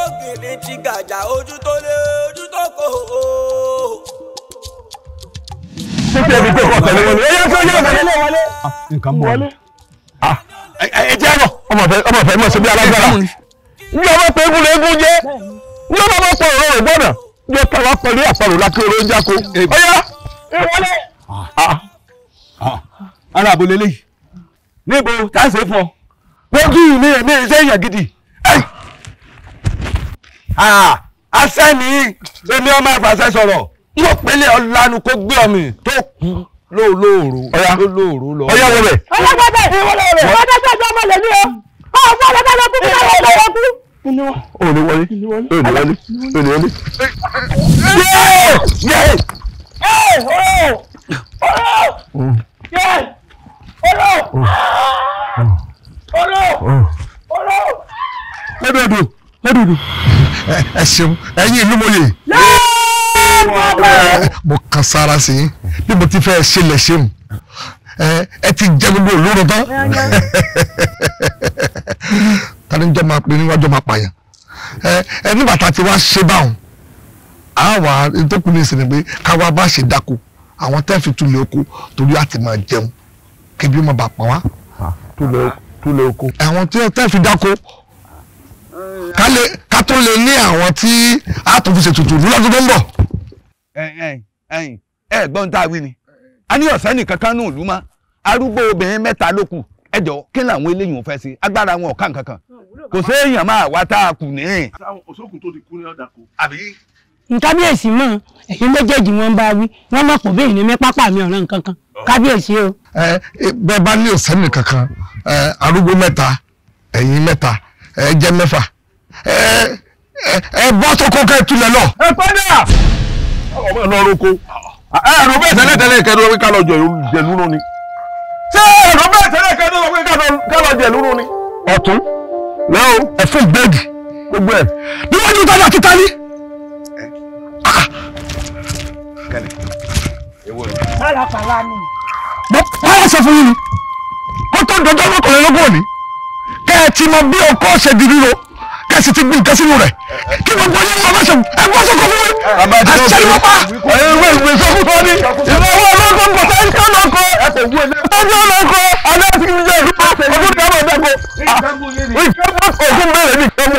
Ológìní ti gàjà ojú tó lé ojú tó kò ó. Títí ẹbí tó kọ̀ tẹ̀lé wọlé. Ẹyẹ tó yẹ ọ̀sẹ̀ wọlé. Nǹkan mú wọlé. Ẹ jẹ́ àbọ̀. Ọmọ ọ̀fẹ́ mọ̀ sí bí alágbára. Ní ọmọ pé eégún lè gún jẹ́. Ní ọmọ bá pọ̀ ọ̀rọ̀ rẹ̀ gbọ́dọ̀. Ní ọ̀pọ̀ wa pẹ̀lú àparò lákè oró jáko. Ọyá ẹ wọlé. Ara àbò lélẹ́yìí. Níbo tá a ṣe fún ọ? Wọ́n mi ẹ̀mí iṣẹ́ èèyàn gidi. Asẹ́ni èmi ọmọ àfàṣẹ sọ̀rọ̀. N ò pélé ọ̀lànà kó gbé ọmọ tó kú lóòrò lóòrò lọ. Ọyá wọlé. Ọyá wọlé. Ọjọ́ tó ọjọ́ ọmọ lèmi o. Ọmọ ọlọ́dọ́ lọ kú kí ọmọ lọ kú. O lè wọlé. O lè wọlé. O lè wọlé. Yé! Lọ́dọọdún lọ́dọọdún. Ẹ ṣeun ẹ̀yin ìlú mòye. Mo kan sára sí i bí mo ti fẹ́ ṣe lẹ̀ ṣeun ẹ ti jẹ gbogbo olóró tán. Tani jọ máa pe níwájú máa pààyàn ẹ ní bàtà tí wàá ṣe báwọn àwa tó kù ní ìsinmi pé káwa bá ṣe dáko àwọn tẹ́ fi tulẹ̀ oko torí àti máa jẹun kébí ó máa bà pa wá. Tulẹ̀ oko. Àwọn tí tẹ́ fi dáko ká tó lè ní àwọn tí a tún fi ṣètùtù lọ́dún tó ń bọ̀. Ẹ gbọ́n tá a wí ni a ní ọ̀sẹ́ nìkan kan nù ìlú mọ́ arúgbó obìnrin mẹ́ta ló kù ẹ jọ kí làwọn eléyìí ò fẹ́ ṣe agbára wọn ò ká nǹkan kan kò séèyàn máa wá tá a kù ní. Òṣòkùn tó ti kú ní ọ̀dà kù. Àbí. Kábíyèsí mọ̀ ẹ̀yin méjèèjì wọn bá wí wọ́n mọ̀ pọ̀ bẹ́ẹ̀ ni mi pápá mi ọ̀ràn kankan kábíyèsí o. Ẹ bẹ́ẹ̀ bá ní ọ̀sẹ́ nìkan kan arúgbó mẹ́ta ẹ̀yin mẹ́ta ẹ jẹ́ mẹ́fà ẹ bọ́ sóko kẹ́ ẹ tulẹ̀ lọ. Ẹ padà ọmọ ẹ lọ roko ẹ̀rọ bẹ́ẹ̀ tẹ́lẹ̀ tẹ́lẹ̀ kẹ́ni wọ́n pé ká lọ jẹ lúrú ni. Ṣé ẹ̀rọ bẹ́ẹ̀ tẹ́lẹ̀ kẹ́ni wọ́n pé ká lọ jẹ lúrú ni. Ọ̀tún lẹ́wọ̀ ẹ̀fún bẹ́ẹ̀dì gbogbo ẹ̀. Níwájú tani àti tani. Mo pààrọ̀ sọ fún yín ni kó tó dọjọ́ mọ́kànlélógún òní kẹ́ ẹ ti mọ bí ọkọ ṣe di ríro kẹ́ ẹ sì ti gbin nǹkan sínú rẹ̀ kí gbogbo yín máa bá ṣe ẹ bọ́ sọ́kọ fún mi àṣẹ ni wọ́n pa Ìwé ìwé sọ́kúsọ ni ìnáwó ọlọ́gbọ́n kò sẹ́yìn ká lọ kọ́ ọjọ́ ọlọ́kọ́ alẹ́ ti ń jẹ́ ìlú ọdún kan máa dàgbọ́ ìkẹ́mú ògùn bẹ̀rẹ̀ ní ìkẹ́mú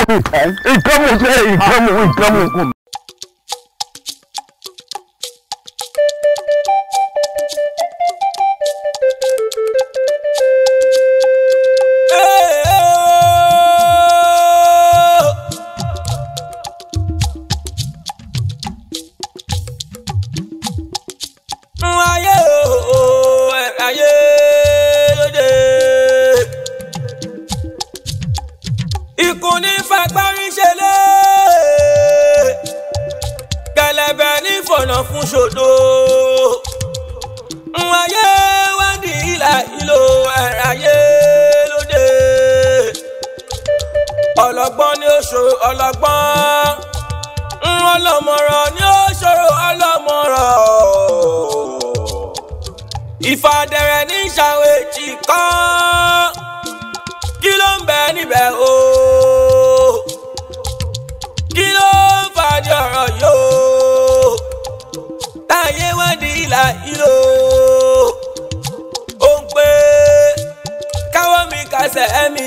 ìkẹ́mú jẹ́ ìkẹ́mú ìkẹ́mú. Fún ṣòdo ayé wádìí ìlà ìlò ẹ̀ráyé lóde ọlọ́gbọ́n ni ó ṣòro ọlọ́gbọ́n ọlọ́mọ̀rọ̀ ni ó ṣòro ọlọ́mọ̀rọ̀ ìfàdẹ̀rẹ̀ ní ìṣàwéjì kan kí ló ń bẹ níbẹ̀ o kí ló ń fàdí ọ̀rọ̀ yóò táyé wọ́n di ìlà ìlò ó ń pé káwọ́ mi kásẹ̀ ẹ̀mí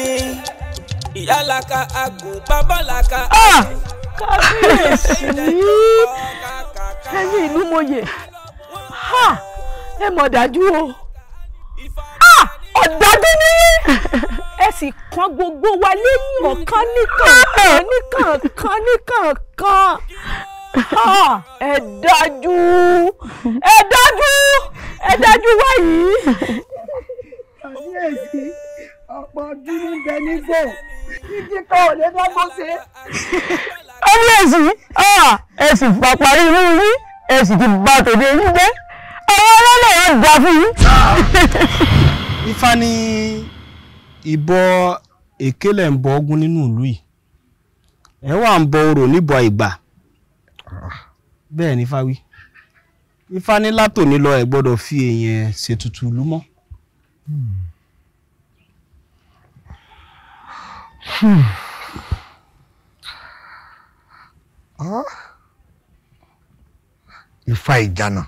ìyálàka àgùn bàbálàka. Kábíyèsí ẹ̀yin ìlú mòye ẹ mọ̀ dájú o ọ̀dájú ní ẹ sì kan gbogbo wa lẹ́yìn ọ̀kan nìkankan nìkankan nìkankan ẹ dájú ẹ dájú ẹ dájú wáyìí. Kábíyèsí ọ̀pọ̀ ọdún ní bẹ nígbò títí kan ò lè dọ́gbọ́n ṣe. Kábíyèsí ẹ sì pàparí inú yín ẹ sì ti bà tòde yín jẹ́ àwọn ọlọ́lẹ̀ yẹn gbà fún yín. Ifá ní ìbọ èkélẹ̀ ń bọ ọgún nínú ìlú yìí ẹ wà ń bọ orò níbọ ìgbà bẹ́ẹ̀ ni Ifá wí. Ifá ní látòní lọ ẹ gbọ́dọ̀ fi èèyàn ṣètùtù ìlú mọ́. Ifá Ìjànà.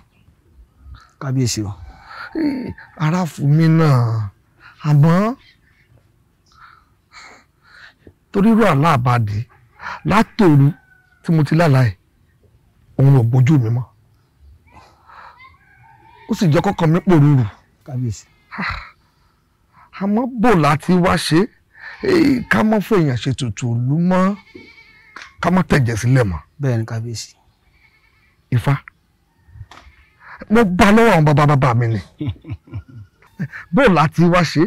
Kábíyèsí o. Ara fún mi náà, àmọ́ torí irú àlá àbàdì látòru tí mo ti lálàá ẹ̀, òun ò bójú mi mọ́. Ó sì jẹ́ kọ́kàn mi pòrúurù. Kábíyèsí. Àmọ́ bò láti wá ṣe ká mọ́ fún èèyàn ṣe tutù ìlú mọ́, ká mọ́ tẹ̀jẹ̀ sílẹ̀ mọ́. Bẹ́ẹ̀ ni kábíyèsí. Ifá, mo bá lọ́wọ́ àwọn bàbá bàbá mi ni. Bó láti wá ṣe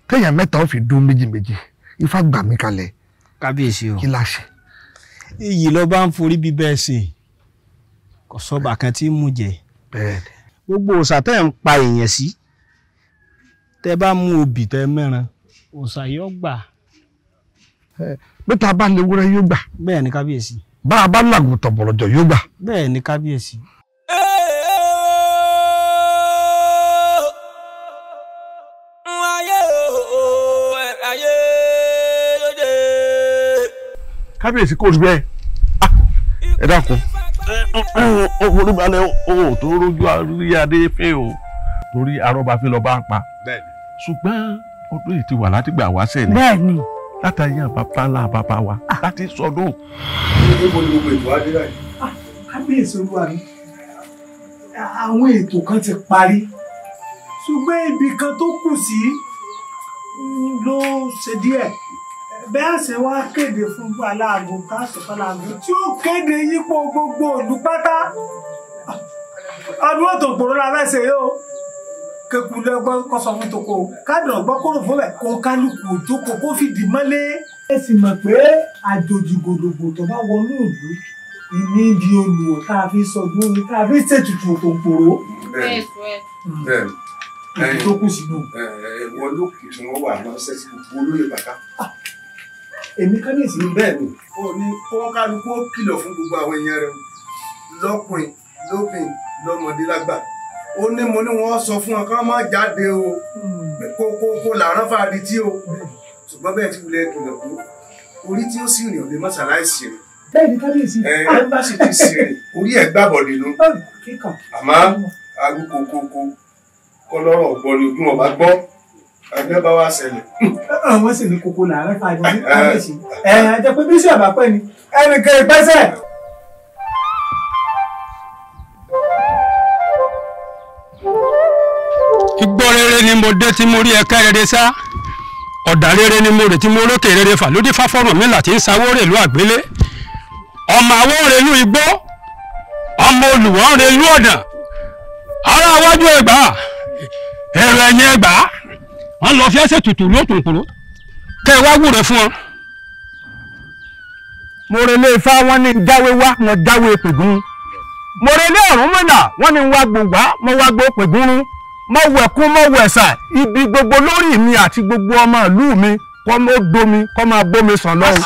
téèyàn mẹ́ta ó fi dún méjì méjì. Ifá gbà mí kalẹ̀. Kábíyèsí o. Kí la ṣe? Iyì ló bá ń forí bíbẹ́ ṣe, kò sọ́ba kan tí ń mú jẹ. Bẹ́ẹ̀ni. Gbogbo òòṣà tẹ́ ń pa èèyàn sí, tẹ́ bá mú obì tẹ́ mẹ́ran, òòṣà yóò gbà. Bí tá a bá lè wúrẹ́ yóò gbà. Bẹ́ẹ̀ ni kábíyèsí. Bá a bá làgùntàn bọ̀rọ̀jọ̀ yóò gbà. Bẹ́ẹ̀ ni kábíyèsí. Kábíyèsí kò rí bẹ́ẹ̀. Ẹ dákun, olúbalẹ̀ o tó rójú àríyáde fẹ́ o, torí arọ́bàfin lọ́ba ń pa. Ṣùgbọ́n ọdún yìí ti wà látìgbà wáṣẹ̀ ni. Bẹ́ẹ̀ni. Látàrí bàbá ńlá bàbá wa láti sọdún. Níbo ni gbogbo ètò adé báyìí? Kábíyèsí olúwa mi, àwọn ètò kan ti parí, ṣùgbọ́n ibì kan tó kù sí ló ṣe díẹ̀. Bẹ́ẹ̀ ṣe wá kéde fún aláàgò káàsì fọláàgò tí ó kéde yípo gbogbo ìlú pátá. Ọdún òtòǹpòrò la fẹ́ ṣe yóò. Kékulé ọgbọ́n kọ́ sọ fún toko, kádùn ọgbọ́n kúrò fún bẹ̀ kó kálukú òjókòó kó fìdí mọ́lé. Ẹ sì mọ̀ pé àjòjì gòdògbò tó bá wọnú ìlú ìní di olùwọ̀ tá a fi sọdún omi tá a fi ṣètùtù òtòǹpòrò. Bẹ́ẹ̀ni. Ibi tó kù sínú. Ẹ̀wọ̀n ló kù tí wọ́n wà ránṣẹ́ sí gbogbo olóyè bàtà. Èmi kábíyèsí. Bẹ́ẹ̀ni, ó ní kó kálukú ó kìlọ̀ fún gbogbo àwọn èèyàn rẹ̀ lọ́kùnrin lóbìn lọ́mọdé lágbà. Ó ní mo ní wọ́n sọ fún wọn ká má jáde o, kókókó làárọ̀ fàdí tí o. Ṣùgbọ́n bẹ́ẹ̀ ti wulẹ̀ kìlọ̀ tó, orí tí ó sì rìn ò lè má ṣàláìsì rìn. Bẹ́ẹ̀ni kábíyèsí. Ẹ bá sì ti sì rìn, orí ẹ̀ gbàbọ̀dé nu. Àmọ́ aago kókókó kọlọ́rọ̀ gbọ́ ni ojú ọba gbọ́, ẹgbẹ́ bá wá ṣẹlẹ̀. Wọ́n sì ní kókó làárọ̀ fàdí tí kábíyèsí. Ẹ jẹ́ pé bí sí àbá pẹ́ ni ẹnìkan ìpẹ́sẹ̀. Igbó rere ni mo dé tí mo rí ẹ̀ka rere sá, ọ̀dà rere ni mo rè tí mo rókè rere fà lódì fáfọ́rùn mi là tí ń sawó rèlú àgbélé. Ọmọ àwọ̀ rèlú igbó, ọmọ olùwọ́ rèlú ọ̀dàn, ará iwájú ẹgbà, èrò ẹ̀yìn ẹgbà, wọ́n lọ fi ẹsẹ̀ tutù lótùnkùrú kẹ́ ẹ wá wúre fún ọ. Mo relé Ifá, wọ́n ní jáwé wá, mo jáwé pègún. Mo relé Ọ̀rúnmìlà, wọ́n ní wá gbòǹgbà, mo wá gbó pègún. Mo wẹ̀kún, mo wẹ̀sà, ibi gbogbo lórí mi àti gbogbo ọmọ ìlú mi kọ́ mọ́ domi kọ́ máa bómi sàn lọ́wọ́.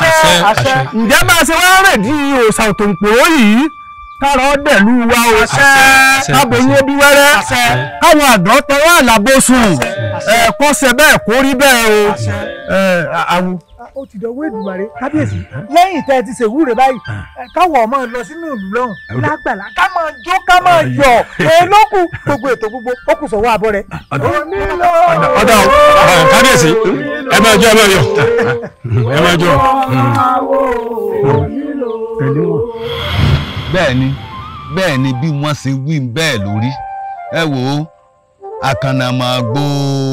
Ǹjẹ́ bá a ṣe wá rè dí òòṣà òtòǹpòrò yìí kára ọ́ dẹ̀lú wa o, káboyún ó bí wẹ́rẹ́, káwọn àdán tọwọ́ àlàbò sùn, kó ṣe bẹ́ẹ̀ kó rí bẹ́ẹ̀ o. Àwo. Ó ti dọwọ́ Èdùmàrè kábíyèsí, lẹ́yìn tẹ́ ẹ ti ṣèwúre báyìí káwọ̀ ọmọ lọ sínú ìlú lọ́hùn lágbàlá ká máa jó ká máa yọ̀ olókù gbogbo ètò gbogbo ó kù sọ̀wọ́ abọ́ rẹ̀. Ọ̀dà o kábíyèsí, ẹ máa jó, ẹ máa yọ̀, ẹ máa jó. Bẹ́ẹ̀ni, bẹ́ẹ̀ni bí wọ́n ṣe wí bẹ́ẹ̀ lórí. Ẹ wò ó, àkànnàmọ̀gbò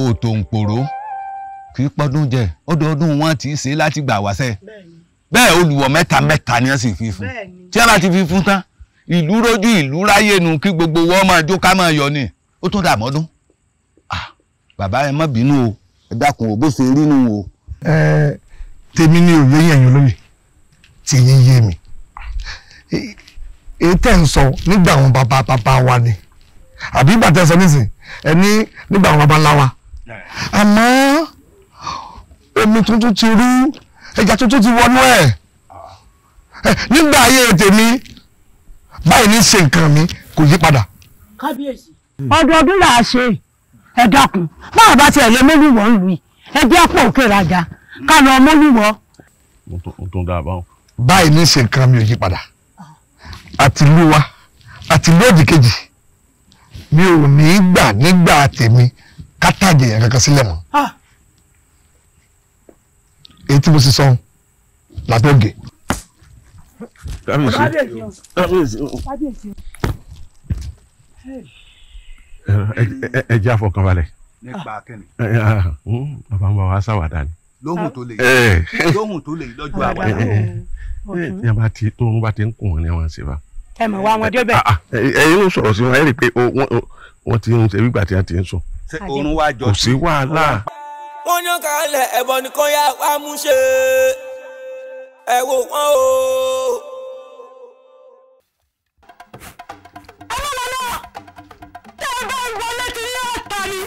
òtòǹpòrò kì í pọ́dún jẹ, ọdọọdún wọn ti ṣe láti gbà wáṣẹ. Bẹ́ẹ̀ olùwọ̀ mẹ́ta mẹ́ta ni wọ́n sì fi fún. Tí wọ́n bá ti fi fún tán, ìlú rójú ìlú ráyè nu kí gbogbo wọn máa jó ká máa yọ̀ ni. Ó tún dà mọ́dún. Bàbá ẹ má bínú o, ẹ dákun o, bó ṣe rí nu o. Tèmi ni òye yẹn yín lóye, tèyín yé mi. Èyí tẹ́ ń sọ nígbà àwọn bàbá bàbá wa ni, àbí ìgbà tẹ́ ń sọ nísìn ẹ ní nígbà àwọn bàbá ńlá wa. Àmọ́ omi tuntun ti rú, ẹja tuntun ti wọnú ẹ̀. Nígbà ayé tèmi báyìí ní ṣe nǹkan mi kò yí padà. Kábíyèsí, ọdọọdún là á ṣe, ẹ dákun báwo bá tiẹ̀ lé mólúwọ̀ ń lù yìí, ẹ jẹ́ àpò òkè rajà ká lọ mólúwọ̀. Mo tún dáa báwọn. Báyìí ní ṣe nǹkan mi ò yí padà. Àti ìlú wa àti ìlú òdì kejì, mi ò ní gbà nígbà tèmi kátàjẹ̀ yẹn kankan sílẹ̀ mọ́. Èyí tí mo sì sọ làbẹ́ ògè. Kábíyèsí. Kábíyèsí. Ẹ jẹ́ àfọkànbalẹ̀. Nípa kẹ́ni? Bàbá ń bá wa ṣàwàdà ni. Lóhùn tó lè lóhùn tó lè lọ́jọ́ àwàdà. Ní a bá ti tóorun bá ti ń kùn wọn ni wọ́n ń ṣe bá. Ẹ mọ̀ wá wọn débẹ̀. Ẹ yóò sọ̀rọ̀ sí wọn, ẹ rí i pé wọ́n ti ń ṣe bí ìgbà tí wọ́n ti ń sùn. Ṣé oorun wá jọ? Kò sí wàhálà. Wọ́n yàn kálẹ̀ ẹ̀bọ̀n nìkan yá wá mú ṣe ẹ wò wọ́n o. Tẹ́ ẹ bá wọlé tí yóò tà ní.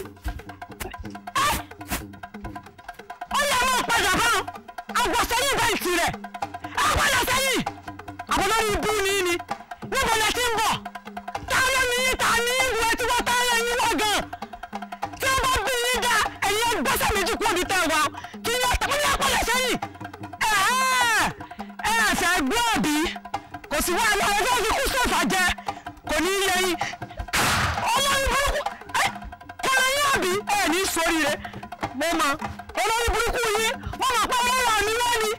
Ó yẹ wọ́n padà bá àgbọ̀ sẹ́yìn bá ìtì rẹ̀. Ẹ padà sẹ́yìn. Àbọ̀ lórí ibú ni ní. Níbo lẹ ti ń bọ̀? Ta ló ní yín ta ní ìwé tí wọ́n tá lé yín wọ̀ gan? Tí wọ́n bá bí yín dá, ẹ̀yin ẹgbẹ́sẹ̀ méjì kúrò ní tẹ̀ wá. Kí ni ọ̀tọ̀ ní ọ̀pọ̀lọ̀ sẹ́yìn? Ẹ ẹ̀fẹ̀ gbọ́ òbí. Kò sí wàhálà, ẹ fẹ́ fi kú sọ̀fà jẹ. Kò ní í yẹ yín. Olórí burúkú kọ́lá yín àbí ẹ ní sórí rẹ̀. Mo mọ olórí burúkú yín, mo mọ̀ pé ọlọ́run àmì wọ́n ni.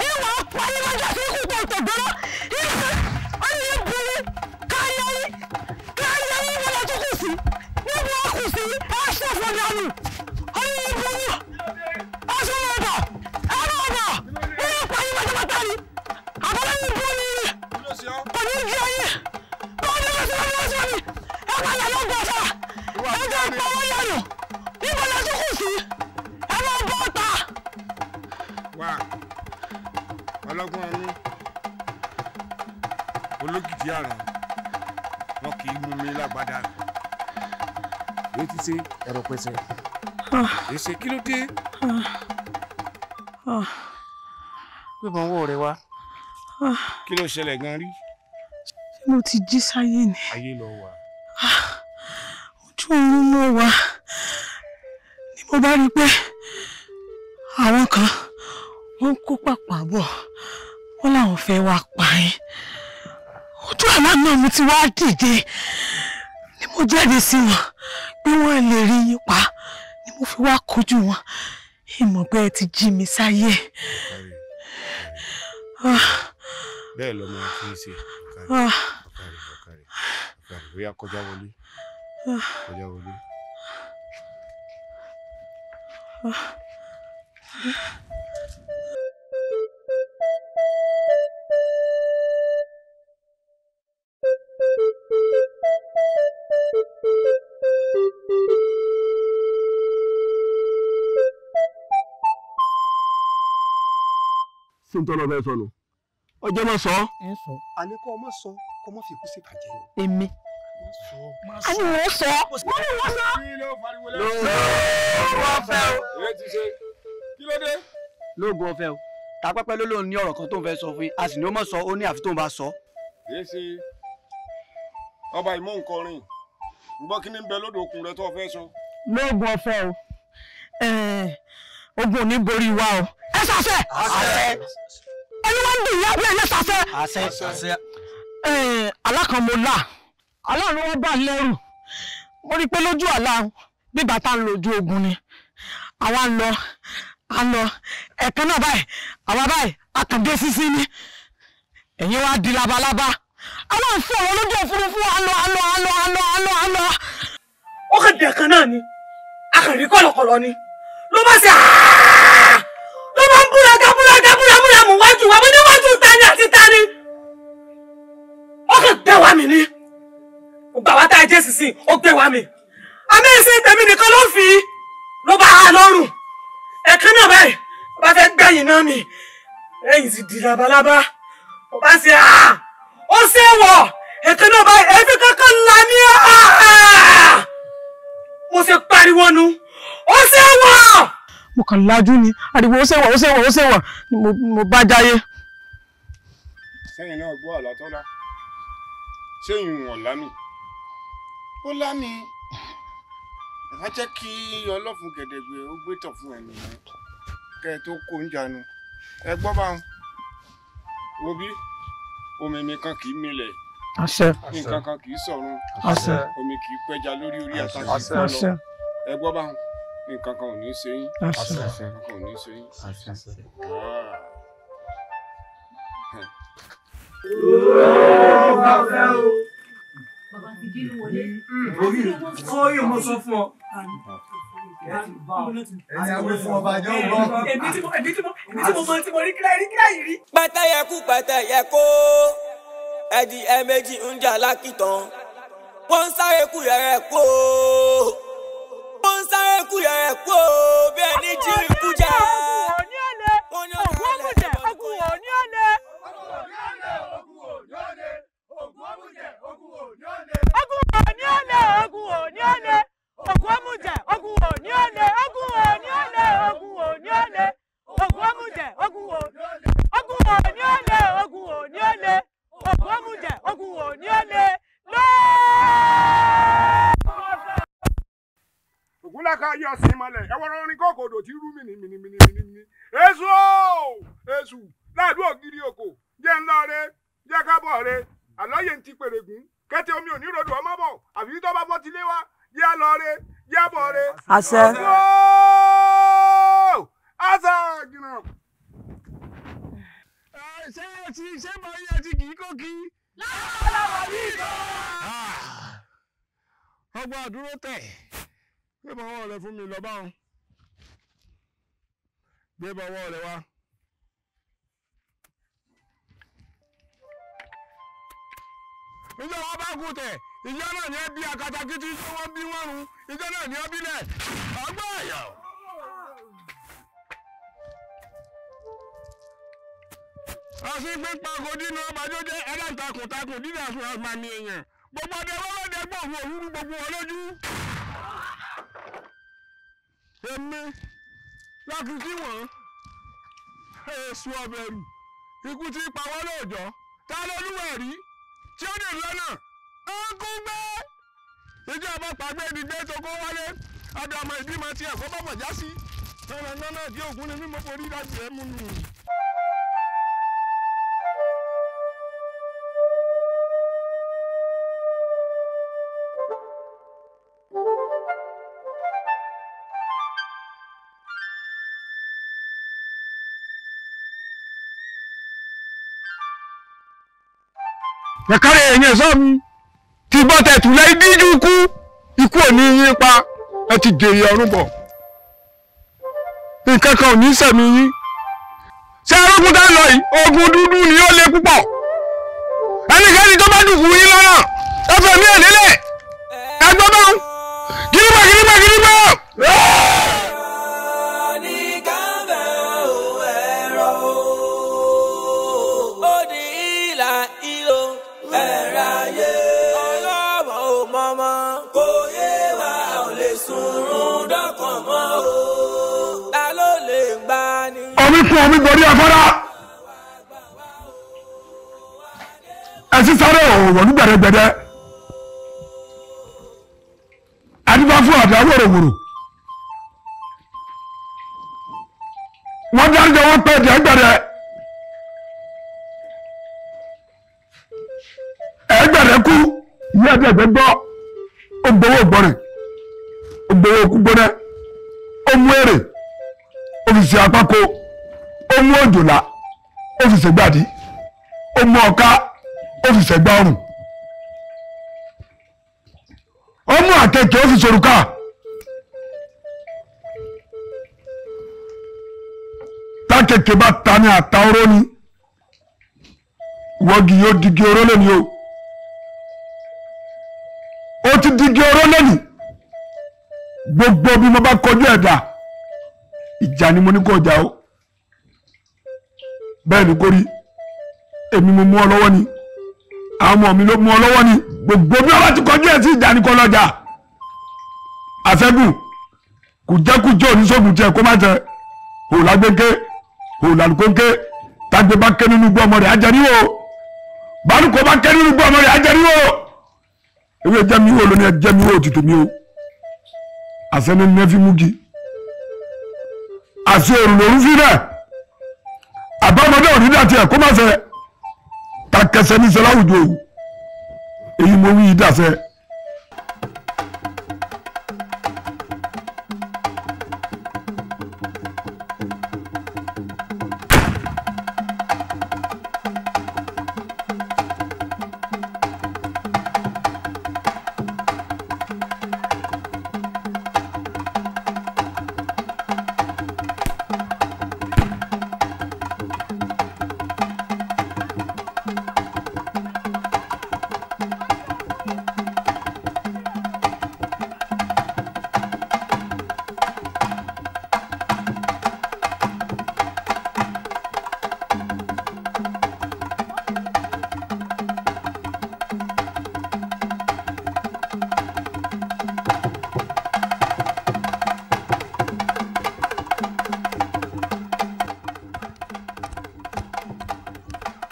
Ìwà parí lọ́jọ́ sí ikú pọ̀ tògbọ́rọ́. Ìfẹ́ ọ̀yẹ́ burú káyọ̀ yín káyọ̀ yín wọlé tó kù sí. Níbo wọ́n kù sí ẹ ṣòfò dànù. Ọ̀yẹ́ burú ọ̀ṣun ọ̀bọ̀ ẹ̀rọ ọ̀bọ̀ ìwà parí pátápátá ni. Àbọ̀lẹ́yìn burú ni kò ní jẹ́ yín. Bọ́ọ̀lù lọ́sọ̀rọ̀ ẹ padà lọ gbọ́ ọ̀fà. Ẹ jẹ́ ìpawọ́ yànù. Níbo lẹ tún kù sí? Ẹ máa bọ́ ọ̀tá. Wá ọlọ́gbọ́n ọ̀run olókìkí àrùn wọn kì í mú mi lágbádá. Èyí ti ṣe ẹ̀rọ pẹ̀sẹ̀. Èsè kí ló dé? Pé mọ̀ wọ́ rẹ wá. Kí ló ṣẹlẹ̀ gan rí? Ṣé mo ti jí sáyé ni? Ayé lọ wà. Ojú oorun mo wà ni mo bá rí i pé àwọn kan wọ́n ń kó pàpà bọ̀, wọ́n láwọn fẹ́ wá pa yín. Ojú àlá náà mo ti wá dìde ni mo jáde sí wọn pé wọ́n lè rí yín pa ni mo fi wá kojú wọn. Ìmọ̀ pé ẹ ti jí mi sáyé. Bẹ́ẹ̀ lọmọ fi ń ṣe. Ọ̀kàrẹ̀ ọ̀kàrẹ̀ ọ̀kàrẹ̀ ọ̀kàrẹ̀ bóyá kọjá wọlé. Kọjá wọlé. Sí n tọ́lọ́ bẹ́ẹ̀ sọnù ọjọ́ náà sọ. Àní kọ́ ọmọ sọ kọ́ ọmọ fi kú sí ìbàjẹ́. Èmi. A ní wọ́n sọ. Wọ́n ní wọ́n sọ. Lóògùn ọ̀fẹ́ o. Kí ló dé? Lóògùn ọ̀fẹ́ o. Tàpẹ́pẹ́ ló lóun ní ọ̀rọ̀ kan tó ń fẹ́ sọ fún yín, a sì ní ó mọ̀ sọ, ó ní àfi tóun bá sọ. Èsì ọba ìmọ̀ nkọrin, ń gbọ́ kí ní bẹ lódò okùn rẹ tó fẹ́ sọ. Lóògùn ọ̀fẹ́ o. Ogun ò ní borí wa o. Ẹ ṣàṣẹ. Àṣẹ. Ẹni wọ́n ń dùn ìyá bí ẹ ṣàṣẹ. Àṣẹ. Àṣẹ. Àlá kan mo là, àlá ló wọ́n bá lẹ́rù. Mo rí i pé lójú àlá bí bàtà ń lo ojú ogun ni. Àwa ń lọ, à ń lọ. Ẹ̀kan náà báyìí, àwa báyìí, àkàndé sísí ni. Ẹ̀yin wá di labalábá. Àwa ń fún àwọn lójú òfurufú, à ń lọ, à ń lọ, à ń lọ, à ń lọ, à ń lọ, à ń lọ. Ó kàn dẹ̀ kan náà ni. A kàn rí kọ̀lọ̀kọ̀lọ̀ ni. Ló bá ṣe àá! Ló bá ń búraga búraga búra mú wájú wa, mo níwájú tani àti tani. Ó kàn gbé wa mi ni. Ó gbà wá tá a jẹ́ sísìn, ó gbé wa mi. Àmì ìsìn tèmi nìkan ló fi ló bá a lọ́rùn. Ẹ̀kan náà báyìí, ó bá fẹ́ gbẹ̀yìn náà mi. Ẹ̀yìn sì di labalábá. Ó bá ṣe àá! Ó ṣe wọ̀! Ẹ̀kan náà báyìí, ẹ̀fín kankan ńlá ní àá! Mo ṣe pariwo nu. Ó ṣe wọ̀! Mo kàn lajú ni, ariwo ó ṣe wọ̀, ó ṣe wọ̀, ó ṣe wọ̀ ni mo bá jáyé. Sẹ́yìn náà gbọ́ àlá tọ́lá. Sẹ́yìn wọ̀n lámì. Ó lámì. Ẹ̀fá jẹ́ kí ọlọ́fun gẹ̀dẹ̀gbẹ̀ ó gbé tọ̀ fún ẹnìyàn. Kẹ́ ẹ tó kó ń jánu. Ẹ gbọ́ bá wọn. Wo bí omi mi kan kì í milẹ̀. Àṣẹ. Nǹkan kan kì í sọ̀run. Àṣẹ. Omi kì í pẹja lórí orí àtàkì lọ. Àṣẹ. Ẹ gbọ́ báwọn, nǹkan kan ò ní ṣe yín. Àṣẹ. Nǹkan kan ò ní ṣe yín. Bàbá ti bínú wọlé. Orí mo sọ fún ọ. Èmi tí mo èmi tí mo èmi tí mo mọ tí mo rí kíláì rí kíláì rí. Pẹ́tẹ́yẹ kú pẹ́tẹ́yẹ kó, ẹdí ẹ méjì ń jà lákìtàn. Wọ́n ń sáré kú yẹrẹ kó, wọ́n ń sáré kú yẹrẹ kó, bí ẹni jí ikú jẹ. Ogun òní ọ̀lẹ, ogun òní ọ̀lẹ, ogun òní ọ̀lẹ. Ogun òní ọ̀lẹ, ogun òní ọ̀lẹ, ogun ọmújẹ, ogun òní ọ̀lẹ, ogun òní ọ̀lẹ, ogun òní ọ̀lẹ, ogun ọmújẹ, ogun òní ogun òní ọ̀lẹ, ogun òní ọ̀lẹ, ogun ọmújẹ, ogun òní ọ̀lẹ lọ́ọ́. Ògúnláka yọ sí mọ́lẹ̀ ẹwọ́rọ́ orin kọ́kọ́dọ̀ tí rú mìnìmìnìmìnì. Èṣù ooo èṣù láàdú ògiri òkò jẹ́ ńlọ re jẹ́ kábọ̀ re àlọ́yè ń ti pèrègùn kẹ́tẹ́ omi ò ní rodò ọmọ bọ̀ àfi tó bá bọ́ tilé wa jẹ́ lọ re jẹ́ bọ̀ re. Àṣẹ. Èṣù ooo àṣà jìnnà. Ṣé ẹ ti ṣé mo yẹ ti kì í kó kí. Ọgbà àdúró tẹ̀ gbé bọ́wọ́ rẹ fún mi lọ báwọn gbé bọ́wọ́ rẹ wá. Ìjọ wọn bá kú tẹ̀ ìjọ náà ní ẹ bí akatakítí tí wọ́n bí wọ́n run ìjọ náà ní ẹ bílẹ̀ ọgbà ẹ̀yọ̀. Ọ̀sìn pípa kò dínà ọbàjọ́ jẹ́ ẹlẹ́ntakùn takùn dídà sùn àmàmì èèyàn gbogbo ọdẹ wọ́lọ́dẹ gbòòrò òwúrú gbogbo wọn lójú. Èmi láti kí wọ́n èso ọbẹ̀rù ikú tí pa wọ́n lóòjọ́ ta lolúwẹ̀ rí tí ó dè lọ́nà ọkùn gbé ìjọ ọba pàgbé ìdìgbé tó kó wálé ọdọ ọmọ ìbímọ tí ẹ̀kọ́ bọ̀bọ̀ já sí lọ́nà náà tí ògún ni mímọ́ forí láti ẹ̀ mú nù. Ẹ̀kárẹ̀ ẹ̀yìn ẹ̀sọ́ mi ti bọ́ tẹ̀tù lẹ́ díjú kú ikú ò ní yín pa ẹ ti jèrè ọ̀run bọ̀ nǹkan kan ò ní sẹ̀mí yín. Ṣé arógun tá ń lọ yìí ogun dúdú ni ó le púpọ̀ ẹnikẹ́ni tó bá dùnkù yín lọ́nà ẹ fẹ́ mí ẹ̀ lélẹ̀ ẹ gbọ́ bá ń gírígbà gírígbà gírígbà. Omi kún omi gorí afárá ẹsí sáré òwò ní gbẹdẹgbẹdẹ adúgbò fún àdá wòròwòrò wọn dáríjọ wọn pẹ ẹgbẹrẹ ẹgbẹrẹ kú ìyá ẹgbẹgbẹ gbọ́ ó gbowó gbọrẹ ó gbowó kú gbọrẹ ó mú èrè ó fi ṣe apákó ó mú òjòlá ó fi ṣègbàdí ó mú ọ̀ká ó fi ṣẹ̀gbà ọrùn ó mú àkekèé ó fi ṣòrùka tákekèé bá ta ní àta oró ni ìwọ́gi yóò digi oró lónìí o ó ti digi oró lónìí gbogbo bí mo bá kọjú ẹ̀dá ìjà ni mo ní kó jà o bẹ́ẹ̀ ni kò rí èmi mo mú ọ lọ́wọ́ ni àwọn ọmọ mi ló mú ọ lọ́wọ́ ni gbogbo bí wọ́n bá ti kọjú ẹ̀ sí ìjà ni kò lọ́jà àfẹ́gùn kùjẹ́kùjẹ́ oníṣègùn tiẹ̀ kó má jẹ òòlágbéké òòlàlùkóńké tágbé bá ké nínú gbọ́ ọmọ rẹ̀ ajẹ́ níwò bálùkò bá ké nínú gbọ́ ọmọ rẹ̀ ajẹ́ níwò ewé jẹ́ mi wò lónìí ẹ jẹ́ mi wò òtútù mi o àṣẹ ní nẹ́fí múgi àṣẹ òrùn lòún fi rẹ̀ àbámọ́dé òní dàtí ẹ̀ kó má fẹ́ ta kẹsẹ̀ ní sọlá òjò òwú Èyí mo wí dàsẹ́.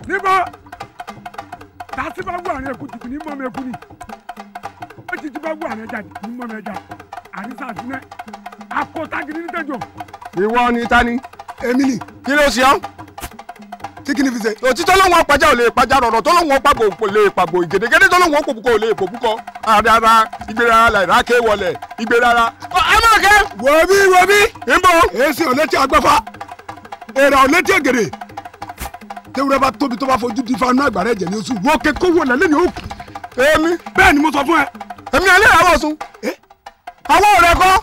Níbo tàṣí bá wù àrùn ẹkú jìbì ní mọ́mọ́ ẹkú ni ó jìjì bá wù àrùn ẹja ní mọ́mọ́ ẹja àrísà àdúnẹ́ àkótágìrì nítẹ̀jọ́. Ìwọ ni ta ni. Èmi ni. Kí ló ṣe ọ́? Tí kí ni fi ṣe. Òtítọ́ lóun ọ̀pájà ò lè pàjá, rọ̀rọ̀ tó lóun ọ̀pàgbò kò lè pàgbò, ìgèdègèdè tó lóun òpòpùkọ ò lè pòpùkọ. Àdàrà ìgbéra làìrákè wọlé ìgbéra. Ẹ má kẹ́. Wò bí wò bí. Ń bọ̀. Èsì ò létí agbẹ́fà, èrà ò létí ègèrè. Tewúrẹ́ bá tóbi tó bá fojú di fanu àgbàrá ẹ̀jẹ̀ ní oṣù wọ́n ké kówó lẹ́lẹ́ ní òkú. Èmi. Bẹ́ẹ̀ ni mo sọ fún ẹ. Èmi alẹ́ ìràwọ̀ sùn. Àwọn ọ̀rẹ́ kọ́.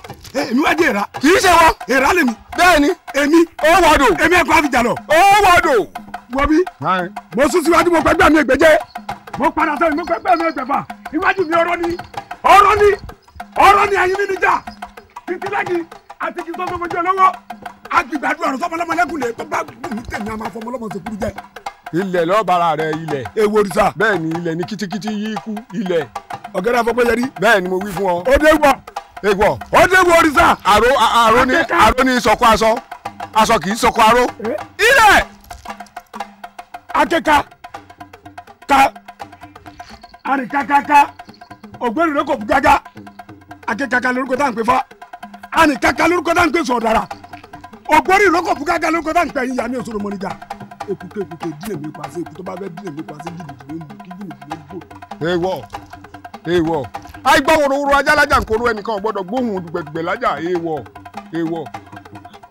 Èmi wá dé èèrà. Kì í ṣe wọ́n. Èèrà lèmi. Bẹ́ẹ̀ ni. Èmi. Ó wọ́dọ̀. Èmi ẹ̀kọ́ àfijà lọ. Ó wọ́dọ̀. Wọ́n bí. Mo sún síwájú mo pẹ́gbẹ́ mi ẹgbẹ́jẹ́. Mo padà sẹ́yìn mo pẹ́gbẹ́ mi ẹgbẹ́fà. Iwájú mi ọ̀rọ̀ ni ọ̀rọ̀ ni ọ̀rọ̀ ni ẹ̀yin mi níjà. Títí lẹ́yìn àti kí sọ́sọ́ mojú olówó. Agbègbàdúrà ọ̀rọ̀ sọ́mọlọ́mọlẹ́kùn lè tó bá gùn mí tẹ̀mí a máa fọmọlọ́mọ sókúrú jẹ. Ilẹ̀ lọ́bàrà rẹ̀ ilẹ̀. Ewu òrìṣà. Bẹ́ẹ̀ ni ilẹ̀ ni kítíkítí yí ikú ilẹ̀. Ọ̀gẹ́dẹ́ afọ́pẹ́ yẹrí. Bẹ́ẹ̀ ni mo wí fún ọ. Ó dé wọ̀. Ewọ̀. Ó dé wọ òrìṣà. Àró àró ni àró ni sọkọ aṣọ. Aṣọ kì í sọkọ aró. Ilẹ̀. Akẹ́ka ka àrìnkákáká ògbóni ló kò bú gágá. Akẹ́kaka lórúkọ tá à ń pè fá. Àrìnkáká lórúkọ tá à ń pè sọ̀dàrà. Ògbóni ló kò bú gágá lórúkọ tá à ń pè yín yá ní òṣòro mọ́nìjà. Èkúté èkúté dínà mi pàṣẹ èkú tó bá fẹ́ dínà mi pàṣẹ jìnnìjìnnì ó mú kí jìnnìjìnnì ó bò. Ewọ̀ ewọ̀ àìgbọ́ wòrowòro ajá lájà nkoro ẹnìkan ò gbọ́dọ̀ gbóhùn dùgbẹ̀dùgbẹ̀ lájà ewọ̀ ewọ̀.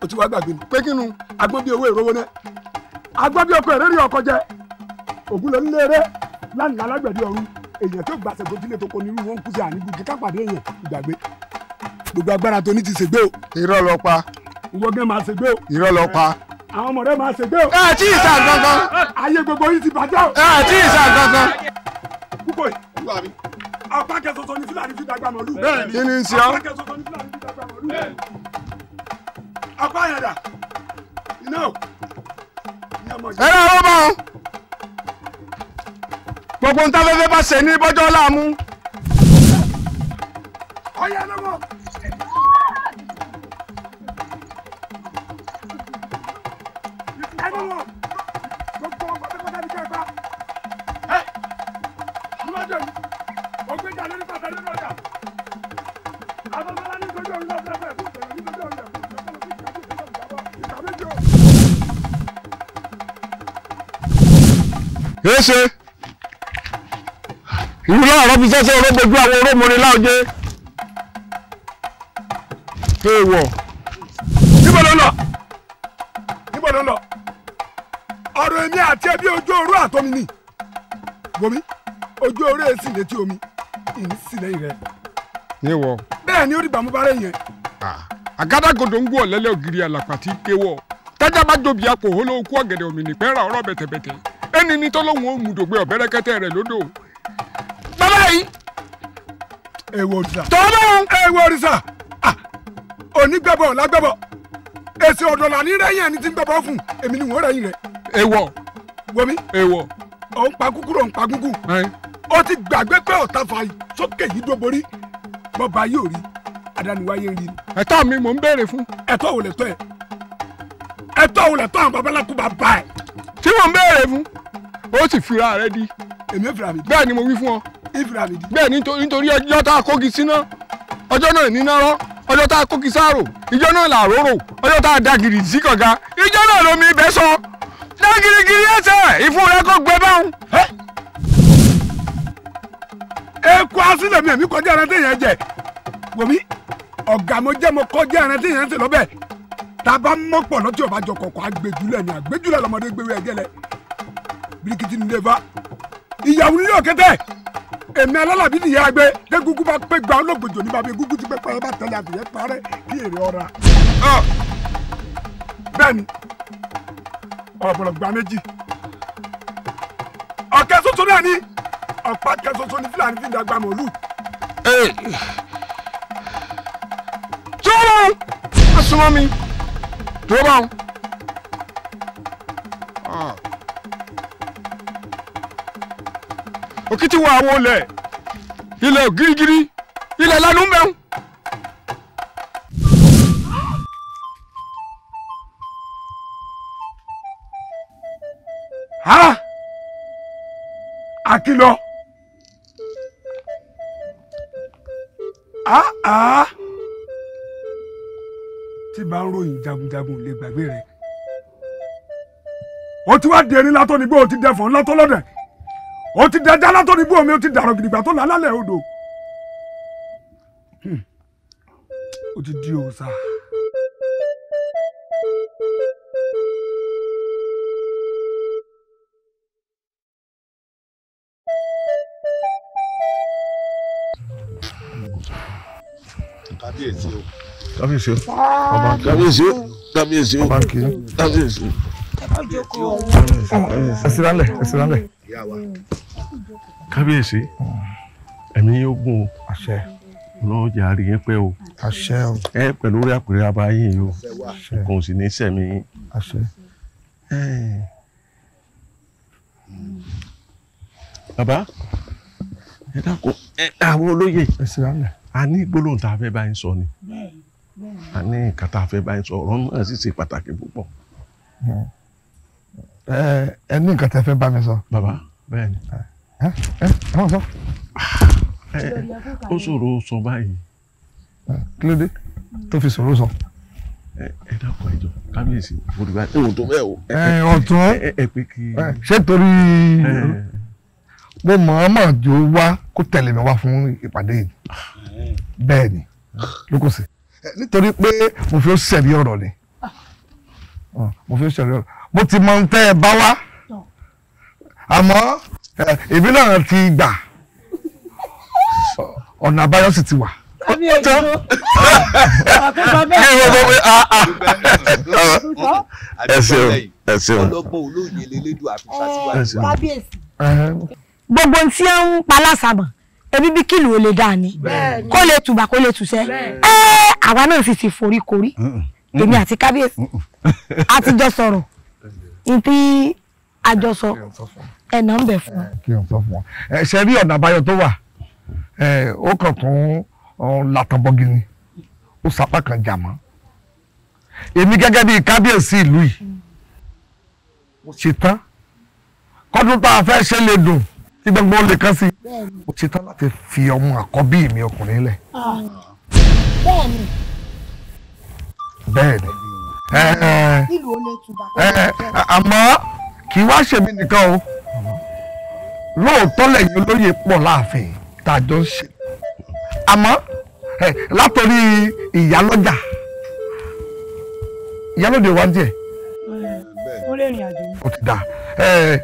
O ti wá gbàgbé ni. Pé kínú. Agbọ́n bí owó ìrówó náà. Agbọ́n bí ọkọ ìrírí ọkọ jẹ. Ògùn ló ń lé eré lánàá alágbẹ̀dẹ ọ̀run. Èèyàn tó gbàṣẹ gbòtílé tó kọ nírú wọn kú sí àníbù kíkà pàdé èèyàn ìgbàgbé. Gbogbo agbára tó ní ti ṣègbé o. Irọ́ ló pa. Ìwọ gẹ́ máa ṣègbé o. Irọ́ ló pa. Àwọn ọmọ rẹ máa ṣègbé o. Ẹ tí ì sá gangan. Ayé gbogbo yìí ti bàjẹ́ o. Ẹ tí ì sá gangan. Púpọ̀ yìí. Apá kẹsọsọ ni Fúlàní fi dàgbà mọ̀lú. Bẹ́ẹ̀ni. Kí ni ń ṣe ọ́? Apá kẹsọsọ ni Fúlàní fi dàgbà mọ̀lú. Apá yẹn dà. Iná o. Ẹ rà ó bá wọn. Gbogbo ń táfẹ́fẹ́ bá ṣe ní bọ́jọ́ láàmú. Ọyá lọ́wọ́. Èsè ìlú láàárọ̀ fi sẹ́sẹ́ orógbójú àwọn orómọrin láòjé. Èèwọ̀. Níbo ló lọ? Níbo ló lọ? Ọ̀rọ̀ èmi àti ẹbí ojú oró àtọ́mi ni. Wòmí, ojú oró èsì létí omi, ìní sì lẹ́yìn rẹ̀. Èèwọ̀. Bẹ́ẹ̀ ni ó dìgbà mú bá rẹ̀ yẹn. Àgádágodo ń gbọ́ ọ̀lẹ́lẹ̀ ògiri àlàpà tí kéwọ̀. Tájá bá jobi apò hóló kú ọ̀gẹ̀dẹ̀ òmìnir pẹ́ẹ́rà ọ̀rọ̀ bẹ̀tẹ̀bẹ̀tẹ̀. Ẹni ní tọ́lọ́hún ó mú dògbé ọ̀bẹ́rẹ́kẹ́tẹ́ rẹ̀ lódò. Bàbá yìí. Èèwọ̀ òrìṣà. Tọ́lọ́hún. Èèwọ̀ òrìṣà. Onígbẹ́bọ̀ lágbẹ́bọ̀. Èsì ọ̀dọ̀ là ní rẹ́yìn ẹni tí ń gbẹ́bọ̀ fún. Èmi ni wọ́n rẹ́yìn rẹ̀. Èèwọ̀. Wọmi. Èèwọ̀. Ò ń pa kúkúrú, ò ń pa gúngún. Ó ti gbàgbé pé ọ̀tá fa sókè yìí dóborí. Bọ́ba yóò rí. Adániwáyé ń rí. Ẹ̀tọ́ mi mò ń béèrè fún. Ẹ̀tọ́ wo lẹ̀tọ́ ẹ̀? Ẹ̀tọ́ wo lẹ̀tọ́ àwọn babaláku bá bá ẹ̀? Tí mò ń béèrè fún, ó sì fira rẹ di. Èmi ò fira mi di. Bẹ́ẹ̀ ni mo wí fún ọ. Ìfira mi di. Bẹ́ẹ̀ ni nítorí ọjọ́ tá a kógi síná, ọjọ́ náà níná rọ́, ọjọ́ tá a kógi sáàrò, ìjọ náà là róró, ọjọ́ tá a da gìrì sí kànga, ìjọ náà lomi ibẹ̀ sọ. Dá girigiri ẹsẹ̀, ìfun rẹ kò gbẹ báwọn. Aṣáṣí lèmi, èmi kọjá ẹran téèyàn jẹ. Wòmí ọ̀gá mo jẹ́, mo kọjá ẹran téèyàn ń sè lọ́bẹ̀. Tá a bá mọ́pọ̀ lọ́tí ọba jọ kọ̀ọ̀kan, àgbèjúlẹ̀ ni àgbèjúlẹ̀ lọ́mọdé gbéwé ẹgẹ́ lẹ. Birikiti nílé fa ìyàwó nílé òkété. Èmi alálàbí nìyá gbé dégúngún bá pé gba olóògbòjò ní bàbá egúngún ti pẹ́ pẹ́ bá tẹ̀lé àbíyẹ́ parẹ́ kí èrè ọ̀ra. Bẹ́ẹ̀ni ọ̀bọ̀lọ̀ gba méjì. Ọ̀kẹ́ ṣoṣo náà ni ọ̀pá kẹ́ ṣoṣo ní Fúlàní fi ń dàgbà mọ̀lú. Jọ́rọ̀ asúnmọ́ mi tó bá wọn. Òkìtì wọ àwọn olè ilẹ̀ gírígírí ilẹ̀ lánàá ń bẹ̀rù. Ha! Àkìlọ̀. Ah! Tí bá ń ròyìn jagunjagun lè gbàgbé rẹ̀. Ó ti wá di erin látọ́ nígbó, ó ti dẹ̀fọ̀n látọ́ lọ́dẹ̀. Ó ti dẹja látọ́ nígbó omi, ó ti dàrọ̀ gidigba tó lálálẹ̀ odò. Ó ti di òòṣà. Kábíyèsí o. Kábíyèsí o. Kábíyèsí o. Kábíyèsí o. Kábíyèsí o. Ẹsìrálẹ̀, ẹsìrálẹ̀. Kábíyèsí, ẹ̀mí yóò gùn o. Àṣẹ. Ọlọ́run jẹ́ àárí yín pẹ́ o. Àṣẹ o. Ẹ pẹ̀lú orí àpèrè abá yín yìí o. Nǹkan ò sì ní sẹ̀mí yín. Àṣẹ. Bàbá, ẹ dákun, ẹ àwọn olóyè. Ẹsìrálẹ̀. A ní gbólóhùn tá a fẹ́ bá yín sọ ni. A ní nǹkan tá a fẹ́ bá yín sọ, ọ̀rọ̀ náà sì ṣe pàtàkì púpọ̀. Ẹ ní nǹkan tẹ́ fẹ́ bá mi sọ. Bàbá, bẹ́ẹ̀ ni. Ẹ ẹ máa sọ. Ó ṣòro sọ báyìí. Kí ló dé tó fi ṣòro sọ? Ẹ dákun, ẹ jọ̀ọ́, kábíyèsí, olùgbà ẹ wò tó bẹ́ẹ̀ o. Ẹ ọ̀tún. Ẹ pé kí. Ṣé torí mo mọ̀ọ́mọ̀ jò wá kó tẹ̀lé mi wá fún ìpàdé yìí? Bẹ́ẹ̀ ni, lókòsí. Nítorí pé mo fi ó ṣẹ̀rí ọ̀rọ̀ ni. Mo fi ó ṣẹ̀rí ọ̀rọ̀. Mo ti mọ ohun tẹ́ ẹ bá wá. Àmọ́ èmi náà ti gbà. Ọ̀nà àbáyọ sì ti wà. Ẹ ṣeun, ẹ ṣeun. Ọlọ́gbọ́n olóye lelédùn àfisàsíwájú. Kábíyèsí. Gbogbo tí ó ń pa lásàmọ̀ ebi bí kìlù ò lè dáa ni, kó lè tùbà kó lè tùsẹ́. Àwa náà sì ti forí korí, èmi àti kábíyèsí a ti jọ sọ̀rọ̀ ní tí a jọ sọ ẹ̀nà ń bẹ̀ fún wa. Kí n sọ fún ọ, ẹ ṣe rí ọ̀nà àbáyọ tó wà, ó kàn tún látàbọ̀gì ni, ó sapá kan jà mọ́. Èmi gẹ́gẹ́ bíi kábíyèsí ìlú yìí, mo ṣe tán kọ́dún tá a fẹ́ ṣe lè dùn tí gbogbo lè kán sí, mo ṣe tán láti fi ọmọ àkọ́bí mi ọkùnrin lẹ̀. Bẹ́ẹ̀ni. Bẹ́ẹ̀ni. Nílùú ó lè túbà. Àmọ́ kì í wá ṣèmi nìkan o, lóòótọ́ lẹ́yìn olóyè pọ̀ láàfin tá a jọ ń ṣe, àmọ́ látọ̀rí ìyálọ́jà, ìyálóde wa ń jẹ. Ó lè rìn àjò. Ó ti dà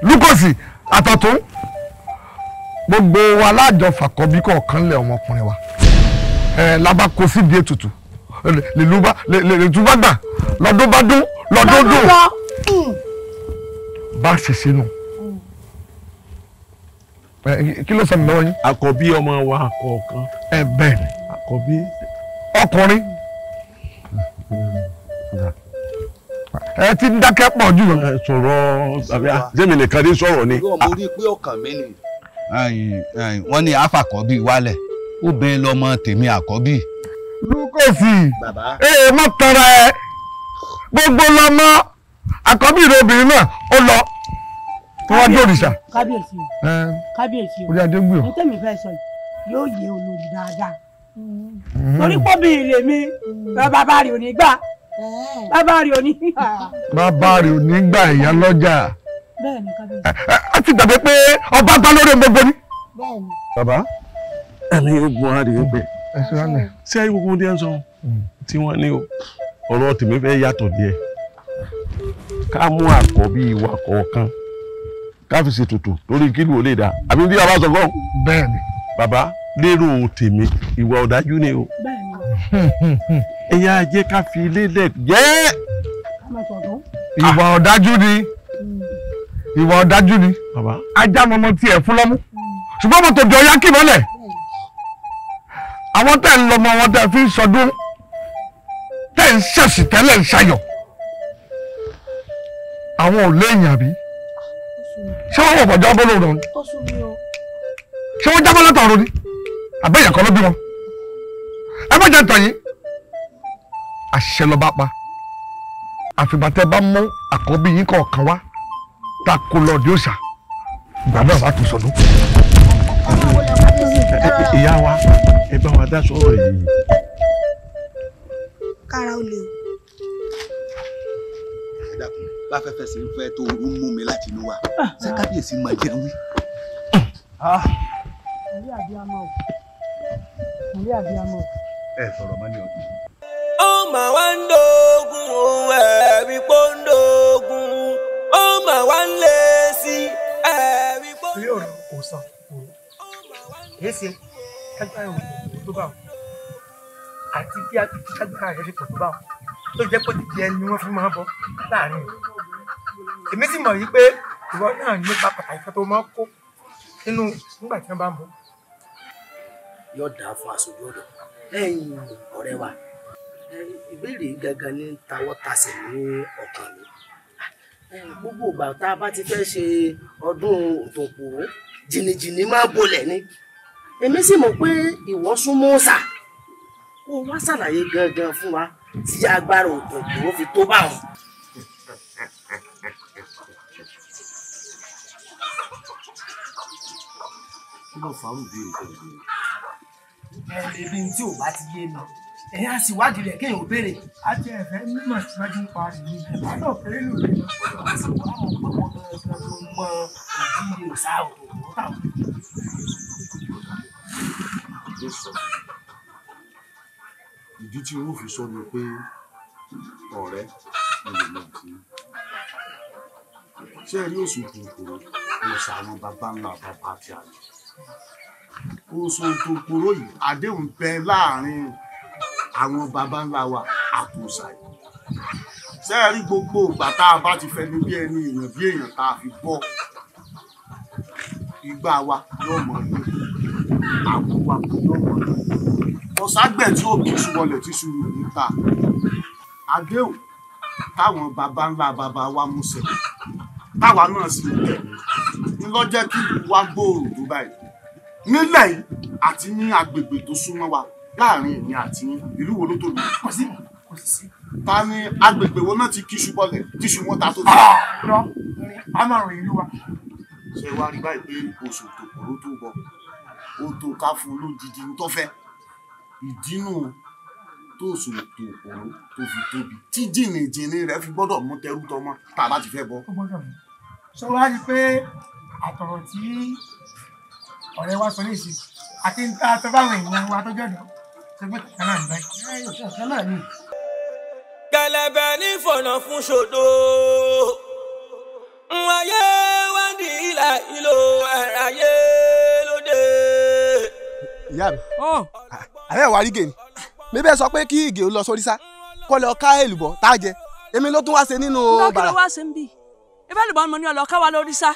Lúkọ̀sì àtọ̀tún, gbogbo wa láàjọ fàkọ́bí kọ̀ọ̀kan lẹ̀ ọmọkùnrin wa lábá kó síbi ètùtù lè bá gbà lọ́dún bá dún lọ́dún dùn bá ṣe ṣe nù. Kí ló sọ mi lọ́wọ́ yín? Àkọ́bí ọmọ wa kọ̀ọ̀kan. Ẹ bẹ́ẹ̀ ni. Àkọ́bí. Ọkùnrin. Ẹ ti ń dákẹ́ pọ̀ jù lọ. Ẹ sọ̀rọ̀ àbí jẹ́mi nìkan ní sọ̀rọ̀ ni. Mo rí i pé ọkàn mi ni. Wọ́n ní àfàkọ́bí wálẹ̀, obìnrin lọmọ tèmi àkọ́bí. Lúkọ̀sì, ee má tọrọ ẹ, gbogbo lọmọ àkọ́bí rẹ obìnrin náà ó lọ wọ́n jó òrìṣà. Kábíyèsí o, kábíyèsí o, orí adé gbé o. Ní tèmi fẹ́ sọ yìí yóò yé olórí dáadáa. Torí pọ́bì lèmi, bàbá rẹ̀ ò ní gbà. Bàbá rẹ̀ ò ní gbà. Bàbá rẹ̀ ò ní gbà ìyá lọ́jà. Bẹ́ẹ̀ni kábíyèsí. A ti gbàgbé pé ọba gbá lórí gbogbo ni. Bẹ́ẹ̀ni. Bàbá, Ẹ̀mí ogun àdìgbò pé ṣé ayé gbogbo díẹ̀ ń sọ tí wọ́n ní o, ọ̀rọ̀ tèmi fẹ́ yàtọ̀ díẹ̀. Ká mú àkọ́bí ìwà kọ̀ọ̀kan ká fi ṣètùtù lórí kílù ò lè dá àbí bí a bá sọ fún. Bẹ́ẹ̀ni. Bàbá, lérò tèmi ìwà ọ̀dájú ni o. Ẹ̀yà jẹ́ ká fi lélẹ̀ jẹ́. Ìwà ọ̀dájú ni, ìwà ọ̀dájú ni. Ajá mọmọ tiẹ̀ fún lọ́mú, ṣùgbọ́n mo tòjọ ya kì mọ́lẹ̀. Àwọn tẹ̀ ń lọmọ wọn tẹ̀ fi ń sọdún, tẹ̀ ń ṣẹ̀sì tẹ́lẹ̀ ń ṣayọ̀, àwọn ò léèyàn àbí? Ṣé wọ́n wọ̀ bọ̀jọ́ bọ́ lóòrùn ni? Ṣé wọ́n jábọ́ látọ̀run ni? Àbẹ́yẹ̀ kan ló bí wọn. Ẹ má jẹ́ ń tàn yín. Àṣẹ lọ́ba pa. Àfìgbà tẹ́ bá mú àkọ́bí yín kọ̀ọ̀kan wá, ta kò lọ di òòṣà, ìgbà náà bá tún sọdún. Ìyá wa, ẹ bá wa dá sọ̀rọ̀ yìí. Kára ó lè o. Ẹ dákun, bá fẹ́fẹ́ sí ń fẹ́ tó ń mú mi láti inú wa, ṣé kábíyèsí máa jẹun wí. Orí àbíamọ o, orí àbíamọ o. Ẹ sọ̀rọ̀ mọ́ ní ọdún. Ó mà wá ń dógún òun ẹ̀rí pó ń dógún, ó mà wá ń lé sí ẹ̀rí pó. Torí ọ̀rọ̀ kò sàn kò kìí ṣe kágbára òkú tó bá wọn àti bí kágbára rẹ̀ ṣe pọ̀ tó bá wọn tó jẹ́ pé ti ẹni wọ́n fi máa bọ́ láàrin rẹ̀. Èmi sì mọ̀ wípé ìwọ náà nípa pàtàkì kan tó máa ń kó nínú nígbà tí wọ́n bá ń bọ̀. Yóò dáa fún aṣojú ọ̀dọ̀ ẹ̀yin ọ̀rẹ́ wa. Ìbéèrè gangan ní tawọ́ tasẹ̀ ní ọkàn mi. Gbogbo ìgbà tá a bá ti fẹ́ ṣe ọdún Òtòǹpòrò, jìnnìjìnnì máa bolẹ̀ ni. Èmi sì mọ̀ pé ìwọ súnmọ́ ọ̀sà, kó wá ṣàlàyé gangan fún wa tí agbára Òtòǹpòrò fi tó bá wọn. Kí ló fa orúbí ìbéèrè? Ẹbí tí ò bá ti yé mi, ẹ̀yin á sì wádìí rẹ̀ kéèyàn ó béèrè. A ti ẹ̀fẹ́ mímọ̀ síwájú ń parí ní ìgbà náà kéré lòdì. Mọ ìdí òòṣà Òtòǹpòrò táwọn. Ìdí tí n ó fi sọ ni pé ọ̀rẹ́ mi lè mọ ìdí. Ṣé ẹ rí Òṣùtòǹpòrò òòṣà àwọn baba ńlá bàbá àti àná? Òṣùtòǹpòrò yìí àdéhùn bẹ láàrin àwọn baba ńlá wa àtòòṣà yìí. Ṣé ẹ rí gbogbo ìgbà tá a bá ti fẹ́ ní bí ẹni èèyàn bí èèyàn tá a fi bọ́ igbá wa yóò mọ̀ ní àpò wa yóò mọ̀ ní. Ọ̀ságbẹ̀ tí ó kì í ṣuwọlẹ̀ tí ṣu rẹ̀ níta. Àdéhùn táwọn baba ńlá baba wa mú ṣẹ táwa náà sì ń tẹ̀ ń lọ jẹ́ kí ìlú wa gbòòrò tó báyìí. Nílẹ̀ yìí àti ní agbègbè tó súnmọ́ wa láàrin èmi àti ìlú wo ló tóbi? Kò sí, kò sí. Ta ni agbègbè wo náà ti kíṣu bọ́lẹ̀ tíṣu wọn ta tó tó? Lọ, a máa rìn ìlú wa. Ṣé wàá rí báyìí pé Òṣùtòǹpòrò tó bọ̀, ó tó ká fún un lójijì ń tọ́fẹ́. Ìdínú tó Òṣùtòǹpòrò tó fi tóbi tí jìnnìjìnnì rẹ̀ fi gbọ́dọ̀ mú tẹrú tọmọ tá a bá ti fẹ́ bọ́. Ó gbọ́dọ̀ mú. Ṣé wàá rí i pé àtọ̀rọ̀ tí ọ̀rẹ́ wa sọ ní ìsìn àti ń tá a sọ fáwọn èèyàn wa tó jọ̀dọ̀ ṣe pé kàkà náà ní báyìí. Kàkà náà ni. Kẹ̀lẹ̀bẹ̀ ní fọ̀nà fún ṣòdo. Ayé wá di ìlà ìlò ẹ̀ráyé lóde. Ìyá mi, àbẹ́ ìwà rígè ni. Mi bẹ́ẹ̀ sọ pé kí Ìgè ó lọ sórí sá, kó lọ ká èlùbọ́ tá a jẹ. Èmi ló tún wá ṣe nínú bàrà. Kí ló wá ṣe ń bì? Ibẹ̀ èlùbọ́ ni mo ní ó lọ ká wa lórí sá.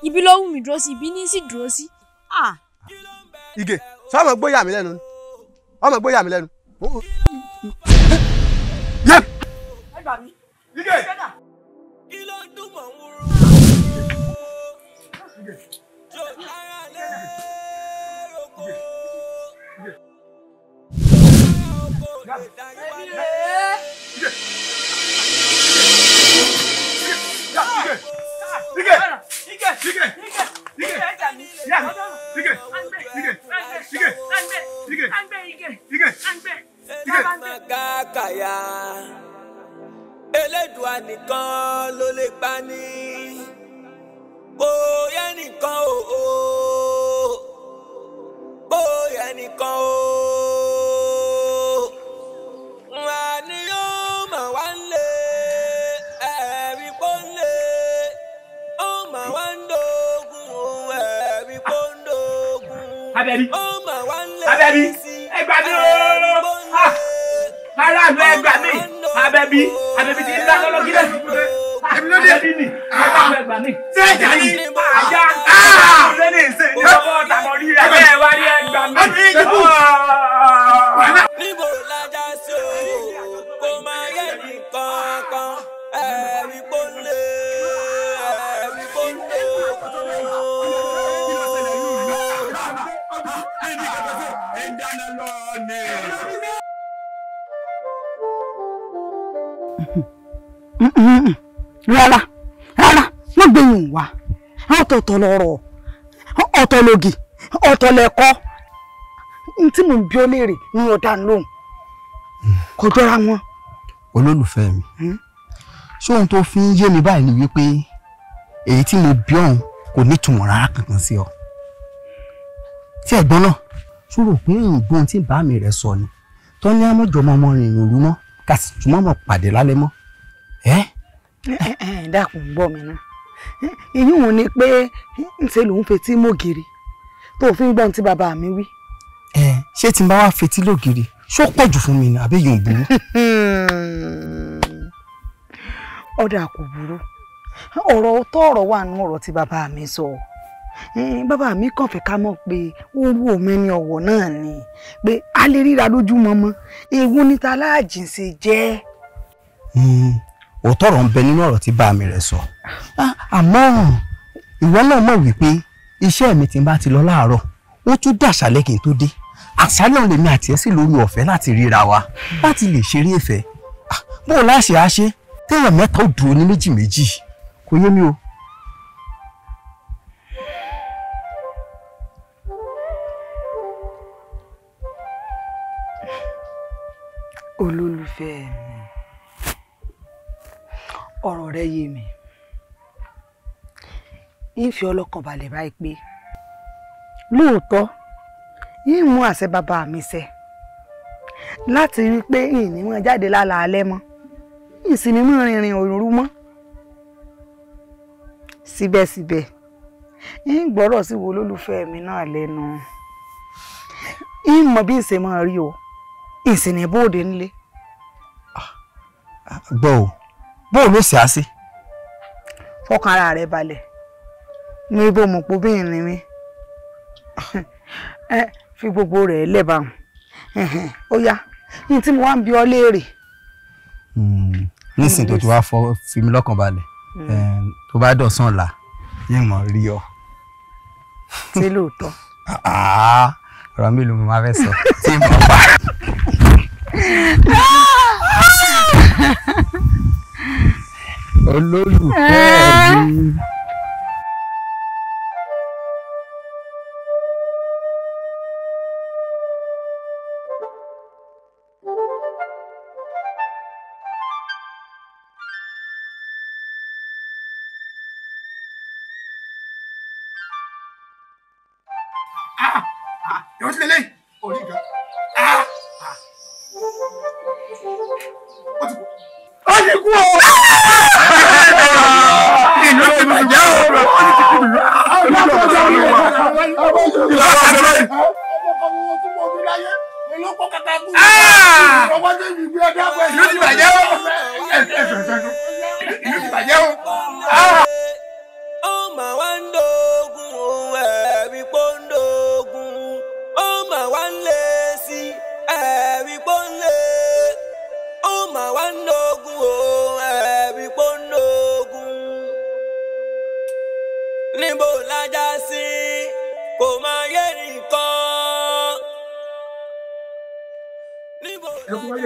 Ibi ló wù mí dúró sí, ibi ní sì dúró sí. Ìgè, sọ ọmọ gbóyà mi lẹ́nu ni. Ọmọ gbóyà mi lẹ́nu. Yẹ! Ìgè! Kàkàyà Elédùà nìkan ló lè gbà ní, bóyá nìkan o, bóyá. Abẹ́bí Abẹ́bí ẹ gbà mí ooo aráàlú ẹ gbà mí Abẹ́bí Abẹ́bí ti ń dá lọ́lọ́ kílẹ̀ Abẹ́bí ni ẹ gbà mí. Ṣé ìjà ni? Ajá ló ní ìsìn ní ọmọ tàbọ̀ rí rẹ̀ bẹ́ẹ̀ wá rí ẹ gbà mí. Níbo lajà sí o, kò máa yẹ nìkankan, ẹ̀rí pọ́nlé, ẹ̀rí pọ́nlé. Rárá rárá, má gbẹ̀yìn wá, ọ̀tọ̀ọ̀tọ̀ lọ̀rọ̀, ọ̀tọ̀ lògì, ọ̀tọ̀ lẹ̀kọ́. N tí mò ń bi ọ́ léèrè ní ọ̀dà lóhùn kò jọra wọn. Olólùfẹ́ mi, ṣé ohun tó fi ń yé mi báyìí ni wípé èyí tí mo bí ọ̀hún kò nítumọ̀ rárá kankan sí ọ. Tí ẹ̀gbọ́n náà ṣòro pé ìgbóhun tí bá mi rẹ̀ sọ ni tọ́ni àmọ́jọmọ́ ọmọ rìn òru mọ́ ká sì tún mọ́ pàdé lálẹ́ mọ́. Ẹ dákun gbọ́ mi ná, ìyún òun ni pé ńṣe lòun fetí mọ́gìrì tó fi ń gbọ́n tí bàbá mi wí. Ṣé tí n bá wá fetí lògiri ṣó pọ̀ jù fún mi ni àbí yóò burú. Ọ̀dà kò burú, ọ̀rọ̀ tọ̀rọ̀ wà nínú ọ̀rọ̀ tí bàbá mi sọ. Bàbá mi kàn fẹ́ ká mọ̀ pé ó rú omi ní ọ̀wọ̀ náà ni pé a lè ríra lójú mọ́mọ́, ewu níta aláàjìnṣe jẹ́. Òótọ́ ọ̀rọ̀ ń bẹ nínú ọ̀rọ̀ tí bàbá mi rẹ̀ sọ, àmọ́ ìwọ náà mọ̀ wípé iṣẹ́ mi tí n bá ti lọ láàárọ̀ ó tún dàṣálẹ́ kí n tó dé. Àṣálẹ́ lèmi àti ẹ̀ sì lórí ọ̀fẹ́ láti ríra wa láti lè ṣeré ìfẹ́. Bó o láṣẹ á ṣe téèyàn mẹ́ta ó dúró ní méjì méjì, kò yé mi o. Olólùfẹ́ mi, ọ̀rọ̀ rẹ yé mi, ń fi ọlọ́kàn balẹ̀ báyìí pé lóòótọ́ yìí mú àṣẹ bàbá mi ṣẹ láti rí i pé ìní mọ́ jáde lálaalẹ́ mọ́, ìsinmi mọ́ rìnrìn òru mọ́. Síbẹ̀síbẹ̀ ń gbọ́rọ̀ sí wo olólùfẹ́ mi náà lẹ́nu, ń mọ bí ìṣe máa rí o, ìsìnì bóde nílé. Gbọ́ o, bóò ló ṣe á sí. Fọkàn ara rẹ balẹ̀, ní ibo mọ̀ pé obìnrin ni mí, ẹ fi gbogbo rẹ̀ lẹ́bàá ó yá ní tí mo wá ń bi ọ́ léèrè. Nísìnyí tó ti wá fọ fi mí lọ́kàn balẹ̀, tó bá dọ̀sán ọ̀la yín mọ̀ rí ọ. Ṣé lóòótọ́? Ọ̀rọ̀ mélòó mo máa fẹ́ sọ tí mo bá. Olólùfẹ́ mi. Ó ti kú o. Ìlú ti bàjẹ́ o. Ìlú ti bàjẹ́ o. Ìlú ti bàjẹ́ o. Ó mà wá ń dógún ẹ̀rí pọ́ńdógún, ó mà wá ń lé sí ẹ̀rí pọ́ńlé, ó mà wá ń dógún ẹ̀rí pọ́ńdógún. Níbo lájà sí kò máa yé nìkan. Olórí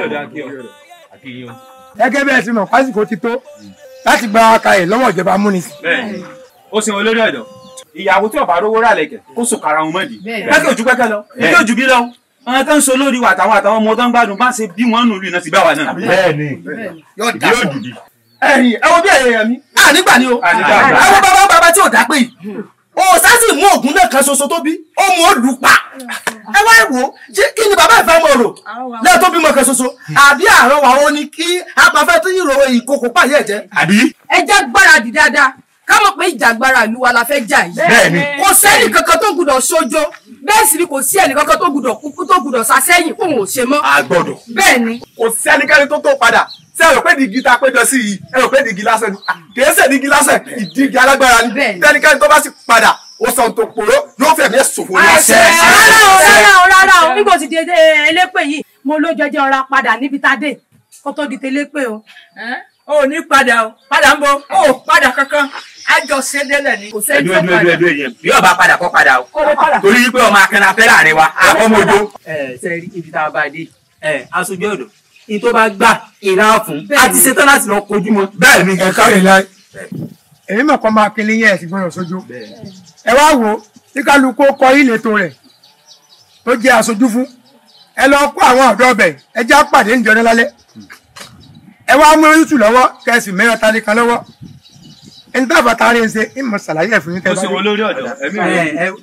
ọ̀dọ́ akí ọ àti yín o. Gẹ́gẹ́ bí ẹ ti mọ̀, pásìkò ti tó láti gba akayè lọ́wọ́ ìjọba amúnisìn. Bẹ́ẹ̀ni, ó sin olórí ọ̀dọ́. Ìyàwó tí ọba rówó rà lẹ̀kẹ̀ kó sùn kára wọn mọ́dì. Pẹ́kẹ́ ojú pẹ́kẹ́ lọ, èyí ò jù bí lọ. Àwọn tó ń so lórí wa àtàwọn ọmọ tó ń gbádùn bá ṣe bí wọ́n nù lù iná ti bá wa náà. Bẹ́ẹ̀ni, yóò dà yóò jù bí. Ẹ̀yin ẹ wo bí ẹ̀yẹ mi. À nígbà ni o. Ẹ wo bàbá bàbá tí ò dá pé yìí. O sásì mú ògùn náà kan ṣoṣo tó bí, ó mú ó lù pa. Ẹ wá wò ó, ṣé kí ni bàbá ìfẹ́ mọ̀ rò lẹ́yìn tó bímọ kan ṣoṣo? Àbí àárọ̀ wà ó ní kí apafẹ́ tó yìnrò ìkòkò pààyè jẹ́? Àbí? Ẹ jẹ́ gbáradì dáadáa, Ká mọ̀ pé ìjàgbara ìlú wa la fẹ́ jà yìí. Bẹ́ẹ̀ni. Kò sẹ́ni kankan tó gbúdọ̀ ṣojo. Bẹ́ẹ̀ sì ni kò sí ẹnì kankan tó gbúdọ̀ kúkú tó gbúdọ̀ sá sẹ́yìn kóun ò ṣe mọ́. A gbọ́dọ̀. Bẹ́ẹ̀ni. Kò sẹ́nikẹ́ni tó tó padà. Ṣé ẹ rò pé dìgì ta péjọ sí yìí? Ẹ rò pé dìgì lásán ni? Kì í ṣe dìgì lásán, ìdígi alágbára ni. Tẹ́nikẹ́ni tó bá sì padà, ó sọ tó pòró, yóò fẹ̀mí ẹ̀ ṣòfò ní. Rárá o, rárá o, rárá o, nígbà tí di elépè yìí, mo ló jọjọ ọ̀ra padà níbi tá a dé, kó tó di telépè o. O ò ní padà o, padà ń bọ̀, o ò padà kankan, àjọ ṣe délẹ̀ ni. Kò sẹ́ni ẹdú ẹdú ẹdú ẹdú ẹyẹ bí ọba padà kọ́ padà o torí pé ọmọ akẹ́nà fẹ́ láàrin wa àkọ́mọdó. Ẹ ṣe rí ibi tá a bá dé ẹ aṣojú ọ̀dọ́ ní tó bá gbà ìlà fún a ti ṣetán láti lọ kojú wọn. Bẹ́ẹ̀ni ẹ káre láì. Èmi mọ̀ kọ́ máa kele yẹn ẹ̀sìn gbọ́dọ̀ sójú. Ẹ wá wo tí kálukú kọ ìletò rẹ̀ tó jẹ́ aṣojú fún. Ẹ lọ kó àwọn ọ̀dọ́ ọbẹ̀ ẹ já pàdé níjọ ní lálẹ́. Ẹ wá mú ojútùú lọ́wọ́ kẹsì mẹ́rin ta nìkan lọ́wọ́. Ẹni tá àbàtà rẹ̀ ń ṣe ìmọ̀ ṣàlàyé ẹ̀ fún yín tẹ́ bá dé.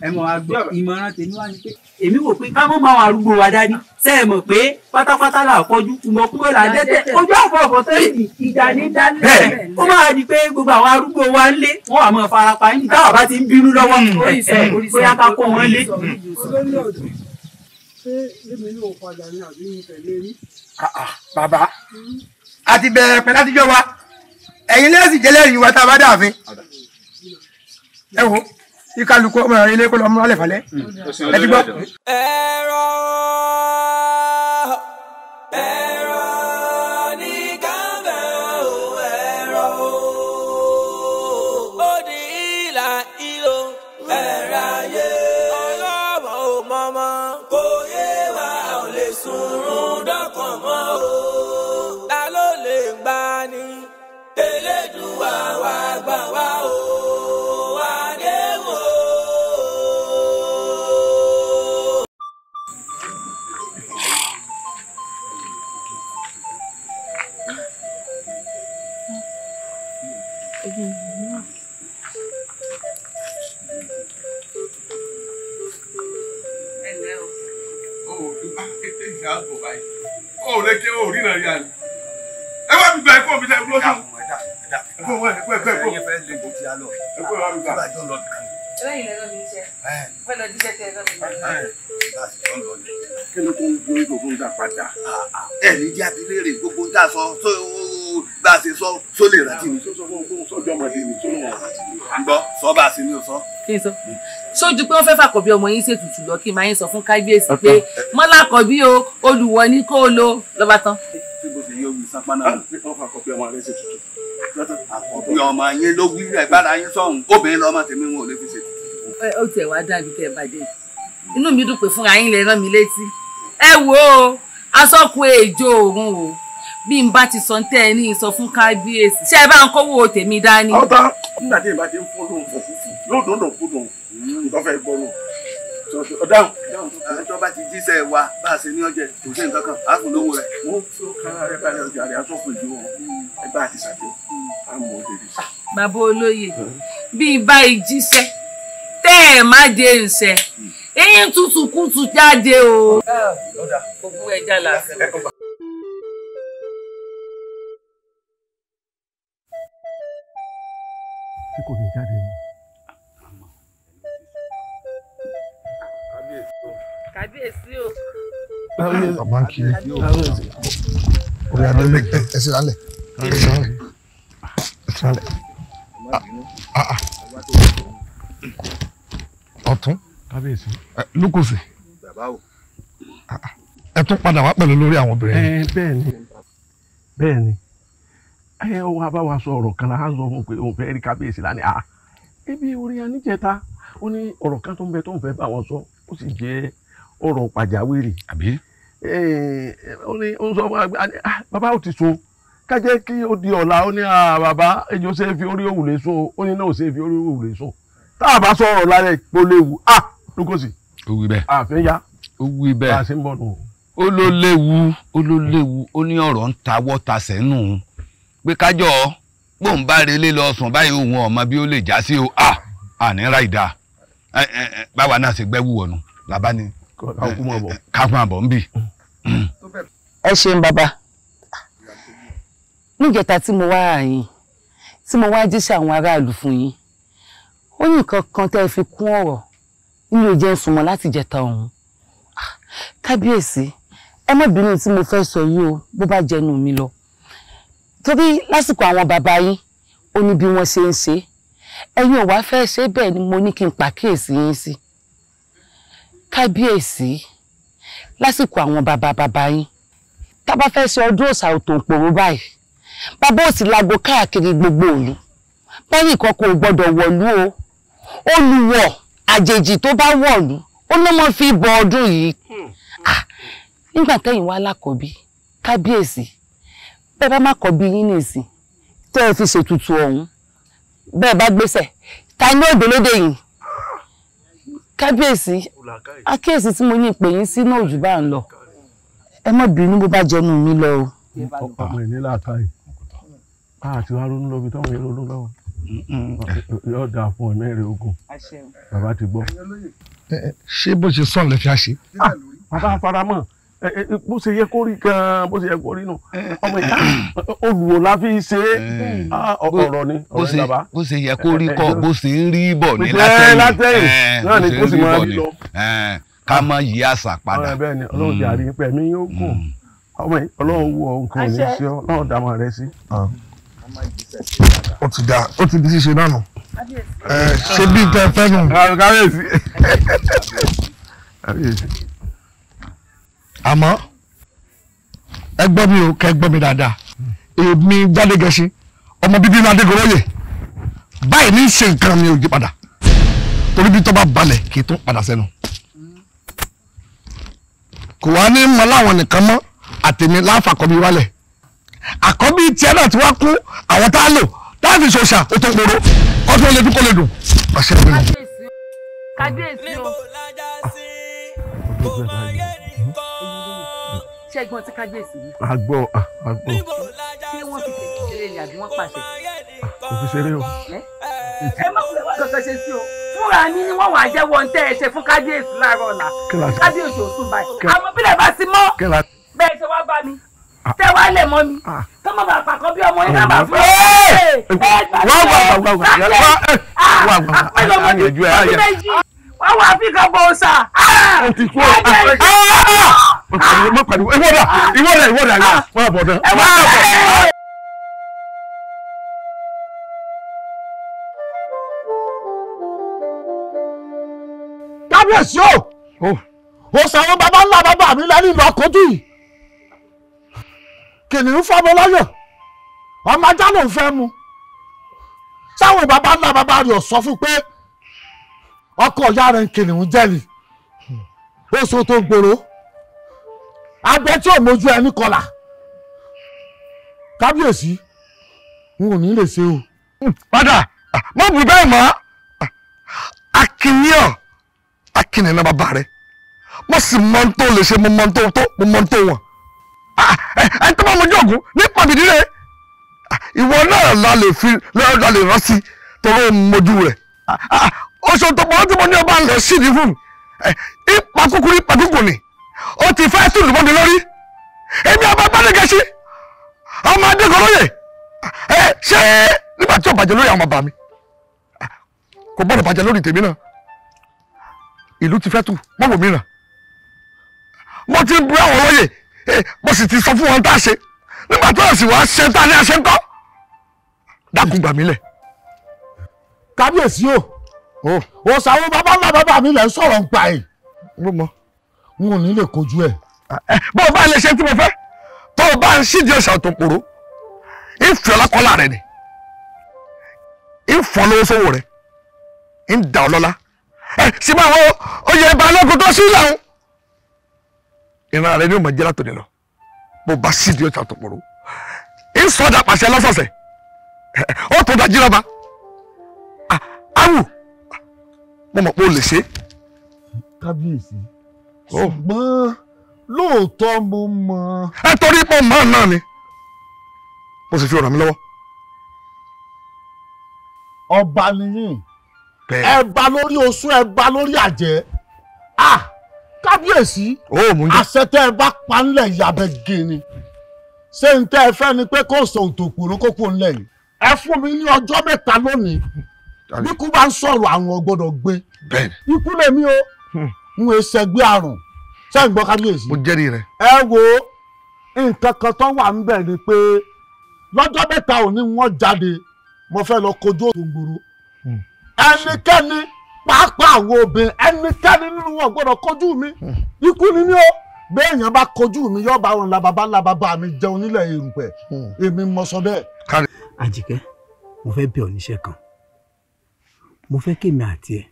Ẹ mọ̀ wá gbọ́ ìmọ̀ràn tèmi wá ni pé èmi wò pé ká mọ̀ máa arúgbó wa dání ṣé ẹ mọ̀ pé pátápátá là kọjú kùmọ̀kúmọ̀ là dẹ́tẹ̀ ojú àfọ̀fọ̀ tó yìí ìjà ní dálẹ̀ ó máa di pé gbogbo àwọn arúgbó wa ń lé wọ́n wà mọ́ farapa ní táwa bá ti ń bínú lọ́wọ́ bóyá ká kó wọn lé. Ṣé èmi náà padà ní àbí mi tẹ̀lé rí? Bàbá, a ti bẹ̀rẹ̀ pẹ̀ látijọ́ wa, ẹ̀yin lẹ́sìn jẹ́lẹ́rìí wa tá a bá dáàfin. Ẹ wo, ìkàlùkù ọmọ ilé kó lọ mú alẹ́ falẹ́. Ẹ ti gbọ́. Ẹ̀rọ ẹ̀rọ ní kábẹ́ o, ẹ̀rọ ó di ìlà ìlò ẹ̀rọ ayé. Ọlọ́mọ ò mọ̀mọ́ kò yé wa ò lè sunrun dọ́kàn mọ́ o. Ta ló lè gbà ní? Elédùwà wa gbà wá o. Ó lè ké o rí náà yá ni. Ẹ wá mi gba ẹ̀kọ́ mi dá ẹ̀kọ́ lọ́sùn. Ẹ̀kọ́ wọn ẹ̀kọ́ ẹ̀kọ́ ẹ̀kọ́. Ẹ̀yin fẹ́ lè bó ti a lọ. Ẹ̀kọ́ wa mi gbà. Ìbàjọ́ lọ bìkan. Ẹlẹ́yìn lẹ́rọ mi ń ṣe. Fẹ́ lọ jíṣẹ́ tẹ ẹ̀rọ mi. Kí ló tó ń gbé tó ń dà padà? Ẹ ní jẹ́ àbílẹ̀rẹ̀ gbogbo ń tà sọ bá a ṣe sọ só lè rántí mi. Sọ́jọ́ ọmọdé mi tó lọ́wọ́ rántí mi. Ń gbọ́ sọ bá a ṣe ní o sọ. Kí n sọ? Sójú pé wọ́n fẹ́ fàkọ̀bí ọmọ yín ṣètùtù lọ kí n máa yín sọ fún kábíyèsí pé mọ́lákọ̀bí o olùwọ̀ ní kó o lo lọ́ba tán. Ṣé bó ṣe yọ omi sápá náà? Wọ́n fàkọ̀bí ọmọ rẹ̀ ṣètùtù. Àkọ́bí ọmọ yín ló wí rẹ̀ bára yín sọ̀hún. Obìnrin lọ́mọ tèmi wọn ò lè fi ṣètùtù. Ó tiẹ̀ wá dàbí tẹ́ ẹ bá dé. Inú mi dùn pé fúnra yín lè rán mi létí. Ẹ wo o, asọ́kù èjò òun o. Bí n bá ti sọ tẹ́ ẹ ní sọ fún kábíyèsí. Ṣé ẹ bá ń kówó tèmi dání? Ọ̀tá nígbà tí ìbá ti ń fún lóun fọ̀ fúfú yóò dùn dùn kú dùn nǹkan fẹ́ gbọ́ nù. Ọ̀dáhùn. Tó bá ti jíṣẹ́ wa bá a ṣe ní ọjẹ́ kò sí nǹkan kan, á fún lówó rẹ̀. Wọ́n tó kára rẹ̀ balẹ̀ ọjà rẹ̀ asọ́kù èjò wọn. Ẹ bá a ti ṣàjẹ́, á mọ̀ ọ́ dédé sí. Bàbá olóyè, bí n bá ìjíṣẹ́ tẹ́ ẹ̀ má dé ǹṣẹ́, eyín tútù kùtù jáde o. Gbogbo ẹja làásì. Tí kò ní jáde ni. Kábíyèsí o. Bàbá ń kiri. Orí adé ẹ sí lálẹ́. Ẹ sí lálẹ́. Ẹ sí lálẹ́. Ọ̀tún. Kábíyèsí. Lúkòsì. Bàbá o. Ẹ tún padà wá pẹ̀lú lórí àwọn obìnrin. Bẹ́ẹ̀ni bẹ́ẹ̀ni ẹ wá bá wa sọ ọ̀rọ̀ kan láà sọ fún pé òun fẹ́ rí kábíyèsí lánàá. Ibi orin aníjẹta ó ní ọ̀rọ̀ kan tó ń bẹ tó ń fẹ́ bá wọn sọ ó sì jẹ́ ọ̀rọ̀ pàjáwìrì. Àbí? Ó ní ó ń sọ fún wa bàbá ó ti sùn ká jẹ́ kí ó di ọ̀la ó ní bàbá ejò ṣe é fi orí òwúlé sùn ó ní náà ò ṣe é fi orí òwúlé sùn tá a bá sọ̀rọ̀ lálẹ́ ìpò léwu Lúkòsì. Ó wí bẹ́ẹ̀. Àfin ya. Ó wí bẹ́ẹ̀. Bá a ṣe ń bọ̀ nù. Ó ló léwu ó ló léwu ó ní ọ̀rọ̀ ń tawọ́ tasẹ̀ nù pé kájọ bóun bá relé lọ sùn báyìí òun ọmọ bí ó lè já sí o àní ra ìdá báwa náà ṣe gbẹ́wù wọ̀nù làbá ni ká máa bọ̀ ń bì. Ẹ ṣeun bàbá. Níjẹta tí mo wá àyìn Tí mo wá jíṣẹ́ àwọn aráàlú fún yín, ó ní nǹkan kan tẹ́ ẹ fi kún ọ̀rọ̀ nínú ìjẹ́ ìsúnmọ́ láti jẹta ọ̀hún. Kábíyèsí, ẹ má bínú tí mo fẹ́ sọ yìí o, bó bá jẹnu mi lọ. Torí lásìkò àwọn bàbá yín, ó ní bí wọ́n ṣe ń ṣe. Ẹ̀yin ò wá fẹ́ ṣe bẹ́ẹ̀ ni mo ní kí n pàkíyèsí yín sí. Kábíyèsí, lásìkò àwọn bàbá bàbá yín, tá bá fẹ́ ṣe ọdún òòṣà Òtòǹpòrò báyìí, bàbá ò sì láago káàkiri gbogbo ìlú. Báyìí kan kò gbọdọ̀ wọ̀lú o. Olùwọ̀ àjèjì tó bá wọ̀lú, ó ló mọ́ fi bọ ọdún yìí. Nígbà tẹ́yìn wá lákọ̀bí, kábíyèsí, bẹ́ẹ̀ bá má kọ̀bí yín nìsín, tẹ́ ẹ fi ṣètùtù ọ̀hún, bẹ́ẹ̀ bá gbéṣẹ̀, ta ní òdòlódé yìí? Kábíyèsí, àkíyèsí tí mo ní ìpè yín sí náà jù bá ń lọ. Ẹ má bínú bó bá jẹnu mi lọ o. Ọmọ ìní làákàyè àti wàá ronú lọ́bi táwọn yẹn ronú lọ́wọ́ yóò dáa fún ẹ̀mí rẹ̀ ogun, bàbá ti gbọ́. Ṣé bó ṣe sọ̀rọ̀ lè fi àṣe. Bàbá faramọ́ bó ṣe yẹ kó rí gan-an, bó ṣe yẹ kó rí nù. Ọmọ ìyá olùwò la fi ṣe é, ọ̀rọ̀ ni ọ̀rọ̀ ni bàbá. Bó ṣe yẹ kó rí kọ́, bó ṣe ń rí bọ̀ ní látẹ̀yìn náà ni kó sì máa rí lọ. Ká má yí àṣà padà. Bẹ́ẹ̀ ni, Ọlọ́run ti àrí pé ẹ̀mí yóò gùn. Ọmọ yìí, Ọlọ́run wú ọ, nǹkan ò ní ṣe ọ́, Ọlọ́run dààmú rẹ sí. Ó ti da, ó ti di ṣíṣe náà nù. Ṣé bí tẹ fẹ́ nù. Kábíyèsí. Àmọ́ ẹ gbọ́ mi o, kẹ́ gbọ́ mi dáadáa. Èmi Gbádégẹṣin, ọmọ bíbí inú Adégoróyè, báyìí ní í ṣe nǹkan mi ò yí padà, torí bí tó bá balẹ̀ kì í tún padà sẹ́nu. Kò wá ní mọ láwọn nìkan mọ́, àtẹ̀mí láǹfàkọ́bí wálẹ̀. Àkọ́bí tiẹ̀ náà ti wá kú àwọn tá a lò tá a fi ṣòṣà Òtòǹpòrò kọ́tún lè dún kó lè dùn. Ọ̀ṣẹ́ mi nù. Kábíyèsí o. Ṣẹ́gbọ́n tí kábíyèsí yìí. Àgbọ̀ àgbọ̀. Ṣé wọ́n fi tètè ṣeré ni àbí wọ́n pàṣẹ? Kò fi ṣeré o. Ẹ má wulẹ̀ wá kankan ṣe sí o. Fúnra mi ni wọ́n wàá jẹ́wọ́ ń tẹ́ ẹ ṣe fún kábíyèsí láàárọ̀ ọ̀la. Kábíyèsí ò sùn báyìí. Àmọ́ bílẹ̀ bá ti mọ́. Bẹ́ẹ̀ ṣe wá bá mi. Tẹ́ wá lẹ̀ mọ́ mi. Tọ́ mọ̀ bàbá kan bí ọmọ yín náà bá fún ẹ. Wọ́n wá fi kan bọ̀ ọ̀sà. Ó ti kú. Mo pariwo, ìwọ́dà, ìwọ́dà, ìwọ́dà, wọ́n bọ̀ dán. Kábíyèsí o, ó sàwọn baba ńlá bàbá mi lẹ́nu ìlú ọkọ̀jú yìí. Kìnìún fọmọ lọ́yọ̀, ọmọ ajá ló ń fẹ́ mu. Sáwọn baba ńlá bàbá rẹ̀ ò sọ fún pé ọkọ ìyá rẹ̀ ń kìnìún jẹ́lì. Ó so tó gbòòrò, abẹ tí ò mójú ẹni kọlà. Kábíyèsí, n ò ní lè ṣe o. Padà, mo bù bẹ́ẹ̀ mọ́. Akínyàn, akínyàn náà bàbá rẹ̀. Mo sì mọ ohun tó lè ṣe, mo mọ ohun tó tó, mo mọ ohun tó wọ̀n. Ẹ tó bá mojú ògún nípa bìdí rẹ̀. Ìwọ náà la lè fi la lè rán sí torí ó mojú rẹ̀. Oṣù tó pọ̀ tí mo ní ọba lọ sí ní fún mi. Ipa kúkúrú ipa gúngùn ni. Ó ti fẹ́ tún lùmọ́ mi lórí. Èmi ọba Gbádégẹṣin, ọmọ Adégoróyè. Ṣé nígbà tí ó bàjẹ́ lórí àwọn bàbá mi, kò gbọ́dọ̀ bàjẹ́ lórí tèmi náà. Ìlú ti fẹ́ tù mọ́wò mi ràn. Mo ti bu àwọn olóyè, mo sì ti sọ fún wọn tá a ṣe. Nígbà tó sì wá ṣe tá a ní aṣẹ ńkọ́, dákun gbà mí lẹ̀. Kábíyèsí o, ó sàwọn bàbá ńlá bàbá mi lẹ̀ ń sọ̀rọ̀ ń pa ẹ̀. N ò ní lè kojú ẹ̀. Bó o bá lè ṣe tí mo fẹ́, tó o bá ń ṣídìí ọ̀sà Òtòǹpòrò, ìfẹ́ ọlákọ́lá rẹ ni, ìfọ́ lówó sówó rẹ, ń dà ọ́ lọ́lá. Sì máa wọ oyè balógun tó sí làwọn. Ìran rẹ ni ó máa jẹ́ látòní lọ. Bó o bá ṣídìí ọ̀sà Òtòǹpòrò, ìsọdà pàṣẹ lọ́sọ̀ọ̀sẹ̀, ó tó dájú lọ́ba. Awù, mo mọ̀ pé o lè ṣe. Kábíyèsí, ṣùgbọ́n lóòótọ́ mo mọ̀. Ẹ torí pé màá náà ni mo sì fi ọ̀ràn mi lọ́wọ́. Ọba nìyí, ẹ bá lórí oṣù, ẹ bá lórí àjẹ́. Kábíyèsí, àṣẹ tẹ́ ẹ bá pa ńlẹ̀ yabẹ́ gé ni. Ṣé n tẹ́ ẹ fẹ́ ni pé kó sọ Òtòǹpòrò kó kó ńlẹ̀ yìí? Ẹ fún mi ní ọjọ́ mẹ́ta lónìí. Bí kú bá ń sọ̀rọ̀ àrùn ò gbọ́dọ̀ gbé. Ikú lèmi o, n ò ṣẹgbẹ́ àrùn. Ṣé ń gbọ́ kábíyèsí? Mo jẹ́rìí rẹ̀. Ẹ wo nǹkan kan tó wà ń bẹ̀ ni pé lọ́jọ́ mẹ́ta òní wọ́n jáde, mo fẹ́ lọ kojú ògbòrò. Ẹnikẹ́ni pàápàá àwọn obìnrin, ẹnikẹ́ni nínú wọn gbọ́dọ̀ kojú mi. Ikú ni mí o. Béèyàn bá kojú mi yóò bá wọn la bàbá ńlá bàbá mi jẹun nílẹ̀ erùpẹ̀. Èmi mo sọ bẹ́ẹ̀. Àjíkẹ́, mo fẹ́ bẹ̀ ọ́ níṣẹ́ kan. Mo fẹ́ kémi àti ẹ̀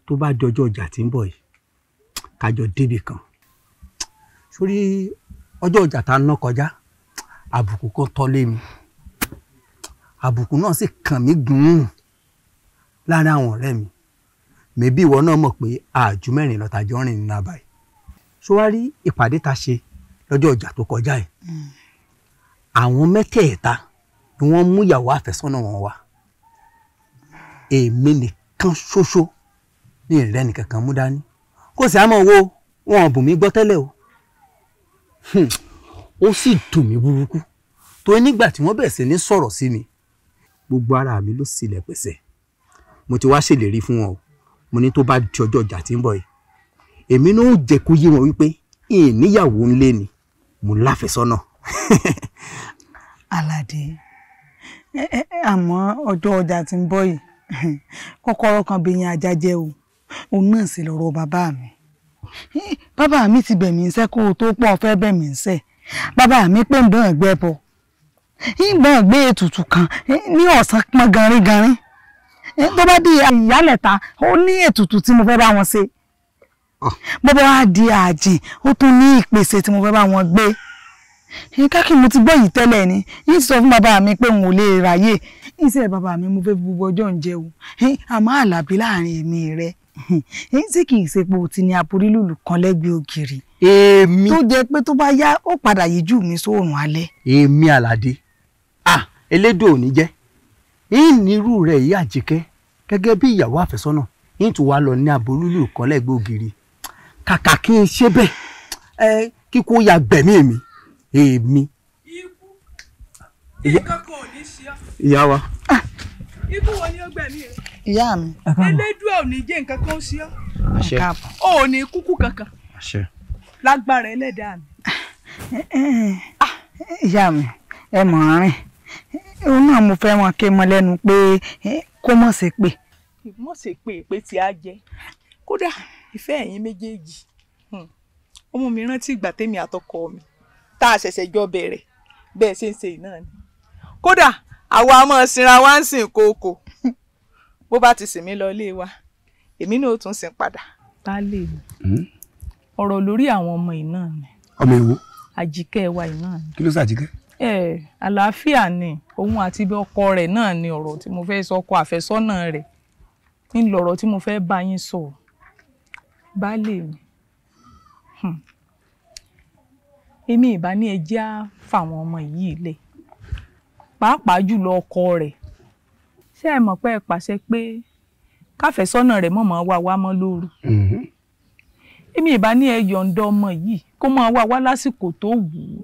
tó bá dọjọ́ ọjà tí ń bọ̀ yìí kájọ débì kan. Sórí ọjọ́ ọjà tá a ná kọjá, àbùkù kan tọ́ lé mi. Àbùkù náà sì kàn mí gùn-ún láàrin àwọn ọ̀rẹ́ mi. Mẹ̀bí ìwọ náà mọ̀ pé àjù mẹ́rin lọ́ta jọ rìn nínú àbáyé. Ṣó wá rí ìpàdé tá a ṣe lọ́jọ́ ọjà tó kọjá yìí? Àwọn mẹ́tẹ̀ẹ̀ta ni wọ́n mú ìyàwó àfẹ́sọ́nà wọn wá. Èmi nìkan ṣoṣo ní ìrẹ́ nìkankan mú dání. Kò sí àmọ́ owó wọn ò bùn mí gbọ́ tẹ́lẹ̀ o. Ó sì dùn mí burúkú tó nígbà tí wọ́n bẹ̀rẹ̀ sí ní sọ̀rọ̀ sí mi, gbogbo ara mi ló sílẹ̀ pẹ̀sẹ̀. Mo ti wá ṣèlérí fún wọn o. Mo ní tó bá di ọjọ́ ọjà tí ń bọ̀ yìí, èmi náà ó jẹ́ kó yé wọn wípé ìníyàwó ńlé ni mo láfẹ́sọ́nà. Àlàdé, àmọ́ ọjọ́ ọjà tí ń bọ̀ yìí kọ́kọ́rọ́ kan bí yín ajá jẹ́ o, òun náà sì lọ́rọ̀ bàbá mi. Bàbá mi ti bẹ̀ mí ńṣẹ́ kó o tó pọ̀ fẹ́ bẹ̀ mí ńṣẹ́. Bàbá mi pé ń bọ̀n gbẹ́ bọ̀, ń bọ̀n gbé ètùtù kan ní ọ̀sán pọ́n ganringanrin. Tó bá di ìyálẹ̀ta, ó ní ètùtù tí mo fẹ́ bá wọn ṣe. Bó bá wá di àjìn, ó tún ní ìpèsè tí mo fẹ́ bá wọn gbé. Káàkiri mo ti gbọ́ yìí tẹ́lẹ̀ ni, yìí sọ fún bàbá mi pé n ò lè ráyè. Iṣẹ́ bàbá mi mo fẹ́ fi gbogbo ọjọ́ ń jẹun. Àmọ́ Àlàbí láàrin èmi rẹ̀, tí kì í ṣe pé o ti ní aborí lùlù kan lẹ́gbẹ̀ẹ́ ògiri. Èmi. Tó jẹ́ pé tó bá yá ó padà yíjú mi sóòrùn alẹ́. Èmi Àlàdé, ah elédò ò ní jẹ́. Ìnirú rẹ̀ yìí Àjíkẹ́ gẹ́gẹ́ bí ìyàwó àfẹ́sọ́nà, yìí tún wá lọ ní aborí lùlù kan lẹ́gbẹ̀ẹ́ ògiri. Kàkà kí n ṣe bẹ́ẹ̀, ẹ kíkó ya gbẹ̀mí mi. Èmi. Ikú. Nǹkan kan ò ní ṣe ọ́. Ìyá wa. Ikú wo ni ó gbẹ̀mí rẹ? Ìyá mi. Elédùà ò ní jẹ́ nǹkan kan ṣe ọ́. Àṣẹ. O ò ní kúkú kankan. Àṣẹ. Lágbára ẹlẹ́dàá mi. Ìyá mi, ẹ mọ̀ ọ́n rìn. Òun náà mo fẹ́ wọn ké mọ lẹ́nu pé kó mọ̀ sí pé. Mọ̀ sí pé èpè tí a jẹ. Kódà ìfẹ́ ẹ̀yin méjèèjì. Ọmọ mi rántí ìgbà tèmi àtọkọ mi tá a ṣẹ̀ṣẹ̀ jọ bẹ̀rẹ̀ bẹ́ẹ̀ ṣe ń ṣe náà ni. Kódà àwa máa sinra wá ń sìn kókò. Bó bá ti sìn mí lọ ilé wa, èmi náà ó tún sìn padà. Baálé mi, ọ̀rọ̀ lórí àwọn ọmọ yìí náà ni. Ọmọ èwo? Àjíkẹ́ wa yìí náà ni. Kí ló ṣàjíkẹ́? Ẹ àlàáfíà ni òun àti ibi ọkọ rẹ̀ náà ni ọ̀rọ̀ tí mo fẹ́ sọ, ọkọ àfẹ́sọ́nà rẹ̀ ń lọ̀rọ̀ tí mo fẹ́ bá yín sọ. Baálé mi, èmi ìbá ní ẹ jẹ́ á fàwọn ọmọ yìí lẹ̀, pàápàá jùlọ ọkọ rẹ̀. Ṣé ẹ mọ̀ pé ẹ pàṣẹ pé káfẹ́sọ́nà rẹ̀ mọ̀mọ́ wá wá mọ́ lóru? Èmi ìbá ní ẹ yọ̀ǹda ọmọ yìí kó máa wá wá lásìkò tó wù ú.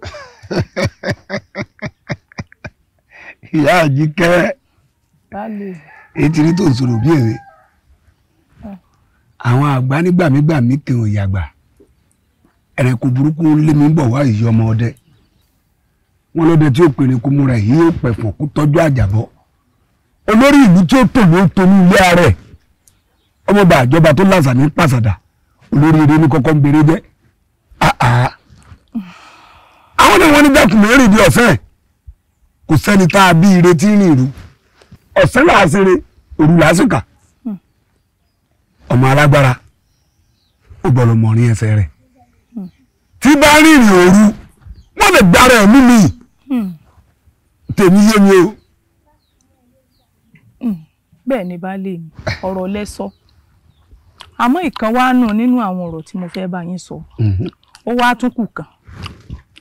Ìyá Àjíkẹ́, ètí rí tó ń sọ̀rọ̀ bí èrè. Àwọn àgbà nígbàmígbàmí kì í yàgbà. Ẹ̀rẹ̀kù burúkú ń lé mi ń bọ̀ wá ìyí ọmọ ọdẹ. Wọ́n lọ́dẹ tí ó pèrè kó múra yìí yóò pẹ̀fọ̀n kó tọ́jú àjàbọ́. Olórí ìlú tí ó tò ló tonú ilé ara ẹ̀. Ọmọọba àjọba tó làṣà ní pàṣàdà. Olórí eré ní kọ́kọ́ ń beré jẹ́. Àwọn ni wọ́n ní dákùn mẹ́rin di ọ̀sẹ̀. Kò sẹ́ni tá a bí ire tí ń rìn ìlú. Ọ̀sẹ̀ là á ṣeré, òru là á ṣèkà. Ọmọ alágbára ó gbọ́dọ̀ mọ̀rin ẹsẹ̀ rẹ̀. Tí bá rìnrìn òru, wọ́n lè gbára ẹ̀mí mi. Tèmi yé mi o. Bẹ́ẹ̀ ni baálé mi, ọ̀rọ̀ lẹ sọ. Àmọ́ ìkan wá nù nínú àwọn ọ̀rọ̀ tí mo fẹ́ bá yín sọ. Ó wá tún kù kan.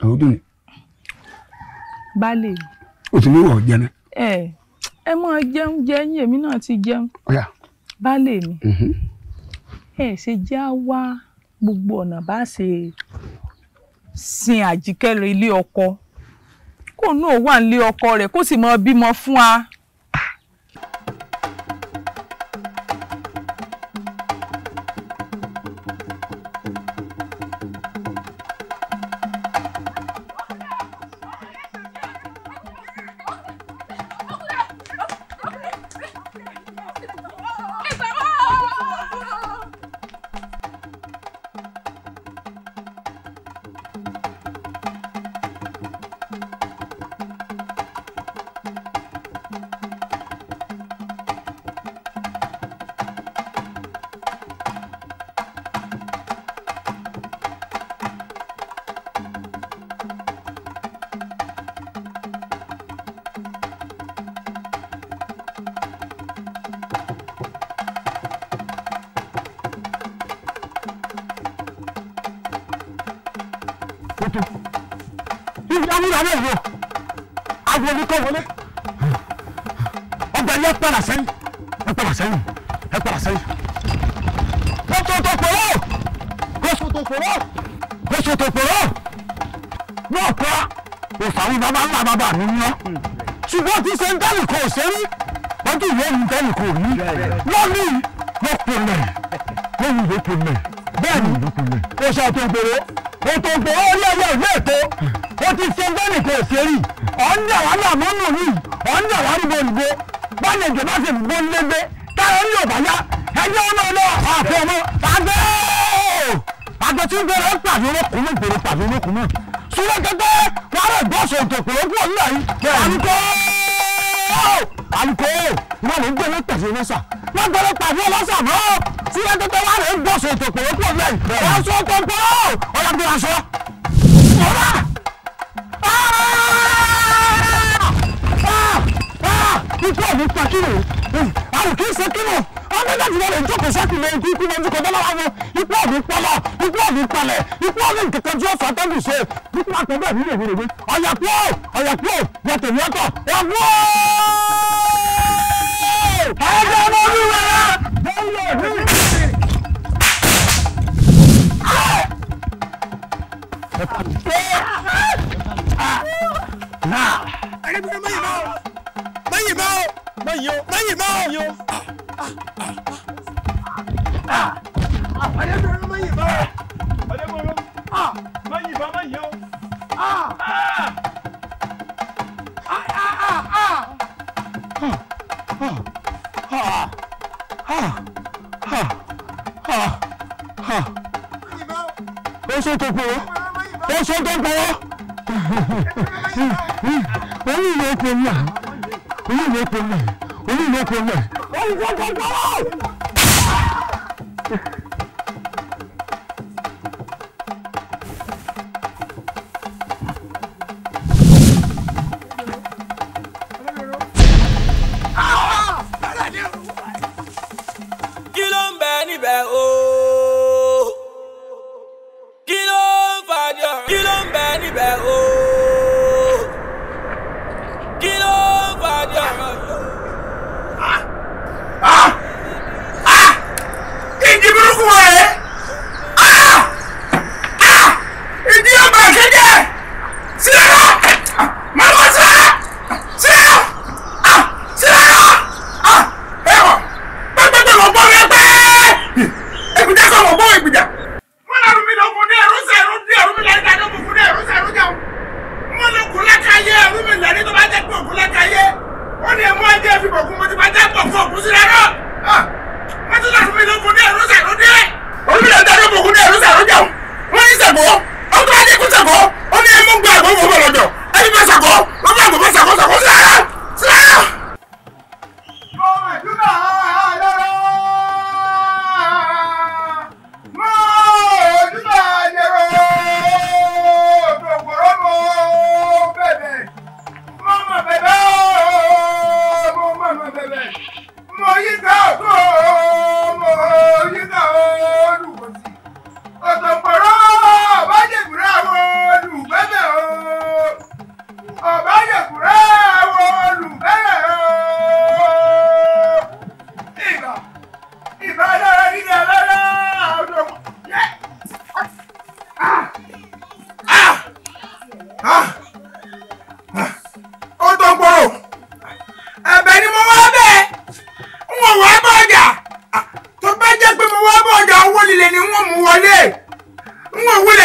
Àwọn tó ní. Baálé mi. O ti ní ìwọ̀ jẹun. Ẹ máa jẹun jẹ yín, èmi náà ti jẹun. Ọ̀yà. Baálé mi. Ẹ ṣe jẹ́ á wá gbogbo ọ̀nà bá ṣe sin Àjíkẹ́ lọ ilé ọkọ. Kó náà wà nílé ọkọ rẹ̀ kó sì mọ bímọ fún wa. Ọgbà ilé padà sẹ́yìn, ẹ padà sẹ́yìn, ẹ padà sẹ́yìn. Kóso tó pòró, kóso tó pòró, kóso tó pòró. Náà pa òsàwọn bàbá ńlá bàbá mi ní ọ́. Ṣùgbọ́n tí ṣe ń dẹ́rù kò ṣe rí, ọdún ìwé mi dẹ́rù kò rí. Lọ́ọ̀nì ló pinlẹ̀, lóyún ló pinlẹ̀, bẹ́ẹ̀ ni ló pinlẹ̀. Kóso tó pòró, ètò òpòró orí ẹyẹ ìwé ètò, ó ti ṣe ń dẹ́rù kò ṣe rí. Ọ̀n dà wá náà mọ́nà mi, ọ̀n dà wá rúbọ òrùbọ. Báyìí ìjọba ṣe gbó légbé, táyọ̀ ní ọ̀bà yá, ẹjọ́ ọmọ ọmọ àfẹ́ ọmọ, àgbẹ̀ àgbẹ̀ tí ń bẹ̀rẹ̀ ń pàdé olókùn mọ́, ìgbèrè pàdé olókùn mọ́. Súnmọ́ kẹ́kẹ́, wàá rẹ̀ gbọ́sọ̀ òtòkùn ó kúrò nílẹ̀ yìí. Àlùkò! Àlùkò! Ìwọ ló ń gbé ní pàdé ọlọ́sà. Wọ́n gbọ́dọ̀ pàdé ọlọ́sà mọ́. Súnmọ́ kẹ́kẹ́ wàá rẹ̀ gbọ́sọ̀ òtòkùn ó kúrò nílẹ̀ yìí. Wọ́n sọ pọ́npọ́! Ọ̀yà gbé aṣọ. Ọ̀rá! Ikú ọ̀dún pa kí ló àrùn kì í ṣe kí ló ọmọ náà ti lọ lè jókòó sẹ́kù lè ikú ikú lójú kọjá lọ́wọ́ wọn. Ikú ọ̀dún pọlọ, ikú ọ̀dún palẹ̀, ikú ọ̀dún kẹ̀kẹ́ tí ó fà tẹ́gùn ṣe ikú àpò bẹ́ẹ̀ nílò ìwé ìwé. Ọ̀yà kúò, ọ̀yà kúò, yàtọ̀ yàtọ̀ ọ̀gbọ́. Ẹgbẹ́ ọmọ olúwa Kí ló ń bẹ níbẹ̀ o? Kí ló ń fàdí ọ̀rọ̀? Kí ló ń bẹ níbẹ̀ o? Kí ló ń fàdí ọ̀rọ̀? Ìjì burúkú wọ̀ ẹ́! Ìjì ọba ìkéde! Sílẹ̀! Máa lọ sílẹ̀! Sílẹ̀! Sílẹ̀! Ẹ̀wọ̀n! Pẹ́pẹ́pẹ́ lọ gbọ́ mi pẹ́!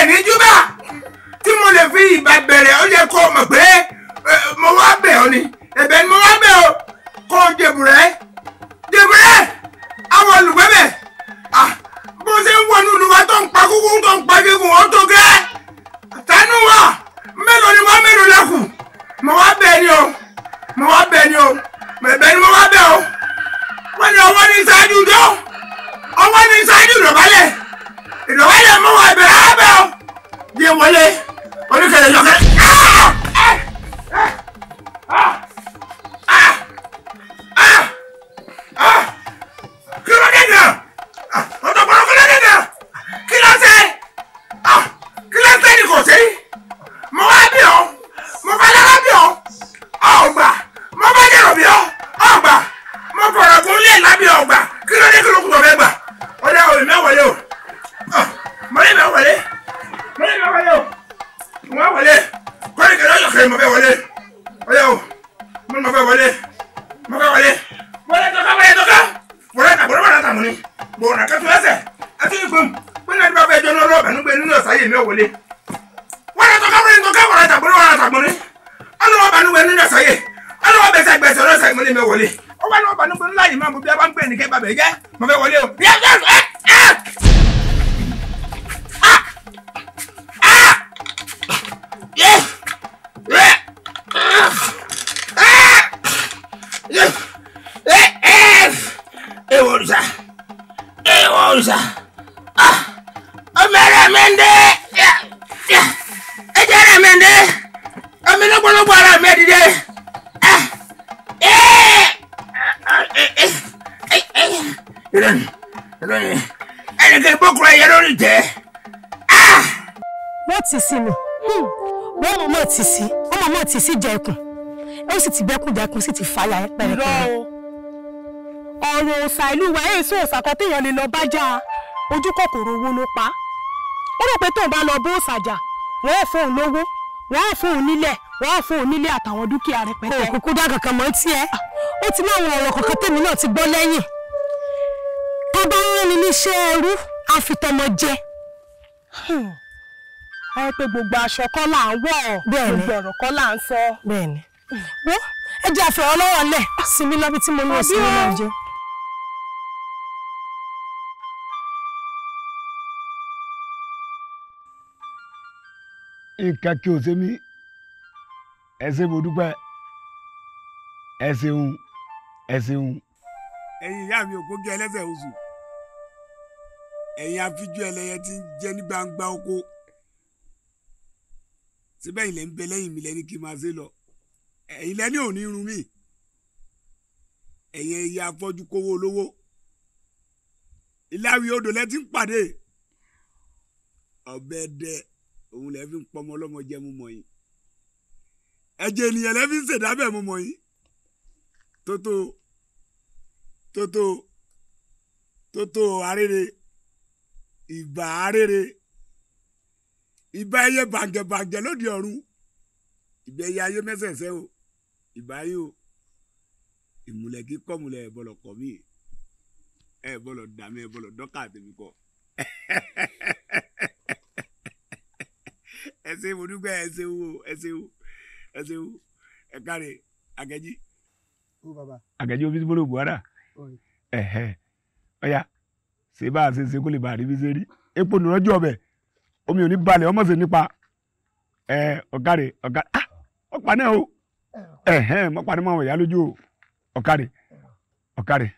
tiẹ̀ ní júbà tí mo lè fi ìbà bẹ̀rẹ̀ ó yẹ kó o mọ̀ pé mo wá bẹ̀ ọ́ ni ẹ̀bẹ̀ ni mo wá bẹ̀ ọ́ kó o jèbùrẹ́ jèbùrẹ́ àwọn olùgbẹ́bẹ̀ bó ṣe ń wọnú ìlú wa tó ń pa kúkú tó ń pa gígùn ó tó gẹ́ tánú wa mélòó ni wá mélòó lẹ́kù mo wá bẹ̀ ni o mo wá bẹ̀ ni o ẹ̀bẹ̀ ni mo wá bẹ̀ o wọ́n ní ọwọ́ ní ṣáájú jọ ọwọ́ ní ṣáájú ìdọ̀bálẹ̀ ìdọ̀bálẹ̀ mo wá bẹ̀ á bẹ̀ o jẹ́ wọlé oníkẹlẹ̀ yọkẹ́. Kí ló dé náà? Ọ̀dọ̀ bọ̀rọ̀ kí ló dé náà? Kí ló ṣe? Kí ló ṣe ni kò ṣe? Mo wá bí ọ, mo bá lára bí ọ, ọ̀gbà, mo bá dẹ̀rọ̀ bí ọ, ọ̀gbà, mo fọ̀rọ̀ kún lé lábí ọ̀gbà, kí ló dé kí ló kù tó fẹ́ gbà? Ọ̀dà òye mẹ́wọ̀lé o, mo ní mẹ́wọ̀lé, mo ní mẹ́wọ̀lé o, mo wá wọlé, kọ́ni kẹlẹ́ ọ̀yọ̀ kẹlẹ́ mo fẹ́ wọlé, ọ̀yà o, mo fẹ́ wọlé, mo fẹ́ wọlé, wọlé tọ́ka wọlé tọ́ka wọlé ta wọlé ta muni bọ̀nà kẹtù ẹsẹ̀ ẹtí ìgbọ̀n pínlẹ̀ ní bàbá ẹjọ́ náà lọ́ọ̀bẹ̀ nígbẹ́ nínú ọ̀sán yìí mi ò wọlé wọlé tọ́ka wọlé tọ́ka wọlé ta wọlé ta muni ọlọ́wọ́ bá nígbẹ́ nínú ọ̀sán yìí ọlọ́wọ́ bẹ̀sẹ̀ gbẹ̀sẹ̀ ọlọ́sẹ̀ yìí mi ò wọlé ọwọ́ ní ọba nígbẹ́ ńlá yìí máa mú bí a bá ń pè ní kẹ́ bàbá jẹ́ mo fẹ́ wọlé o. Ewo òrìṣà ọmọ ẹrẹ mi ń dé ẹjẹ rẹ mi ń dé ọmọ lọ́gbọ́lọ́gbọ́ ara mi dìde ẹnìkan ìbókùrọ̀ ẹ̀yẹ lórí tẹ̀. Wọ́n ti sí mi wọ́n mọ̀ mọ̀ ti sí wọ́n mọ̀ mọ̀ ti sí jẹ ẹkùn ó sì ti bẹ́kùn jẹkùn sì ti fàyà pẹ̀rẹ̀pẹ̀rẹ̀. Ọ̀rọ̀ òòṣà ìlú wa èso òòṣà kan téèyàn lè lọ bá jà ojú kòkòrò owó ló pa ó rò pé tóun bá lọ bó òòṣà jà wọ́n ò fóun lówó wọ́n ò fóun nílẹ̀ wọ́n ò fóun nílé àtàwọn dúkìá rẹpẹtẹ. Òkùnkù dá kankan mọ́ tiẹ̀ ó ti láwọn ọ̀rọ̀ kankan tèmi náà ti gbọ́ lẹ́yìn tó bá ń rán ni níṣẹ́ ẹrú àfitọ́mọ jẹ. Ẹ pé gbogbo aṣọ kọ́ là ń wọ̀ gbogbo ọ̀rọ̀ kọ́ là ń sọ. Bẹ́ẹ̀ni wọ́n ẹ jẹ́ àfẹ́ ọlọ́wọ́ lẹ̀ sinmi lọ́bi tí mo ní òsì náà jẹ́. Nǹkan kí o ṣe mí ẹ ṣé mo dúpẹ́ ẹ ṣeun ẹ ṣeun. Ẹ̀yin ìyá mi ò kó gé ẹlẹ́sẹ̀ oṣù ẹ̀yin afíjú ẹlẹ́yẹ tí ń jẹ ní gbangba oko síbẹ̀ ilẹ̀ ń bẹ lẹ́yìn mi lẹ́ni kí n máa ṣe lọ ẹ̀yin lẹ́ni ò ní irun mi ẹ̀yin ẹ̀yà afọ́jú kówó olówó ìlàwí odò lẹ́ ti ń pàdé ọ̀bẹ dẹ òun lẹ́ fi ń pọmọ ọlọ́mọ jẹ mú mọ̀ yín ẹ̀jẹ̀ ènìyàn lẹ́ fi ń ṣèdábẹ̀ mú mọ̀ yín tótó tótó tótó arére ìbà arére ìbà ẹyẹ bàǹgẹ̀bàǹgẹ̀ lóde ọ̀run ìbà ẹyẹ ayé mẹ́sẹ̀ẹ̀sẹ̀ o ìbà ayé o ìmùlẹ̀ kí kọ́mùlẹ̀ ẹ̀ bọ̀lọ̀ kọ̀ mí ẹ̀ bọ̀lọ̀ dàmí ẹ̀ bọ̀lọ̀ dọ́kà tèmi kọ. Ẹ ṣé mo dúpẹ́ ẹ ṣé wo ẹ ṣé wo ẹ ṣé wo ẹ káre Àgẹ̀jí. Àgẹ̀jí omi bolo buhara ẹ̀hẹ́ ọ̀ya ṣé bá a ṣe ṣe kó lè bá a rí bí ṣe rí epo nìrọ́jú ọbẹ̀ omi ò ní balẹ̀ ọmọ sì nípa ẹ ọ̀kárẹ̀ ọ̀kárẹ̀ ah ọ̀pá náà o ẹ̀hẹ́n mọ́pá ní mọ́ àwọn ìyá lójú o ọ̀kárẹ̀ ọ̀kárẹ̀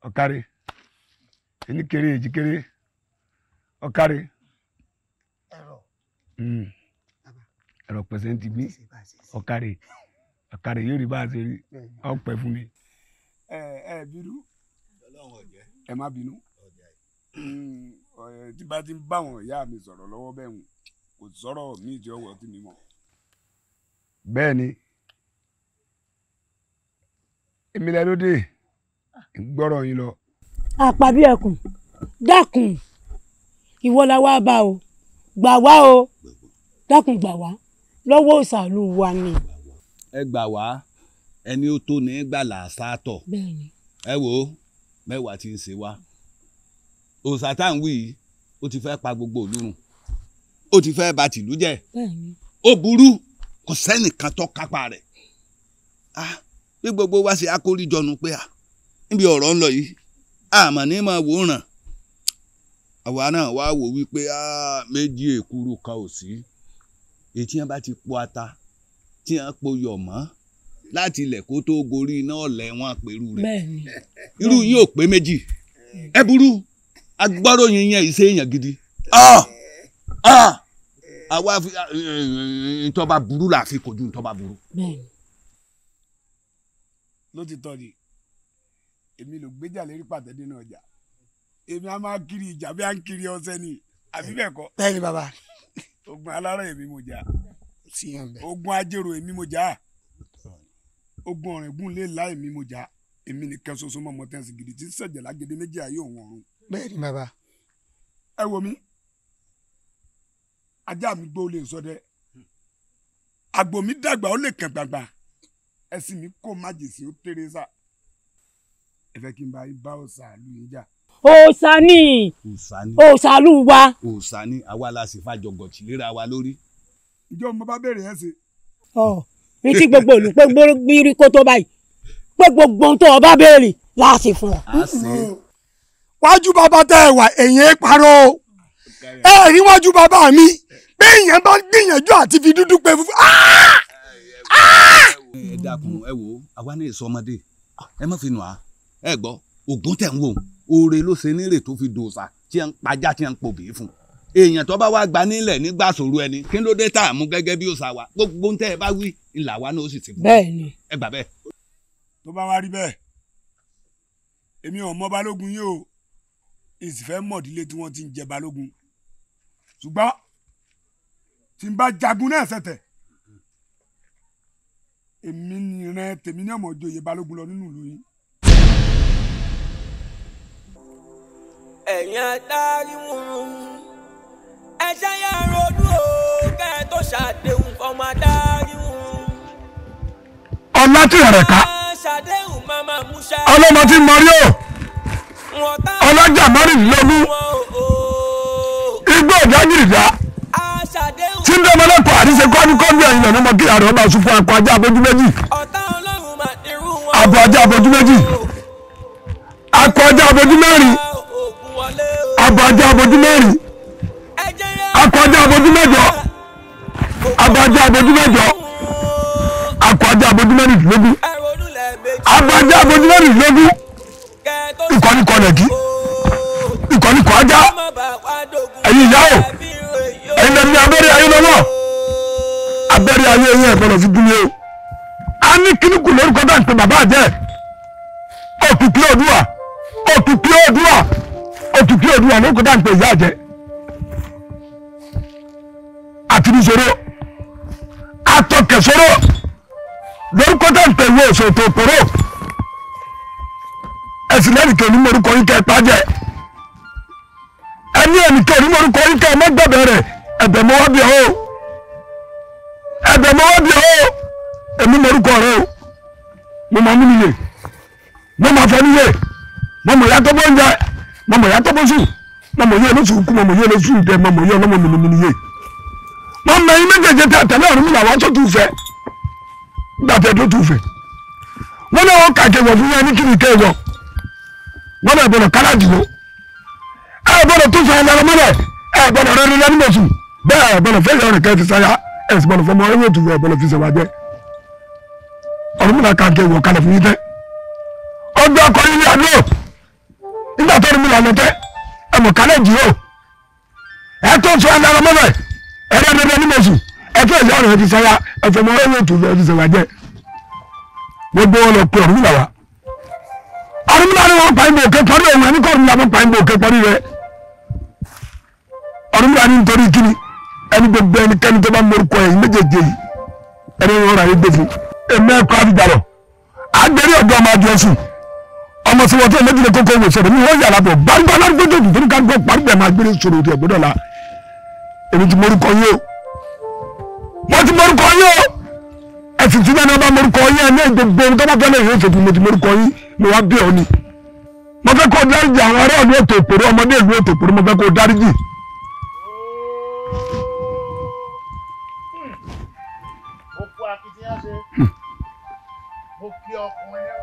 ọ̀kárẹ̀ ẹni kéré èjì kéré ọ̀kárẹ̀ ẹ̀rọ pẹ̀sẹ̀ ń ti gbé ọ̀kárẹ̀ ọ̀kárẹ̀ yóò rí bá a ṣe rí ọ̀pẹ̀ fún mi. Ẹ ẹ bínú ẹ má bínú tí bá ti ń bá wọn ìyá mi sọ̀rọ̀ lọ́wọ́ bẹ́ẹ̀ ń kò sọ̀rọ̀ mi tí ọwọ́ tí mi mọ̀. Bẹ́ẹ̀ ni èmi lẹ lóde ń gbọ́rọ̀ yín lọ. Àpàbí ẹkùn dákun ìwọ la wá bá o gbà wá o dákun gbà wá lọ́wọ́ òṣàlù wa ni. Ẹ gbà wá ẹni ó tó ní gbàlà sátọ̀ ẹ wò ó mẹ́wàá tí ń ṣe wá òòṣà tá à ń wí yìí Ó ti fẹ́ pa gbogbo ìlú run, ó ti fẹ́ bà tìlú jẹ́, ó burú, kò sẹ́nìkan tó kápá rẹ̀. Bí gbogbo wa ṣe akóríjọnu pé à níbi ọ̀rọ̀ ń lọ yìí, àmọ́ ní máa wò ràn. Àwa náà wá wò wípé méjì èkuru kan ò sí. Èyí tí wọ́n bá ti po ata, tí wọ́n po yọ̀ mọ́ láti ilẹ̀ kó tó gorí iná ọ̀lẹ́ wọn pẹ̀lú rẹ̀. Irú yín ò pé méjì. Ẹ burú, agbọ́ròyìn yẹn ìṣe èèyàn gidi. Àwa ntọ́ba burú là fi kojú ntọ́ba burú. Lótìtọ́ ni èmi ló gbéjà lérí pàtẹ́ nínú ọjà, èmi á máa kiri ìjà bí à ń kiri ọṣẹ ni, àbí bẹ́ẹ̀ kọ́. Bẹ́ẹ̀ni bàbá. Ogun aláró èmi mo jà, ogun ajérò èmi mo jà, ogun ọ̀rìngún lè la èmi mo jà, èmi nìkan ṣoṣo mọ́ mọ́tẹ́sì gidi tí ń ṣẹ̀jẹ̀ lágede méjì ayé òun ọ̀run. Bẹ́ẹ̀ni bàbá. Ẹ wo mi, ajá mi gbó lè sọdẹ, àgbò mi dàgbà ó lè kàn gbàgbà, ẹṣin mi kò má jèsì ó tẹrẹsà. Ẹ fẹ́ kí n bá yín bá òòṣà ìlú yín jà. Òòṣà ni, òòṣà ìlú wa. Òòṣà ni, àwa la sì fàjọgọ̀tì léra wa lórí. Ǹjẹ́ mo bá béèrè ẹ ṣe. Ọ ní tí gbogbo ìlú pé gbírí kó tó báyìí, pé gbogbo ohun tó o bá béèrè láti fún ọ. Wájú bàbá tẹ ẹ wà, èyàn parọ́ o. Ẹ rí wájú bàbá mi pé èèyàn bá gbìyànjú àti fi dúdú pé funfun. Ẹ dákun, ẹ wò ó, àwa ní ìsọmọdé, ẹ má fi nù á. Ẹ gbọ́, Ògún tẹ̀ ń wò, oore ló ṣe nírè tó fi dòòṣà tí ń pajá tí ń pòbí fún. Èèyàn tó bá wá gba nílẹ̀ nígbà sòrò ẹni, kí ló dé tá a mú gẹ́gẹ́ bí òòṣà wa? Gbogbo tẹ́ ẹ bá wí ńlá wa náà ó sì ti fún. Bẹ́ẹ̀ni. Ẹ gbà bẹ́ẹ̀. Tó bá wá rí bẹ́ẹ̀, èmi ò mọ balógun yìí o, ìsìfẹ́ mọ̀dílé tí wọ́n ti ń jẹ balógun, ṣùgbọ́n tí n bá jagun náà ṣẹ̀tẹ̀, èmi ni rẹ tèmi ní ọmọ òjòyè balógun lọ nínú ìlú yín. Ẹ̀yin adarí wúrun, ẹ ṣe yẹ ronú o, kẹ́ ẹ tó ṣàdéhùn ọmọ adarí wúrun. Ọlá tí rẹ̀ ká ọlọ́mọ tí mọ rí o, ọlọ́jà mẹ́rìnlélógún, igbó ìdágìrìdá tí ń dẹ́mọ́lẹ́kọ̀ọ́ àdìsẹ́ kọ́ńkọ́ńbí ẹ̀yìn lọ́nà ọmọ kí àrò ọba sùn fún akọ ajá abojú méjì, abo ajá abojú méjì, akọ ajá abojú mẹ́rin, abo ajá abojú mẹ́rin, akọ ajá abojú mẹ́jọ, abo ajá abojú mẹ́jọ, akọ ajá abojú mẹ́rìndínlógún, abo ajá abojú mẹ́rìndínlógún, ìkọ́ni kọlẹ̀kí, ìkọ́ni kọ́ ajá. Ẹ̀yin ìyá o, ẹ̀yin lẹ́nu abẹ́rẹ́ ayé lọ́wọ́, abẹ́rẹ́ ayé yẹn gbọ́dọ̀ fi gúnlé o. A ní kíníkù lórúkọ bá ń pe bàbá àjẹ́, òkìkí Oòduà, òkìkí Oòduà, òkìkí Oòduà lórúkọ bá ń pe ìyá àjẹ́. Àtìrísòro, atọkẹsòro lórúkọ tá ń pe ìwé òṣòtò òpòrò. Ẹ̀sìn lẹ́nìkan ní morúkọ yín kẹ́ ẹ pàjẹ́, ẹni ẹnìkan ní morúkọ yín kẹ́ ẹ mọ́ gbẹ̀bẹ̀ rẹ̀. Ẹ̀bẹ̀ mọ́ wá bí ọ́ o, ẹ̀bẹ̀ mọ́ wá bí ọ́ o, èmi morúkọ rẹ o, mo mọ̀ mú níyè, mo mọ̀ fẹ́ níyè, mo mọ̀ yàtọ̀ bó ń jẹ, mo mọ̀ yàtọ̀ bó sùn, mo mọ̀ yé olóṣù kú, mo mọ̀ yé olóṣù dẹ, mo mọ̀ yé ọlọ́mọ mi níyè. Mo mọ̀ ẹyin méjèèjì tẹ àtẹlẹ ọ̀run mi làwọn tó tù fẹ́, nígbà tẹ tó tù fẹ́. Wọ́n náà wọ́n kàkẹ́ wọ̀ fún yẹn ní kíni kẹ́ wọ̀, wọ́n náà gbọ́dọ̀ kálá jùlọ, ẹ gbọ́dọ̀ tó fẹ́ ẹ lọ́rọ́ mọ́lẹ̀, ẹ gbọ́dọ̀ rẹ nílẹ̀ nímọ̀sùn, bẹ́ẹ̀ gbọ́dọ̀ fẹ́ yọrọ kẹ́ fi sáyà, ẹ sì gbọ́dọ̀ fọmọ ọ̀rọ̀ tó fẹ́ gbọ́dọ̀ fi sẹ̀wá jẹ́. Ọ̀rúnmìlà kàkẹ́ wọ̀ kalẹ̀ fún yín tẹ́, ọgbẹ́ ọkọ yín ní àdó, nígbà tó Ọ̀rúnmìlà lọ tẹ́, ẹ mọ̀ kálẹ̀ jù ó, ẹ tó fẹ́ ẹ lọ́rọ́ mọ́lẹ̀, ẹ rẹ nílẹ̀ nímọ̀sùn, ẹ fẹ́ yọrọ fi sáyà, ẹ fọmọ ọ̀rọ̀ tó fẹ́ fi sẹ̀wá jẹ́. Gbogbo wọn lọ pe Ọ̀rúnmìlà wá. Ọ̀rúnmìlà ni wọ́n pa ìbò òkè parí òun, ẹni kọ́ Ọ̀rúnmìlà wọ́n pa ìbò òkè parí rẹ̀. Ọ̀rúnmìlà ni nítorí kíni, ẹni gbogbo ẹnikẹ́ni tó bá morúkọ ẹ̀yìn méjèèjì yìí, ẹni wọn rà yín gbé fún. Èmi ẹ̀kọ́ àfijàrọ̀, agbèrè ọ̀dọ́ ọmọ adìẹ sùn, ọmọ sí wọn tó méjìlél kókó wò sọ̀rọ̀ mi wọ́n yàrá bọ̀ gbangba lárúgbó tó dùn torí kágbó parí ẹ̀ máa gbére sọ̀rọ̀ òdì ẹ̀gbọ́dọ̀ la. Èmi ti morúkọ yín o, mo ti morúkọ yín o, ẹ̀sìn tí náà bá morúkọ yín ẹ̀ ní gbogbo ohun tó bá fẹ́ lè yóò ṣètò. Mo ti morúkọ yín, mo wá bí ọ ni, Mo fẹ́ kó dáríjì àwọn ará ìlú Òtòpòró, ọmọdé ìlú Òtòpòró, mo fẹ́ kó dáríjì. Mo kú akitiyan ṣe, mo kí ọkùnrin náà,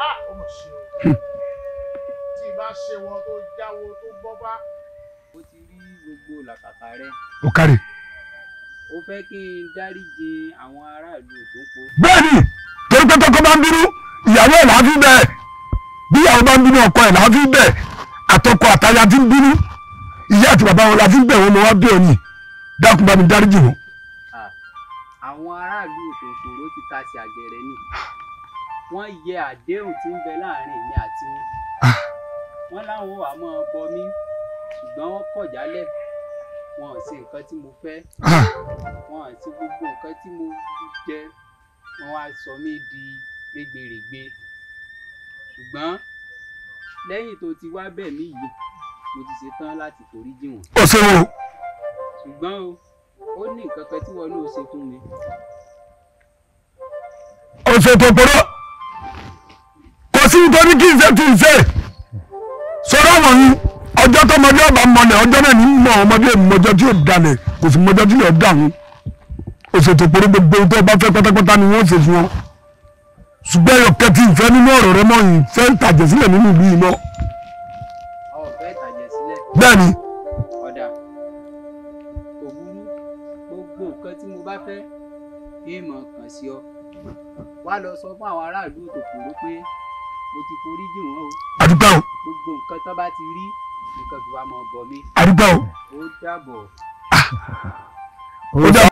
á ó mọ̀ ṣe o, tí ì bá ṣe wọn tó jáwó tó bọ́ bá. Ó ti rí gbogbo làkàkà rẹ. Ó kárí. Ó fẹ́ kí n dáríjì àwọn aráàlú Òtòpó. Bẹ́ẹ̀ni, torí pé tọkọ bá ń bínú ìyàwó ẹ̀ làá fi bẹ́ẹ̀, bí ìyàwó bá ń bínú ọkọ ẹ̀ làá fi bẹ́ẹ̀, àtọkọ àtaya ti ń bínú ìyá àti bàbá wọn la fi bẹ̀ wọn. Mo wá bí òní, dákun bá mi dáríjì wọn. Àwọn aráàlú Òtòpòró ti tasẹ̀ àgẹ̀rẹ̀ ni. Wọ́n yẹ àdéhùn tí ń bẹ láàrin èmi àti wọn. Wọ́n láwọn wà máa bọ mí, ṣùgbọ́n wọ́n kọ̀ jálẹ̀, wọn ò ṣe nǹkan tí mo fẹ́, wọn ò ṣe gbogbo nǹkan tí mo jẹ, wọ́n wá sọ mí di rẹ́gbẹ̀rẹ̀gbẹ̀. Ṣùgbọ́n lẹ́yìn tó ti wá bẹ̀ mí yìí, mo ti ṣetán láti foríjì wọ́n. Ó ṣe o. Ṣùgbọ́n o, ó ní nǹkan kan tí wọn náà ṣe fún mi. Òtòpòró, kò sí nítorí kí n ṣe tí n ṣe sọ̀rọ̀ wọ̀nyí. Ọjọ́ tọmọdé ọba mọlẹ̀, ọjọ́ náà ní mọ̀ ọmọdé mọjọ́ tí yóò dalẹ̀, kò sì mọjọ́ tí yóò dàrú. Òtòpòró, gbogbo ohun tó bá fẹ́ pátápátá ni wọ́n ṣe fún ọ. Ṣùgbọ́n ẹyọ kẹtì ìfẹ́ nínú ọ̀rọ̀ rẹ mọ́, ìfẹ́ ń tàjẹ̀ sílẹ̀ nínú ìlú yìí mọ́. Ọ̀fẹ́ tàjẹ̀ sílẹ̀. Bẹ́ẹ̀ni. Ọ̀dà kò burú, gbogbo nǹkan tí mo bá fẹ́ ìmọ̀ kàn sí ọ. Wá lọ sọ fún àwọn aráàlú Òtòpòró pé mo ti forí jì wọ́n o. Àdúgbò o. Gbogbo nǹkan tó bá ti rí nǹkan fi wá mọ̀ bọ̀ mí. Àdúgbò o. Ó dàbọ̀. Ó dàbọ̀.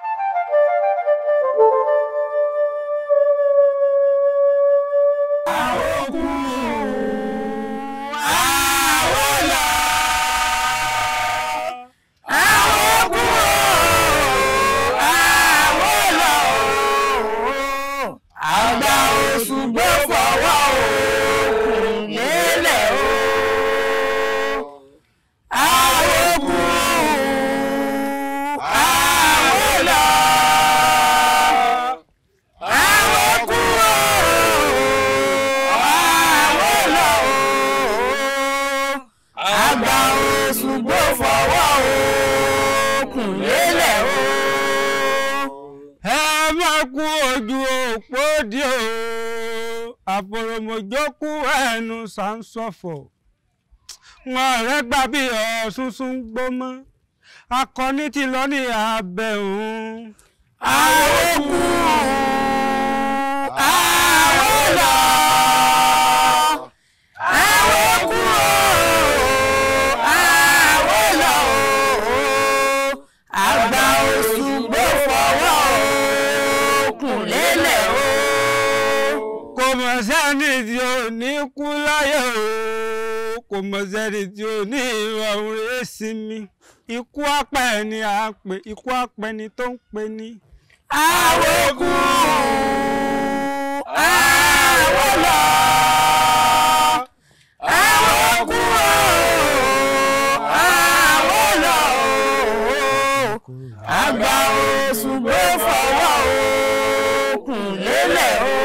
Sọ̀fọ̀ wọn rẹ gbà bí ọ̀ṣunṣun gbọmọ akọni ti lọ ní abẹ́ òun. Àwòkù àwòlọ, àwòkù àwòlọ, àgbà Òṣùgbó fọwọ́ òkun lélẹ̀ o. Kò mọ̀ sẹ́ni tí ò ní kú láyé o, kò mọ̀ sẹ́ni tí ò ní ìrọ̀rùn èsì mi. Ikú apá ẹni à ń pè, ikú apẹ ni tó ń pè ní. Àwòkù àwòlọ, àwòkù àwòlọ, àgbà Òṣùgbó fọwọ́ òkun lélẹ̀ o.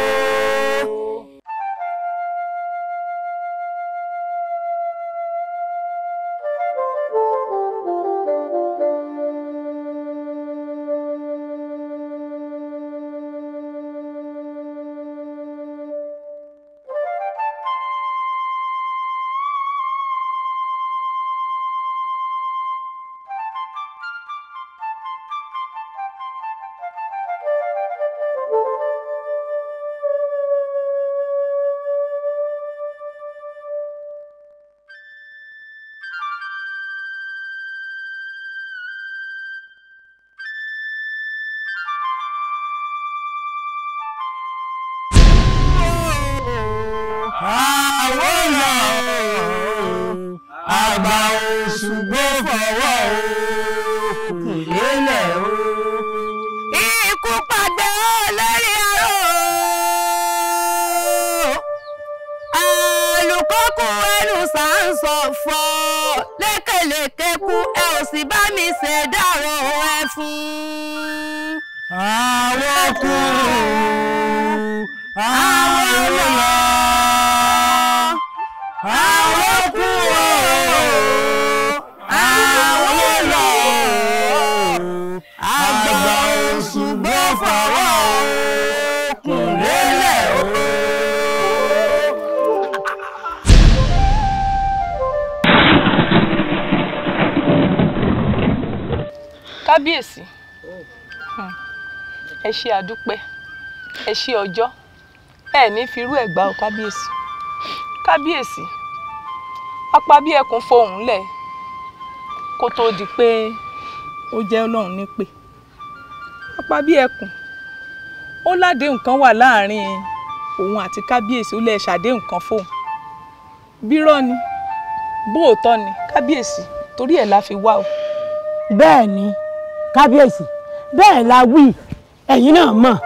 Àgbà Òṣùgbó fọwọ́ òkun lélẹ̀ o. Ikú pàdé lórí aró, àlùkòkù ẹnu sàǹsọ̀ fọ́ lékelèké kú, ẹ ò sì bá mi ṣèdárò ẹ fún. Àwọn kú àwọn lọ, Àwọn kú o, àwọn lọ, àgbà oṣù gbọ́fà wà òkun lélẹ̀ o. Kábíyèsí, ẹ ṣe àdúpẹ́, ẹ ṣe ọjọ́, ẹ ní firú ẹ̀ gbà o kábíyèsí. Kábíyèsí, apá bí ẹkùn fohùn lẹ̀ kó tó di pé ó jẹ́ Ọlọ́run nípè. Apá bí ẹkùn ó ládéhùn kan wà láàrin òun àti kábíyèsí, ó lè ṣàdéhùn kan fóun. Bírọ́ ni, bóòtọ́ ni kábíyèsí, torí ẹ̀ la fi wá o. Bẹ́ẹ̀ ni kábíyèsí, bẹ́ẹ̀ la wí, ẹ̀yin náà mọ̀,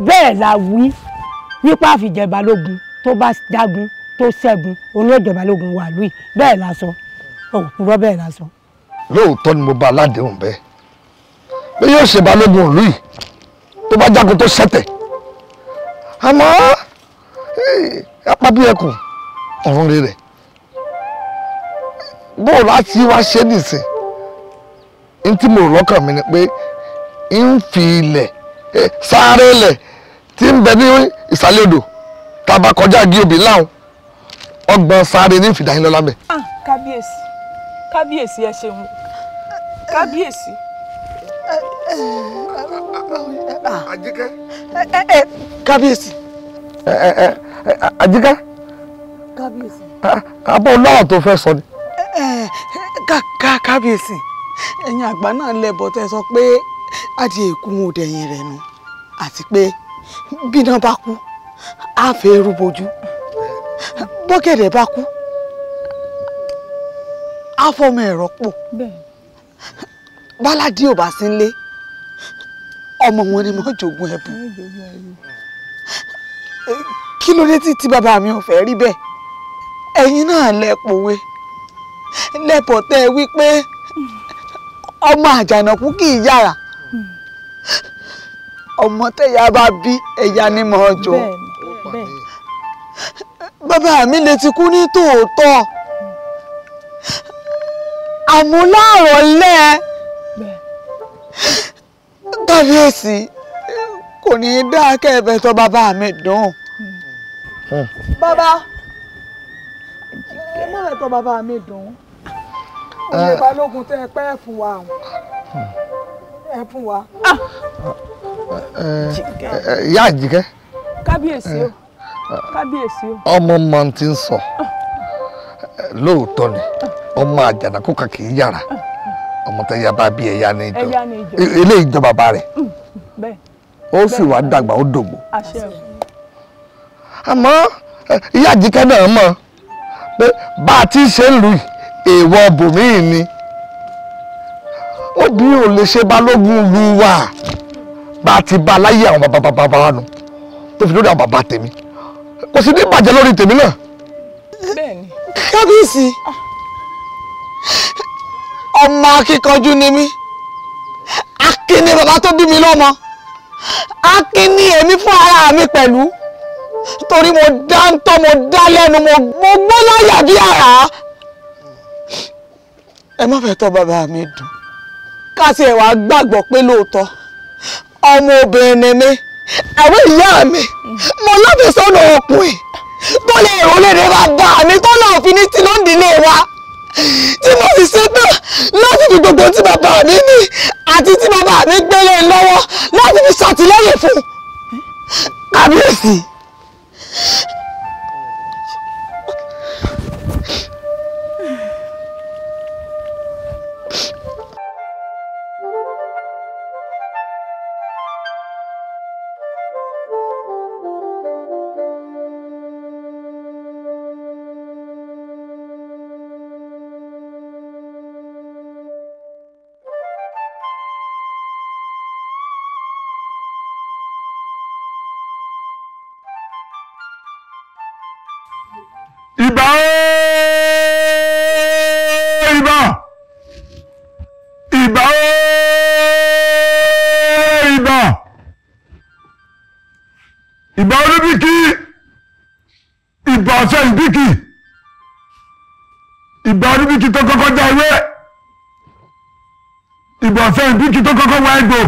bẹ́ẹ̀ la wí wípé àfìjẹ balógun tó bá jagun tó ṣẹ́gun òun yóò jẹ balógun wà lùí, bẹ́ẹ̀ la sọ, òpùrọ́ bẹ́ẹ̀ la sọ. Lóòótọ́ ni mo bá aládéhùn bẹ́ẹ̀ pé yóò ṣe balógun ìlú yìí tó bá jagun tó ṣẹ̀tẹ̀, àmọ́ apá bí ẹkùn ọ̀run rẹ̀ bó o láti wá ṣe nìsín. N tí mo rò lọ́kàn mi ni pé n fi ilẹ̀ sáré ilẹ̀ tí ń bẹ ní ìsàlẹ̀ odò tá a bá kọjá igi obì láwọn ọgbọ̀n sáré ní ìfìdáyín lọ́la mẹ́. Kábíyèsí, kábíyèsí, ẹ ṣeun kábíyèsí. Àjíkẹ́. Kábíyèsí. Àjíkẹ́. Kábíyèsí. Abọ́ ọlọ́run tó fẹ́ sọ ni. Kábíyèsí, ẹ̀yin àgbà náà lẹ́bọ̀ tẹ́ sọ pé adìẹ ikú wọn ò dẹ̀yìn rẹ̀ nù, àti pé bíná bá kú á fẹ́ eru bojú, bọ́gẹ̀dẹ̀ bá kú á fọmọ ẹ̀rọ pò, báládì ò bá sí nílé ọmọ wọn ni mo jogún ẹ̀bùn. Kí ló dé tí bàbá mi ò fẹ́ rí bẹ́ẹ̀? Ẹ̀yin náà lẹ pòwe lẹ́bọ̀ tẹ́ wí pé ọmọ àjànàkú kì í yára, ọmọ tẹ́yà bá bí ẹ̀yà ni mọ̀ ọ́ jọ. Bàbá mi lè ti kú ní tòótọ́, àmọ́ láàrọ̀ lẹ́ kábíyèsí kò ní í dá kẹ́ẹ̀bẹ̀ tó bàbá mi dùn. Bàbá ẹ má lè tọ́ bàbá mi dùn. Òye balógun tẹ́ ẹ pẹ́ fún wa, ẹ fún wa. Ìyá Àjíkẹ́. Kábíyèsí o, kábíyèsí o. Ọmọ mọ ti ń sọ lóòótọ́ ni, ọmọ àjànàkú kan kì í yára, ọmọ tẹ́ ya bá bí ẹ̀yà ní ìjọ, eléyìí jọ bàbá rẹ̀, ó sì wá dàgbà ó dògbò. Àmọ́ ìyá Àjíkẹ́ náà mọ̀ pé bá a ti ṣe ń lù yìí èèwọ̀ bòmíì ni, obìnrin ò lè ṣe balógun lu wa bá a ti bá a láyé àwọn bàbá bàbá wa nù tó fi lórí àwọn bàbá tèmi, kò sì ní bàjẹ́ lórí tèmi náà. Kábíyèsí, ọmọ akíkanjú ni mí, akin ni bàbá tó bí mi lọ́mọ, akin ni èmi fún ara mi pẹ̀lú, torí mo dáńtọ́, mo dá lẹ́nu, mo gbó láyà bí àrá. Ẹ má fẹ́ tọ́ bàbá mi dùn, ká sì ẹ̀ wá gbàgbọ́ pé lóòótọ́ ọmọ obìnrin ni mí, àwọn ìyá mi mo láfẹ̀sọ́nà ọkùnrin tó lè rò lédè bàbá mi tó náà fi ní tí ló ń dílé wa, tí mo sì ṣetán láti fi gbogbo tí bàbá mi ní àti tí bàbá mi gbélé lọ́wọ́ láti fi ṣàtìlẹ́yìn fún kábíyèsí. bí kí tó kọ́kọ́ já ewé, ìbọ̀fẹ́ ìbí kí tó kọ́kọ́ wá egbò,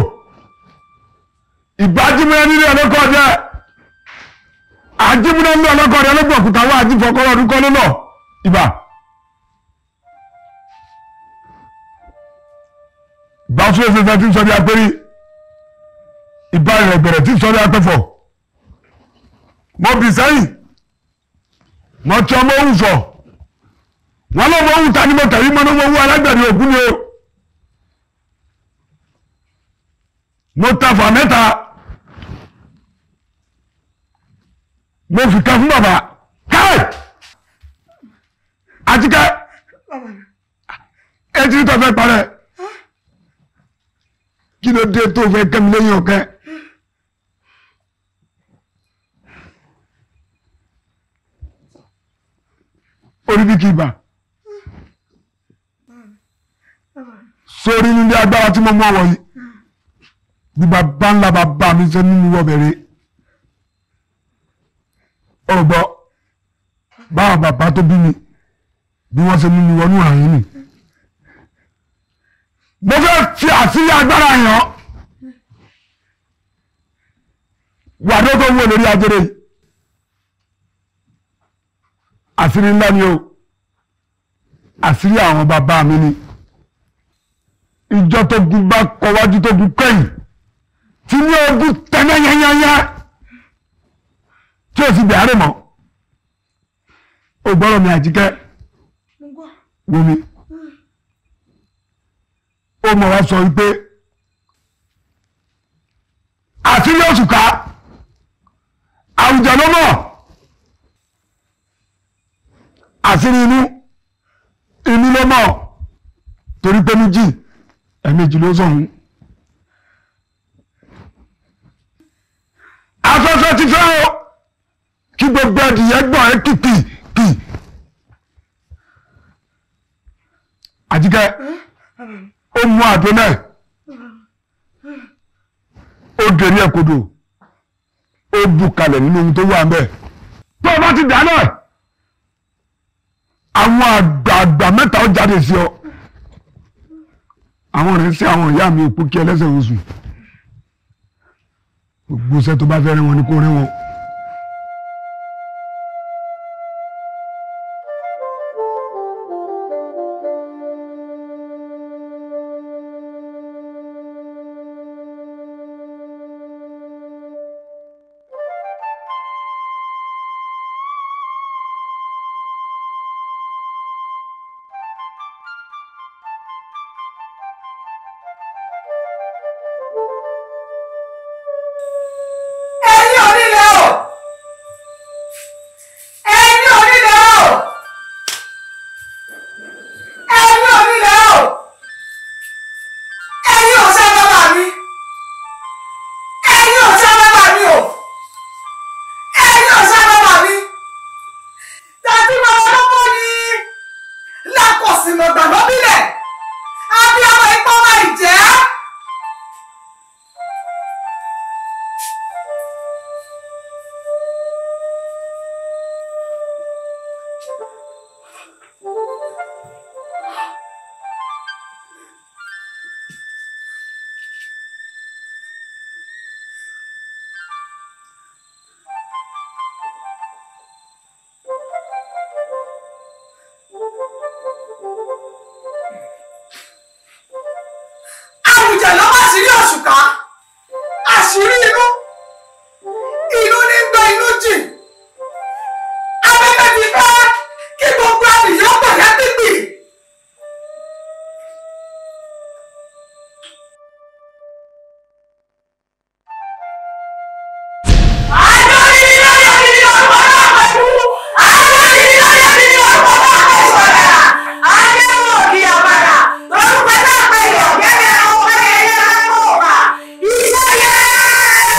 ìbájímúná nílé ọlọ́kọ̀ ọdẹ, àjímúná nílé ọlọ́kọ̀ ọdẹ lọ́gbọ̀n òkúta wá àjífọkọ́rọ́ ọdún kọ́ lọ́nà ìbà. Ìbá fún efefe tí ń sọ bí apẹ́rí, ìbá ìrẹ̀gbẹ̀rẹ̀ tí ń sọ bí apẹ́fọ̀. Mo bì sẹ́yìn, mo tí ọmọ òwú fọ̀, wọn lọ́mọ òwú ta ni mo tẹ̀lé mọ́ ní mo wú alágbẹ̀dẹ ògún ni o. Mo ta fà mẹ́ta, mo fi kan fún bàbá káì Àjíkẹ́ etí tó fẹ́ parẹ́, kí ló dé tó fẹ́ kẹ́mi lẹ́yìn ọ̀kẹ́? Orí bí kì í bà sórí nílé agbára tí mo mú ọwọ́ yìí bí bàbá ńlá bàbá mi ṣe nínú wọ́bẹ̀rẹ̀ ọ̀gbọ́ báwọn bàbá tó bí mi bí wọ́n ṣe nínú wọnú àyín ni. Mo fẹ́ fi àṣírí agbára yàn wà ló tó wọ lórí ajere yìí. Àṣírí ńlá ni o, àṣírí àwọn bàbá mi ni. Ìjọ tó gun bá kọwájú tó gun kẹ́yìn tí ní ogun tẹ́lẹ̀ yányányá tí o sì bẹ̀rẹ̀ mọ́. O gbọ́dọ̀ mi Àjíkẹ́, wo mi, ó mọ̀ wá sọ wípé àṣírí òṣùká àwùjọ ló mọ̀, àṣírí inú inú ló mọ̀, torí pé méjì ẹ̀ẹ̀mejì ló sọ̀hún. Afẹ́fẹ́ ti fẹ́ o, kí gbogbo ẹdìyẹ gbọ̀n ẹ́ kìkì kì. Àjíkẹ́ ó mú àdó náà, ó dèrí ẹ̀ kodò, ó bù kalẹ̀ nínú ohun tó wà ń bẹ̀. Tó o bá ti dà náà, àwọn àgbààgbà mẹ́ta ó jáde sí ọ. Àwọn rẹ̀ sí àwọn ìyá mi òpó kí ẹlẹ́sẹ̀ oṣù. Gbogbo iṣẹ́ tó bá fẹ́ rí wọn ni kó rí wọn. Ẹ̀yin onílẹ̀ o! Ẹ̀yin onílẹ̀ o! Ẹ̀yin onílẹ̀ o! Ẹ̀yin ọ̀sán bàbá mi! Ẹ̀yin ọ̀sán bàbá mi o! Ẹ̀yin ọ̀sán bàbá mi! Tàbí bàbá lọ́mọ ni lákọ̀sìmọ̀gbà lọ́bílẹ̀! Abíọ́mọ ipá máa jẹ́! Àwùjọ ló má sí rí òṣùká, àṣírí inú inú ní gbé inú jì, afẹ́fẹ́ ti fẹ́ kí gbogbo àdìyẹ pẹ̀lẹ́ pípì. Iṣẹ́ yẹn!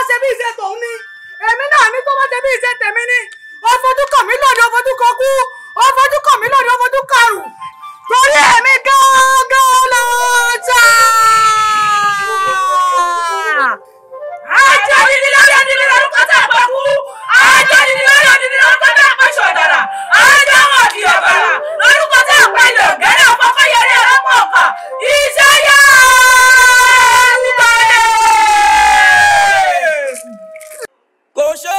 ṣe bí iṣẹ́ tòun ni, èmi náà ní tó bá ṣe bí iṣẹ́ tèmi ni. Ó fojú kàn mí lóde, ó fojú kan kú, ó fojú kàn mí lóde, ó fojú karùn. Torí èmi gángan ló jà. Àjọ dídí lórí odidi lórúkọ tá a pa kú. Àjọ dídí lórí odidi lórúkọ tá a pa ṣọ̀dàrà. Àjọ wọn kì ọ̀bàrà lórúkọ tá a pa ilẹ̀ ọ̀gẹ́rẹ́ ọ̀fọ́kọ́ yẹrẹ ọlọ́pàá ọ̀kà. Iṣẹ́ yá wúbalẹ̀. Kò ṣe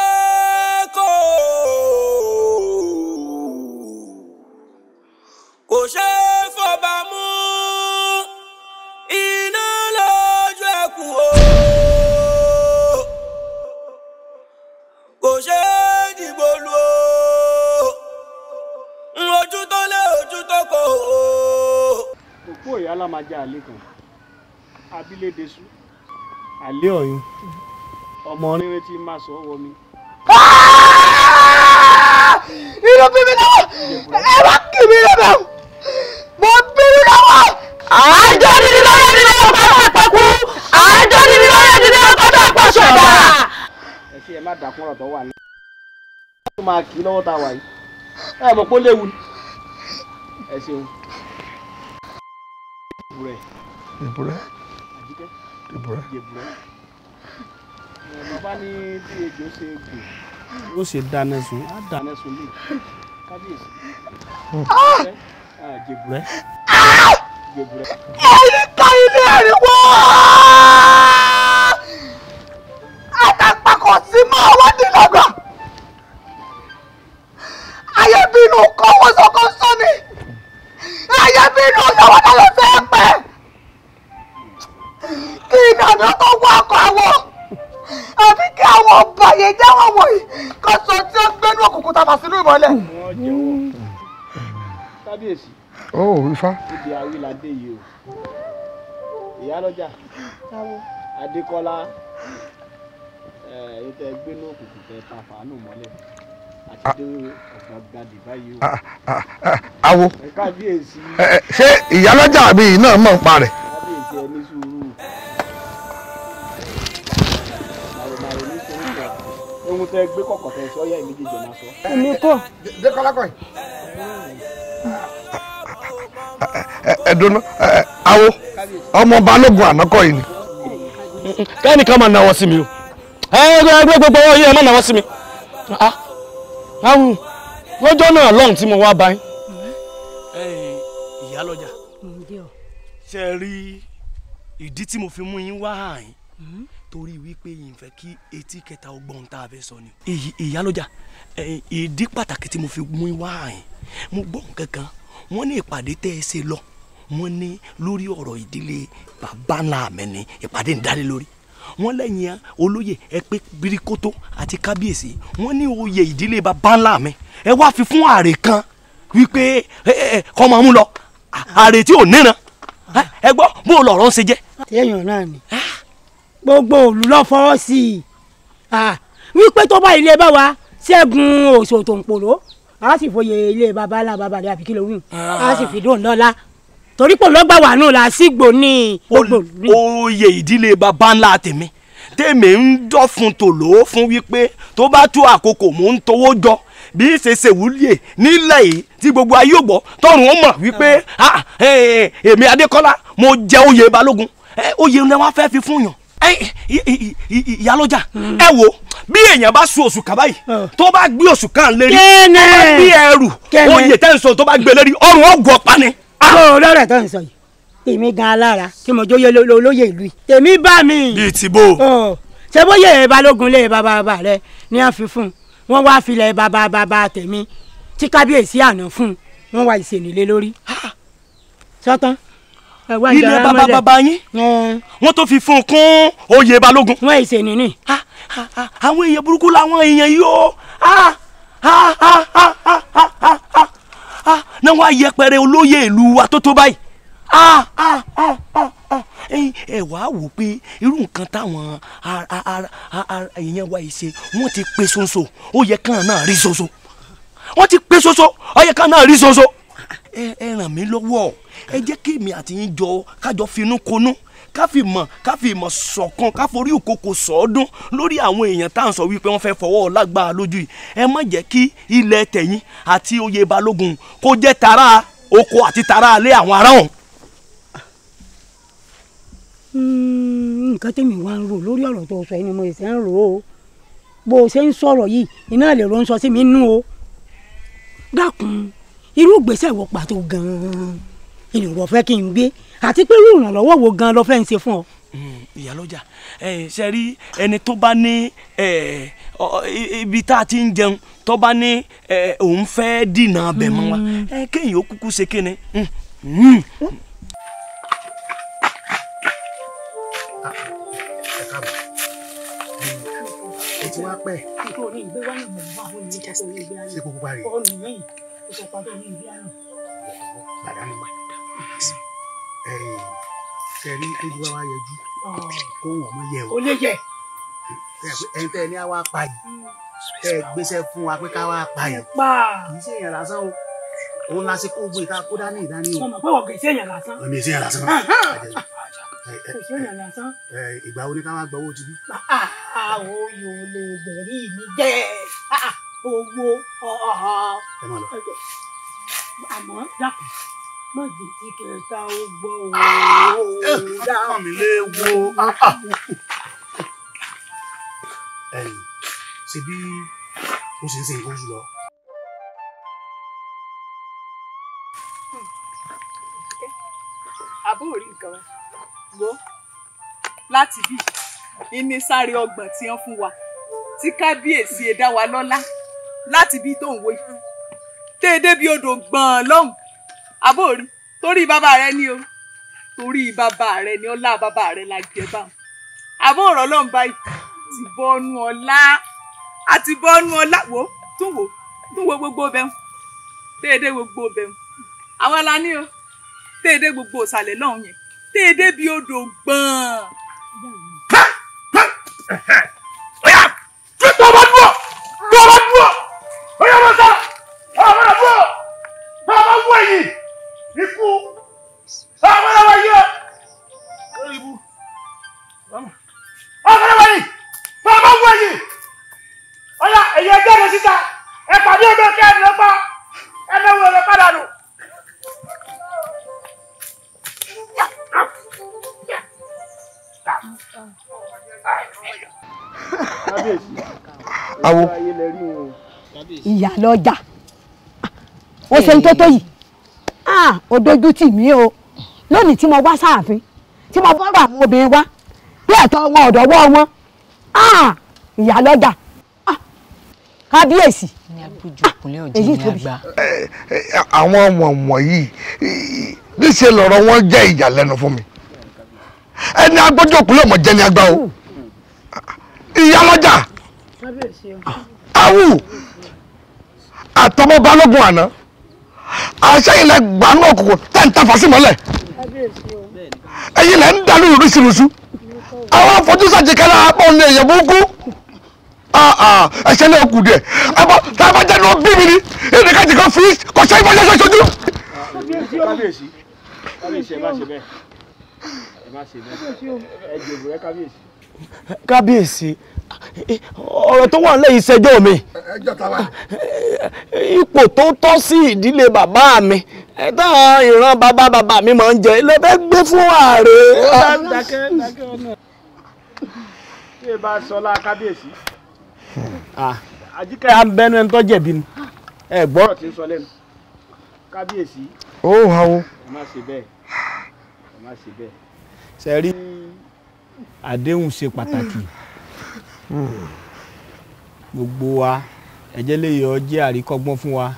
é kó, kò ṣe é fọba mú, iná lójú ẹkùn o. Kò ṣe é dìbò lu o, ojú tó lé ojú tó kò o. Òkú òyà alámájà àlè kan, abilédesú, àlè ọ̀yún, ọmọ rírẹ́ tí má sọ wọ mi. Inú bí mi lọ́wọ́, ẹ wá kì mí lọ́wọ́, mo bí mi lọ́wọ́. Àjọ dídí lórí odidi lórúkọ tá a pa kú. Àjọ dídí lórí odidi lórúkọ tá a pa ṣọ̀dàrà. Ẹ ṣe ẹ má dàkún ọ̀rọ̀ tó wà ní. Ó máa kì í lọ́wọ́ tá a wà yìí. Ẹ mọ̀ pé ó léwu ni. Ẹ ṣeun. Ìbúrẹ́. Ìbúrẹ́. Àjíkẹ́. Ìbúrẹ́. Ìbúrẹ́. Bàbá ní bí ejò ṣe gùn ó ṣe dáná sun, á dáná sun lè. Kábíyèsí. Jèbúrẹ́. Jèbúrẹ́. Ẹ̀yin ká ilé ẹ̀rí wá. Àtàpàkọ̀ sí máa wá dé lágbà. Ayé bínú kọ́ wọ́n sọ́kọ́ sọ́ni. Ayé bínú yọ̀wọ́ náà ló fẹ́ pẹ́. Kí ìdáná tó wọ ọkọ̀ àwọn. Àbí kí àwọn ọba yẹn jáwọ́ wọ̀nyí kó sọ tí ó gbénú òkùnkùn tàbá sínú ìmọ́lẹ̀. Wọ́n jẹ́wọ́. Kábíyèsí. Ó Ifá. Ibi awíládé yìí o. Ìyálọ́jà. Adékọ́lá. Ẹ̀yin tẹ́ gbénú òkùnkùn tẹ́ ta fàánù mọ́lẹ̀. Àti dé ọ̀gbọ̀n gbadì báyìí o. Awo. Kábíyèsí. Ṣé ìyálọ́jà mi yìí náà mọ̀ ń pa rẹ̀? Kábíyèsí ẹ ní sùúrù. Ohun tẹ́ gbé kọ̀kọ̀ tẹ́ sọ yá ìméjèèjì máa sọ. Èmi kọ́. Dékọ́lá kọ́ yìí. Ẹ dúró awo, ọmọ balógun ànákọ́ yìí ni. Kẹ́nìkan máa náwó sí mi o. Ẹ gbé gbogbo ọwọ́ yìí ẹ má náwó sí mi. Awo lọ́jọ́ náà lọ́hùn tí mo wá bá yín. Ìyálọ́jà, ṣe rí ìdí tí mo fi mú yín wá àyín torí wípé yìí ń fẹ́ kí etí kẹta ọgbọ́n tá a fẹ́ sọ ni. Ìyálọ́jà, ìdí pàtàkì tí mo fi mú wá àyín, mo gbọ́ nǹkan kan, wọ́n ní ìpàdé tẹ́ ẹ ṣe lọ, wọ́n ní lórí ọ̀rọ̀ ìdílé bàbá ńlá mi ni ìpàdé ń dálé lórí. Wọ́n lẹ́yìn olóyè ẹ pé birikoto àti kábíyèsí, wọ́n ní oyè ìdílé bàbá ńlá mi ẹ wá fi fún ààrẹ kan wípé kọ́ máa mú lọ ààrẹ tí ò níran. Ẹ gbọ́ bó lọ̀rọ̀ ń ṣe jẹ́. Téèyàn náà ni gbogbo òlù lọ fọwọ́ sí i wípé tó bá ilé bá wa ṣẹ́gun Òṣòtòǹpòrò a sì foyè ilé baba ńlá baba rẹ̀ àbí kí ló wù a sì fi dóun lọ́la torí pò lọ́gbà wà nù làásìgbò ní. Oyè ìdílé baba ńlá tèmi tèmi ń dọ́fun tòló fún wípé tó bá tó àkókò mò ń towó jọ bí ṣe ṣèwúlẹ̀ nílẹ̀ yìí tí gbogbo ayé ò gbọ́ tọrùn ó mọ̀ wípé èmi Adékọ́lá mo jẹ oyè balógun, oyè ni wọ́n fẹ́ fi fún yàn. Ìyálọ́jà, ẹ wo bí èèyàn bá sun oṣù kan báyìí tó bá gbé oṣù kan lérí tó bá gbé ẹrù oyè tẹ́ ń sọ tó bá gbé lérí ọrùn ọgọ́ pa ni. Ó lọ́rọ̀ tó ń sọ yìí, èmi gan alára kí mo jóye olóyè ìlú yìí tèmi bá mi. Bíi ti bó. Ṣé bóyá balógun lé bàbá bàbá rẹ ní à ń fi fún un, wọ́n wá filẹ̀ bàbá bàbá tèmi tí kábíyèsí àná fún un, wọ́n wá ìṣèlélé lórí. Sọ́tán. Ilé bàbá bàbá yín wọ́n tó fi fún un kún oyè balógun. Wọ́n ìṣe nìní. Àwọn èèyàn burúkú làwọn èèyàn yìí ó náà wọ́n á yẹpẹrẹ olóyè ìlú wa tó tó báyìí. Ẹ wàá wò pé irú nǹkan táwọn èèyàn wa yìí ṣe, wọ́n ti pé ṣoṣo, ó yẹ kàn náà rí ṣoṣo, wọ́n ti pé ṣoṣo, ó yẹ kàn náà rí ṣoṣo. Ẹ ràn mí lọ́wọ́, ẹ jẹ́ kí èmi àti yín jọ kájọ finú konú Ká fi ìmọ̀ ṣọ̀kan, ká forí òkòkò sọ́ọ́dún lórí àwọn èèyàn tá à ń sọ wípé wọ́n fẹ́ fọwọ́ lágbára lójú yìí. Ẹ má jẹ́ kí ilẹ̀ tẹ̀yìn àti oyè Balógun kó jẹ́ tara oko àti tara alẹ́ àwọn ará ọ̀hún. Nǹkan tèmi wá ń rò lórí ọ̀rọ̀ tó sọ yìí ni mo ṣe ń rò ó. Bó o ṣe ń sọ̀rọ̀ yìí iná lè ro ń sọ sí mi nú o. Dákun, irú ìgbésẹ̀ wo pàtó gan-an ìwọ fẹ́ kí n gbé, àti pé irú ìrànlọ́wọ́ wo gan-an ló fẹ́ ń ṣe fún ọ. Ìyálọ́jà, ṣe rí ẹni tó bá ní ibi tá a ti ń jẹun, tó bá ní òun fẹ́ dìnà abẹ mọ́ wa, kéèyàn ó kúkú ṣe kéne. Ẹ ti wá pẹ́. Ṣé kókó parí? Ṣe rí ojú wa wá yẹjú kó wọn mọ yẹ o. Ó lè yẹ. Ẹni tẹ́ ẹ ní àwa pa yìí, tẹ́ ẹ gbéṣẹ́ fún wa pé ká wá pa yìí. Kì í ṣe èèyàn lásán o. Òun la ṣe kó gbé ká kó dání ìdání o. Mo mọ̀ pé wọ́n kì í ṣe èèyàn lásán. Èmi ṣe èèyàn lásán. Kì í ṣe èèyàn lásán. Ìgbà wo ni ká wá gba owó tibí? Àwọn yóò lè bẹ̀rí mi jẹ́ owó. Ẹ má lọ. Àmọ́ dákun, má jẹ́ kí kẹta ó gbọ́ o. Kàn mí lé wo. Ẹ̀yin, ṣe bí ó ṣe ń ṣe nǹkan oṣù lọ. Àbúrò rí nǹkan wo láti bí ìní sáré ọgbọ̀n tí wọ́n fún wa tí kábíyèsí ẹ dá wa lọ́lá láti bí tó ń wo yìí déédéé bí odò gbọ̀n lọ́hùn. Àbórí torí bàbá rẹ ni o, torí bàbá rẹ ni ọlá bàbá rẹ la jẹ báwọn. Àbóòrò ọlọ́run báyìí ti bọ́nú ọlá, àti bọ́nú ọlá. Wò tún wò tún wo gbogbo bẹ́ẹ̀ déédéé gbogbo bẹ́ẹ̀ àwa la ní o, déédéé gbogbo ìsàlẹ̀ lọ́hùn yẹn déédéé bí odò gbọ̀n. Tó bá dúró, tó bá dúró, ó yẹ wọ́n sára, ọ̀rọ̀ bá dúró, bá bá wọ ẹ̀yìn, ikú, ọ̀rọ̀ bá wọ yẹ, lórí ibú, ọ̀rọ̀ bá wọ ẹ̀yìn, bá bá wọ ẹ̀yìn, ọ̀yà ẹ̀yẹ ẹgbẹ́ rẹ̀ síta, ẹ̀ pàdé ẹgbẹ́ kẹ́ ẹ̀ lọ́pàá, ẹ̀ mẹ́wọ́ rẹ̀ padà nù. Awo. Ìyálọ́jà, ó ṣe ń tó tó yìí, ó dojú tì mí o. Lónìí tí mo wá sáàfin, tí mo bọ́rọ̀ àwọn obìnrin wá bí ẹ̀tọ́ wọn ọ̀dọ́wọ́ wọn, ìyálọ́jà, kábíyèsí. Èyí tóbi. Àwọn ọmọ wọ̀nyí níṣẹ́ lọ̀rọ̀ wọn jẹ́ ìyàlẹ́nu fún mi. Ẹni agbọ́jọ́ òkú lọ́mọ jẹ́ ni agbá o. Ìyálọ́jà, awu àtọmọ Balógun àná, àṣẹ ilẹ̀ gbanú òkùnkùn tẹ̀ ń tafà sí mọ́lẹ̀, ẹ̀yin lẹ̀ ń dalú oríṣiríṣi, àwọn afọjúsàjẹkẹ́lá apá òun èèyàn burúkú, ẹ̀ṣẹ̀ náà kù díẹ̀, àbọ̀ tá a bá jẹ́ ní ó bí mi ní ìdíkàjì kan fi kọ̀ṣẹ́ ìbọn ṣojú. Kábíyèsí, kábíyèsí, ẹ má ṣe bẹ́ẹ̀, ẹ má ṣe bẹ́ẹ̀, ẹ jòbù rẹ kábíyèsí. Kábíyèsí, ọ̀rọ̀ tó wà lẹ́yìn ìṣẹ́jọ́ mi, ipò tó tọ́ sí ìdílé bàbá mi táwọn ìran bàbá bàbá mi máa ń jẹ ló fẹ́ gbé fún ààrẹ. Dákẹ́ ọ̀nà tí ẹ bá sọlá kábíyèsí, Àjíkẹ́ à ń bẹnu ẹni tó jẹ̀bi ni, ẹ gbọ́rọ̀ tí ń sọ lẹ́nu kábíyèsí. Ó hà o. Ẹ má ṣe bẹ́ẹ̀, ẹ má ṣe bẹ́ẹ̀. Ṣe rí àdéhùn ṣe pàtàkì. Gbogbo wa ẹjẹ lè yọ jẹ́ àríkọ́gbọ́n fún wa.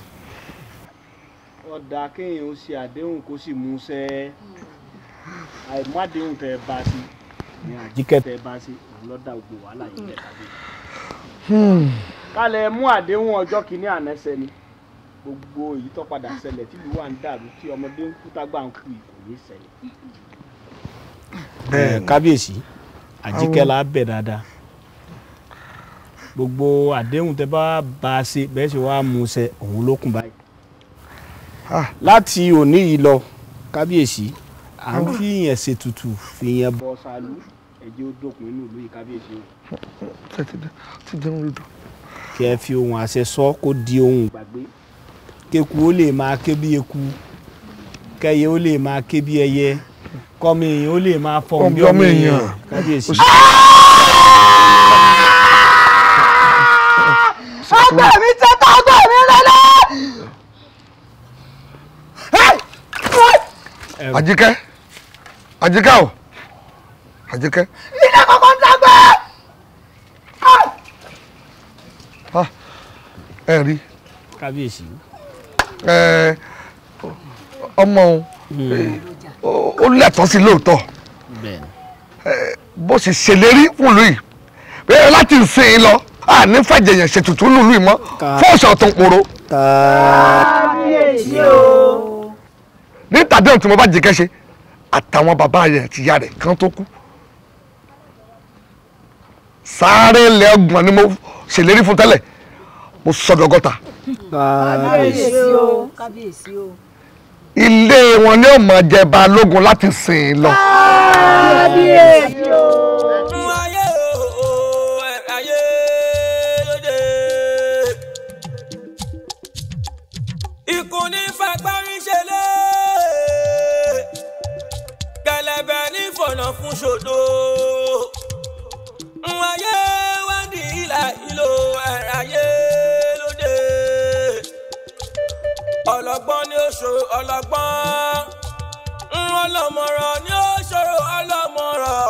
Ó dáa kéèyàn ó ṣe àdéhùn kó sì mú ṣẹ. Àìmú àdéhùn tẹ́ ẹ bá sí ní Àjíkẹ́ tẹ́ ẹ bá sí òun ló dá gbogbo wàhálà yìí lẹ̀ kábíyèsí. Kálẹ̀ mú àdéhùn ọjọ́ kìíní àná ṣẹ ni gbogbo èyí tó padà ṣẹlẹ̀ tí ìlú wa ń dàrú tí ọmọdé ń kú tágbà ń kú yìí kò ní ṣẹlẹ̀. Kábíyèsí, Àjíkẹ́ la bẹ̀ dáadáa. Gbogbo àdéhùn tẹ́ bá bá a ṣe bẹ́ẹ̀ ṣe wàá mú ṣẹ òun ló kùn báyìí. Láti òní yìí lọ kábíyèsí, À ń fi yẹn ṣètùtù fi yẹn bọ́ sálú, ẹ̀jẹ̀ ó dópin nínú ìlú yìí kábíyèsí o. Ti jẹun lódò. Kí ẹ fi ohun àṣẹ sọ kó di ohun gbàgbé, kéku ó lè máa ké bí eku, kẹyẹ ó lè máa ké bí ẹyẹ, kọ́mi èèyàn ó lè máa fọhùn bí ọmọ èèyàn kábíyèsí. Ọgbẹ́ mi tẹ́ tọ́ ọgbẹ́ mi lọ́lọ́. Àjíkẹ́, Àjíkẹ́ o, Àjíkẹ́. Ilé kọ̀ọ̀kan ń dàgbẹ́. Ẹ rí. Kábíyèsí. Ọmọ òun ó lẹ́tọ̀ọ́ sí lóòótọ́ bó ṣe ṣèlérí fún ìlú yìí bẹ́ẹ̀ láti sìn ín lọ àní fàjẹyàn ṣètùtù nílùú yìí mọ́ fún ọ̀sẹ̀ ọ̀tún poro. Kábíyèsí o. Ní tàbí ohun tí mo bá jẹ kẹ́ṣe àtàwọn bàbá rẹ̀ àti ìyá rẹ̀ kan tó kú sáré lẹ́ọ̀gbọ̀n ni mo ṣèlérí fún tẹ́lẹ̀, mo sọdọ̀ 60. Kábíyèsí o. Kábíyèsí o. Ilé wọn ni ó máa jẹ balógun láti sìn ín lọ. Kábíyèsí o. Ayé o, ayé lóde. Ikú ní fagbárí ṣẹlẹ̀, kẹ̀lẹ̀bẹ̀ ní fọ̀nà fún ṣòdo. Ayé wá di ìlà ìlò ayé lóde. Ọlọ́gbọ́n ni ó ṣòro ọlọ́gbọ́n, ọlọ́mọ̀rọ̀ ni ó ṣòro ọlọ́mọ̀rọ̀.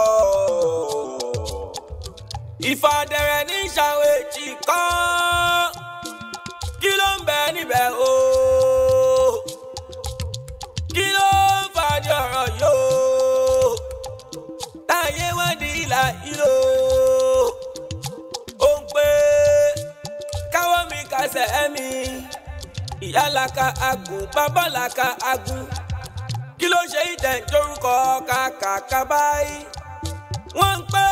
Ìfàdẹ̀rẹ̀ ní ṣàwéjì kan, kí ló ń bẹ níbẹ̀ o? Kí ló ń fàdí ọ̀rọ̀ yóò? Táyé wá di ìlà ìlò. Ó ń pé káwọ́ mi kásẹ̀ ẹ̀mí. Ìyá laka agun, bàbá laka agun. Kí ló ṣe ìtẹ̀ torúkọ kàkàkà báyìí? Wọ́n ń pé